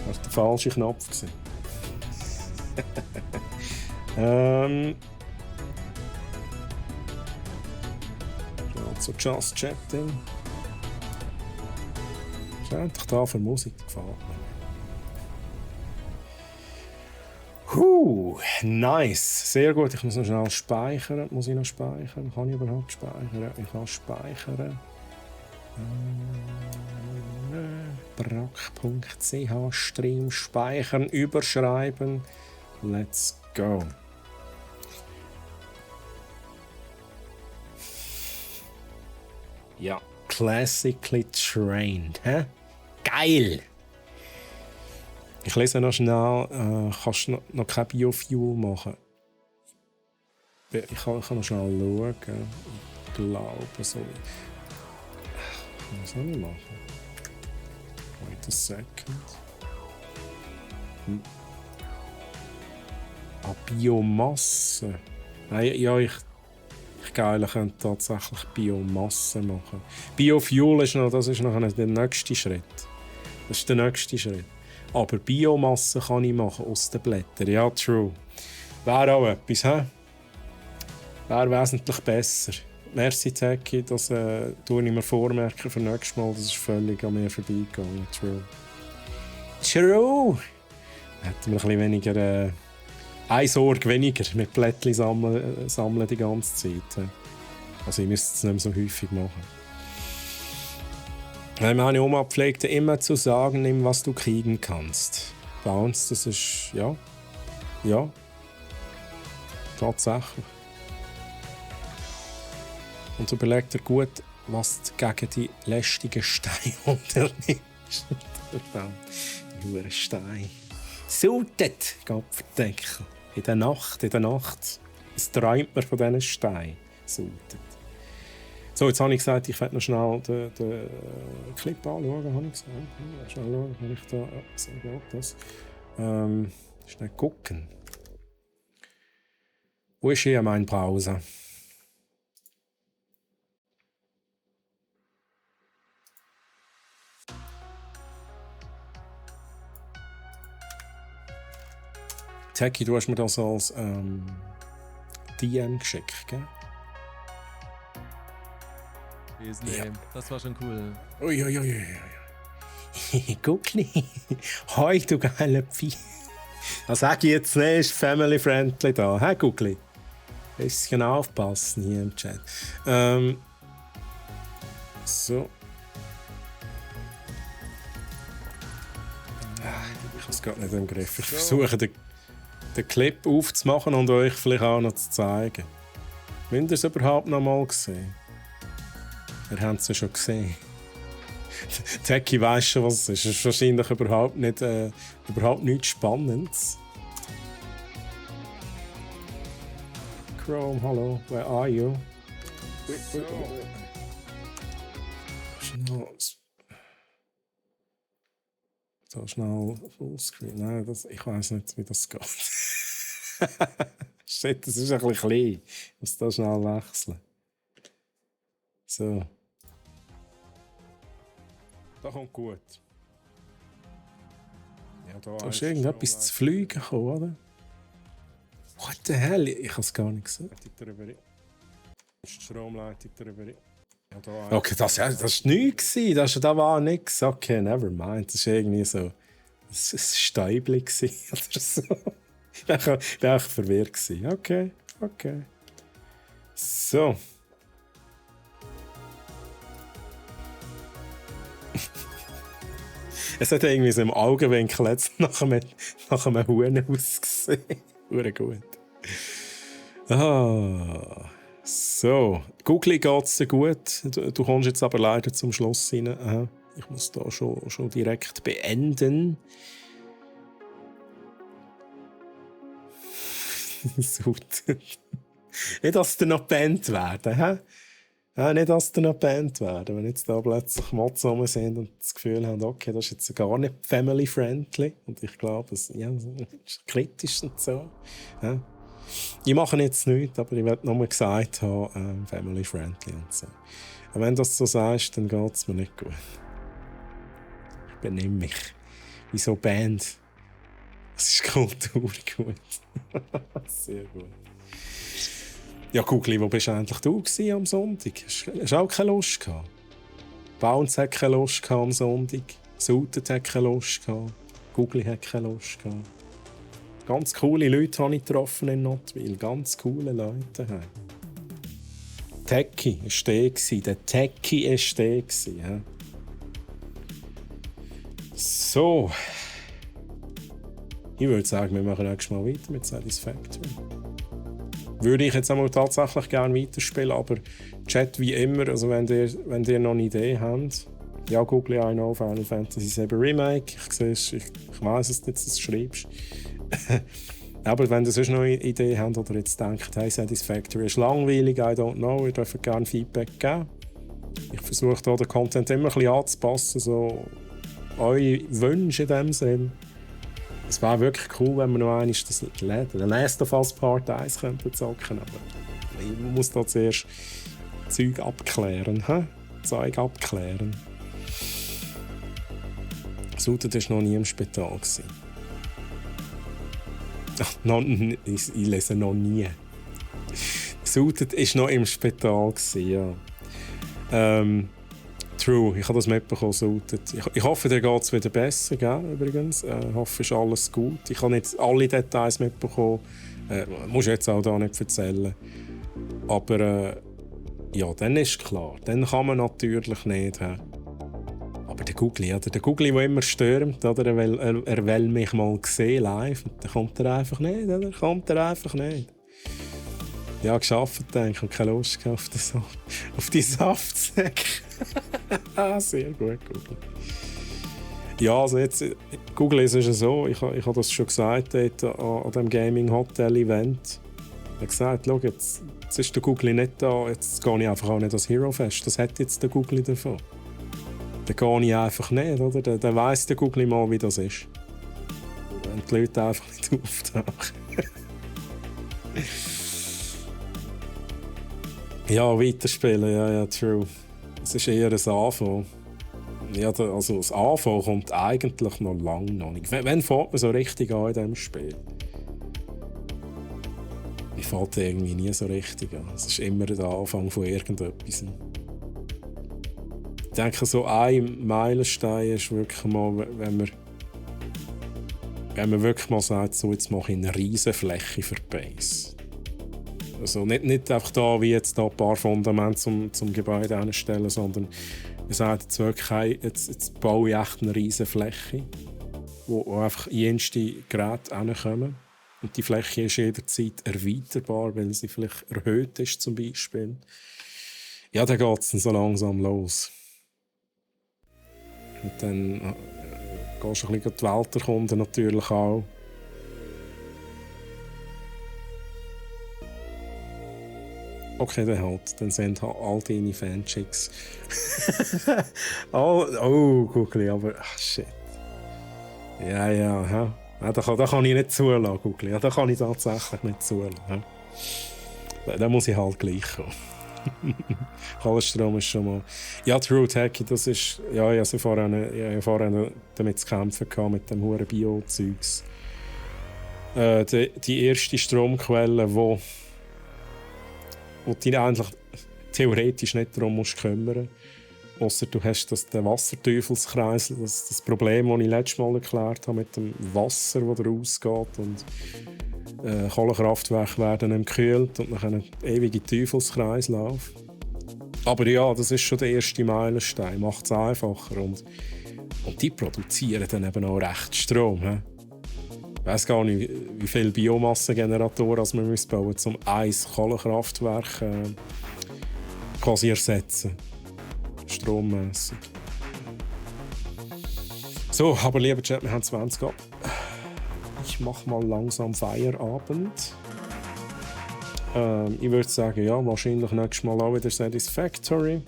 Das war der falsche Knopf. So Just Chatting. Was ist endlich da für Musik gefallen? Nice. Sehr gut. Ich muss noch schnell speichern. Muss ich noch speichern? Kann ich überhaupt speichern? Ich kann speichern. Brack.ch Stream speichern, überschreiben. Let's go. Ja, classically trained. Hä? Geil! Ich lese noch schnell, kannst du noch kein Biofuel machen? Ich kann noch schnell schauen. Ich glaube, so. Was soll ich machen? Wait a second. Biomasse. Nein, ja, ich könnte tatsächlich Biomasse machen. Biofuel ist noch, das ist noch der nächste Schritt. Das ist der nächste Schritt. Aber Biomasse kann ich machen aus den Blättern. Ja, true. Wäre auch etwas, hä? Wäre wesentlich besser. Merci, Zeki, das tue ich mir vormerken für nächstes Mal. Das ist völlig an mir vorbeigegangen. True. True! Hätten wir ein bisschen weniger... eine Sorge weniger mit Blättchen sammeln die ganze Zeit. Also ich müsste es nicht mehr so häufig machen. Meine Oma pflegte immer zu sagen, nimm was du kriegen kannst. Bei uns, das ist, ja, tatsächlich. Und überleg dir gut, was du gegen die lästigen Steine unternimmst. Die huren Steine. Sautet, Gopferdeckel. In der Nacht. Es träumt mir von diesen Steinen. Sautet. So, jetzt habe ich gesagt, ich werde noch schnell den Clip anschauen, habe ich gesagt. Ja, schnell schauen, wenn ich da... Ja, so geht das. Schnell gucken. Wo ist hier meine Pause? Techie, du hast mir das als DM geschickt, gell? Ja. Das war schon cool. Uiuiui. Guckli. Hoi, du geile Pfeil. Das sage ich jetzt nicht, ist family-friendly da. Hä, Guckli? Ein bisschen aufpassen hier im Chat. So. Ich habe es gerade nicht im Griff. Ich versuche, den Clip aufzumachen und euch vielleicht auch noch zu zeigen. Wollt ihr es überhaupt noch mal gesehen? Ihr habt es ja schon gesehen. Techie weiss schon, was es ist. Es ist wahrscheinlich überhaupt nichts Spannendes. Chrome, hallo, where are you? Schnell Fullscreen. Nein, ich weiss nicht, wie das geht. Shit, das ist ein bisschen klein. Ich muss da schnell wechseln. So. Das kommt gut. Ja, da ist irgendetwas zu fliegen gekommen, oder? What the hell? Ich habe es gar nicht gesehen. Die Stromleitung darüber. Ja, okay, das war nichts. Das war nichts. Okay, never mind. Das war irgendwie so ein Stäubchen oder so. Ich war echt verwirrt. Okay. So. Es hat irgendwie so im Augenwinkel jetzt nach einem Huhn ausgesehen. Hure gut. So. Googli geht's dir gut. Du kommst jetzt aber leider zum Schluss rein. Aha. Ich muss da schon direkt beenden. Nicht, dass ihr noch gebannt werden. Hä? Ja, nicht, dass ihr noch gebannt werden. Wenn jetzt da plötzlich Mods rum sind und das Gefühl haben, okay, das ist jetzt gar nicht family-friendly. Und ich glaube, es ist kritisch und so. Ja. Ich mache jetzt nichts, aber ich werde nur gesagt haben, family-friendly und so. Und wenn du das so sagst, dann geht es mir nicht gut. Ich benehme mich wie so Band. Das ist Kultur gut. Sehr gut. Ja, Kugli, wo bist du eigentlich du am Sonntag? Hast du auch keine Lust gehabt? Bounce hat keine Lust gehabt am Sonntag. Sautet hat keine Lust gehabt. Kugli hat keine Lust gehabt. Ganz coole Leute habe ich getroffen in Nottwil. Ganz coole Leute. Techie war der. Der Techie war der. So. Ich würde sagen, wir machen nächstes Mal weiter mit Satisfactory. Würde ich jetzt einmal tatsächlich gerne weiterspielen, aber Chat wie immer, also wenn ihr noch eine Idee habt, ja, google I know Final Fantasy VII Remake, ich weiss es jetzt, dass du schreibst. Aber wenn ihr sonst noch eine Idee habt oder jetzt denkt, hey, Satisfactory ist langweilig, I don't know, ihr dürft gerne Feedback geben. Ich versuche hier den Content immer ein bisschen anzupassen, so eure Wünsche in dem Sinn. Es wäre wirklich cool, wenn wir noch einmal den Last of Us Part 1 zocken, aber ich muss da zuerst Zeug abklären. Sauter war noch nie im Spital. Ich lese noch nie. Sauter war noch im Spital, ja. True, ich habe das mitbekommen. Ich hoffe, dir geht es wieder besser, gell, übrigens. Ich hoffe, es ist alles gut. Ich habe nicht alle Details mitbekommen. Musst du jetzt auch da nicht erzählen. Aber ja, dann ist klar. Dann kann man natürlich nicht. Aber der Googli, der immer stürmt, oder? Er will mich mal sehen live. Und dann kommt er einfach nicht, oder? Ja, geschafft, denke ich, und keine Lust auf die Saftsäcke. Sehr gut, Google. Ja, also jetzt, Google ist es so, ich habe das schon gesagt dort an dem Gaming Hotel Event. Ich habe gesagt, schau, jetzt ist der Google nicht da, jetzt gehe ich einfach auch nicht ans Hero Fest. Das hat jetzt der Google davon. Dann gehe ich einfach nicht, oder? Dann weiss der Google mal, wie das ist. Wenn die Leute einfach nicht auftauchen. Ja, weiterspielen, ja, true. Es ist eher ein Anfang. Ja, also das Anfang kommt eigentlich noch lange noch nicht. Wann fängt man so richtig an in diesem Spiel? fällt irgendwie nie so richtig an. Es ist immer der Anfang von irgendetwas. Ich denke, so ein Meilenstein ist wirklich mal, wenn man wirklich mal sagt, so, jetzt mache ich eine riesige Fläche für die Base. Also nicht einfach da, wie jetzt da ein paar Fundamente zum Gebäude hinstellen, sondern man sagt jetzt wirklich, hey, jetzt baue ich echt eine riesige Fläche, wo einfach jenste Geräte hinkommen. Und die Fläche ist jederzeit erweiterbar, weil sie vielleicht erhöht ist zum Beispiel. Ja, dann geht es dann so langsam los. Und dann gehst du ein bisschen die Welt erkunden natürlich auch. Okay, dann halt. Dann sind halt all deine Fanchicks. Guckli, aber... Ach, shit. Ja. Ja, da kann ich nicht zulassen, Guckli. Ja, da kann ich tatsächlich nicht zulassen. Da muss ich halt gleich kommen. Kohlenstrom ist schon mal... Ja, die Root Hacky, das ist... Ja, ich hatte vorher damit zu kämpfen gehabt, mit dem huren Bio-Zeugs. Die erste Stromquelle, wo du dich eigentlich theoretisch nicht darum musst kümmern. Ausser du hast den Wasserteufelskreis, das Problem, das ich letztes Mal erklärt habe, mit dem Wasser, das rausgeht. Und Kohlekraftwerke werden nicht gekühlt und dann einen ewigen Teufelskreislauf. Aber ja, das ist schon der erste Meilenstein, macht es einfacher. Und die produzieren dann eben auch recht Strom. He? Ich weiss gar nicht, wie viele Biomassengeneratoren wir bauen müssen, um ein Kohlekraftwerk quasi ersetzen. Strommässig. So, aber lieber Chat, wir haben 20 ab. Ich mache mal langsam Feierabend. Ich würde sagen, ja, wahrscheinlich nächstes Mal auch wieder Satisfactory.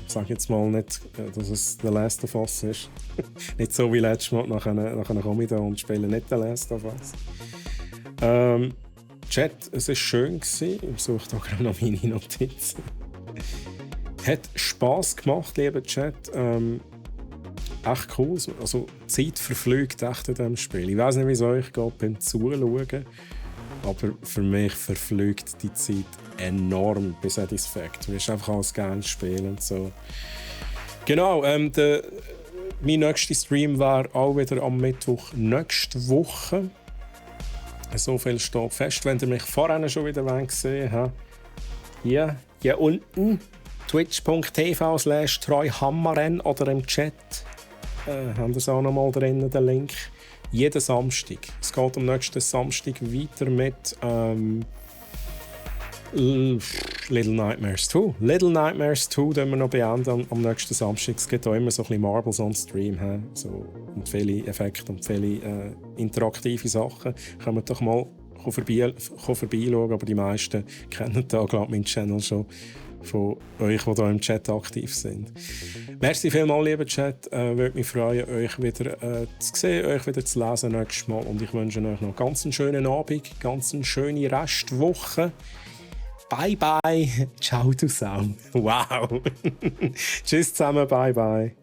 Ich sage jetzt mal nicht, dass es The Last of Us ist. Nicht so wie letztes Mal, nachher komme ich da und spiele nicht The Last of Us. Chat, es war schön gewesen. Ich suche da gerade noch meine Notizen. Hat Spass gemacht, lieber Chat. Echt cool. Also, die Zeit verfliegt echt in diesem Spiel. Ich weiss nicht, wie es euch geht beim Zuschauen. Aber für mich verfliegt die Zeit enorm bei Satisfactory. Es ist einfach alles gerne spielen. So. Genau, mein nächster Stream wäre auch wieder am Mittwoch nächste Woche. So viel steht fest. Wenn ihr mich vorhin schon wieder gesehen habt, hier unten twitch.tv/treuhammeren oder im Chat haben wir es auch noch mal drin, den Link. Jeden Samstag. Es geht am nächsten Samstag weiter mit Little Nightmares 2. Little Nightmares 2 beenden wir noch am nächsten Samstag. Es gibt auch immer so ein bisschen Marbles on Stream. So, und viele Effekte und viele interaktive Sachen. Kommt doch mal vorbeischauen, aber die meisten kennen da glaube meinen Channel schon von euch, die hier im Chat aktiv sind. Merci vielmals, lieber Chat. Würde mich freuen, euch wieder zu sehen, euch wieder zu lesen nächstes Mal. Und ich wünsche euch noch ganz einen schönen Abend, ganz eine schöne Restwoche. Bye bye. Ciao zusammen. Wow. Tschüss zusammen. Bye bye.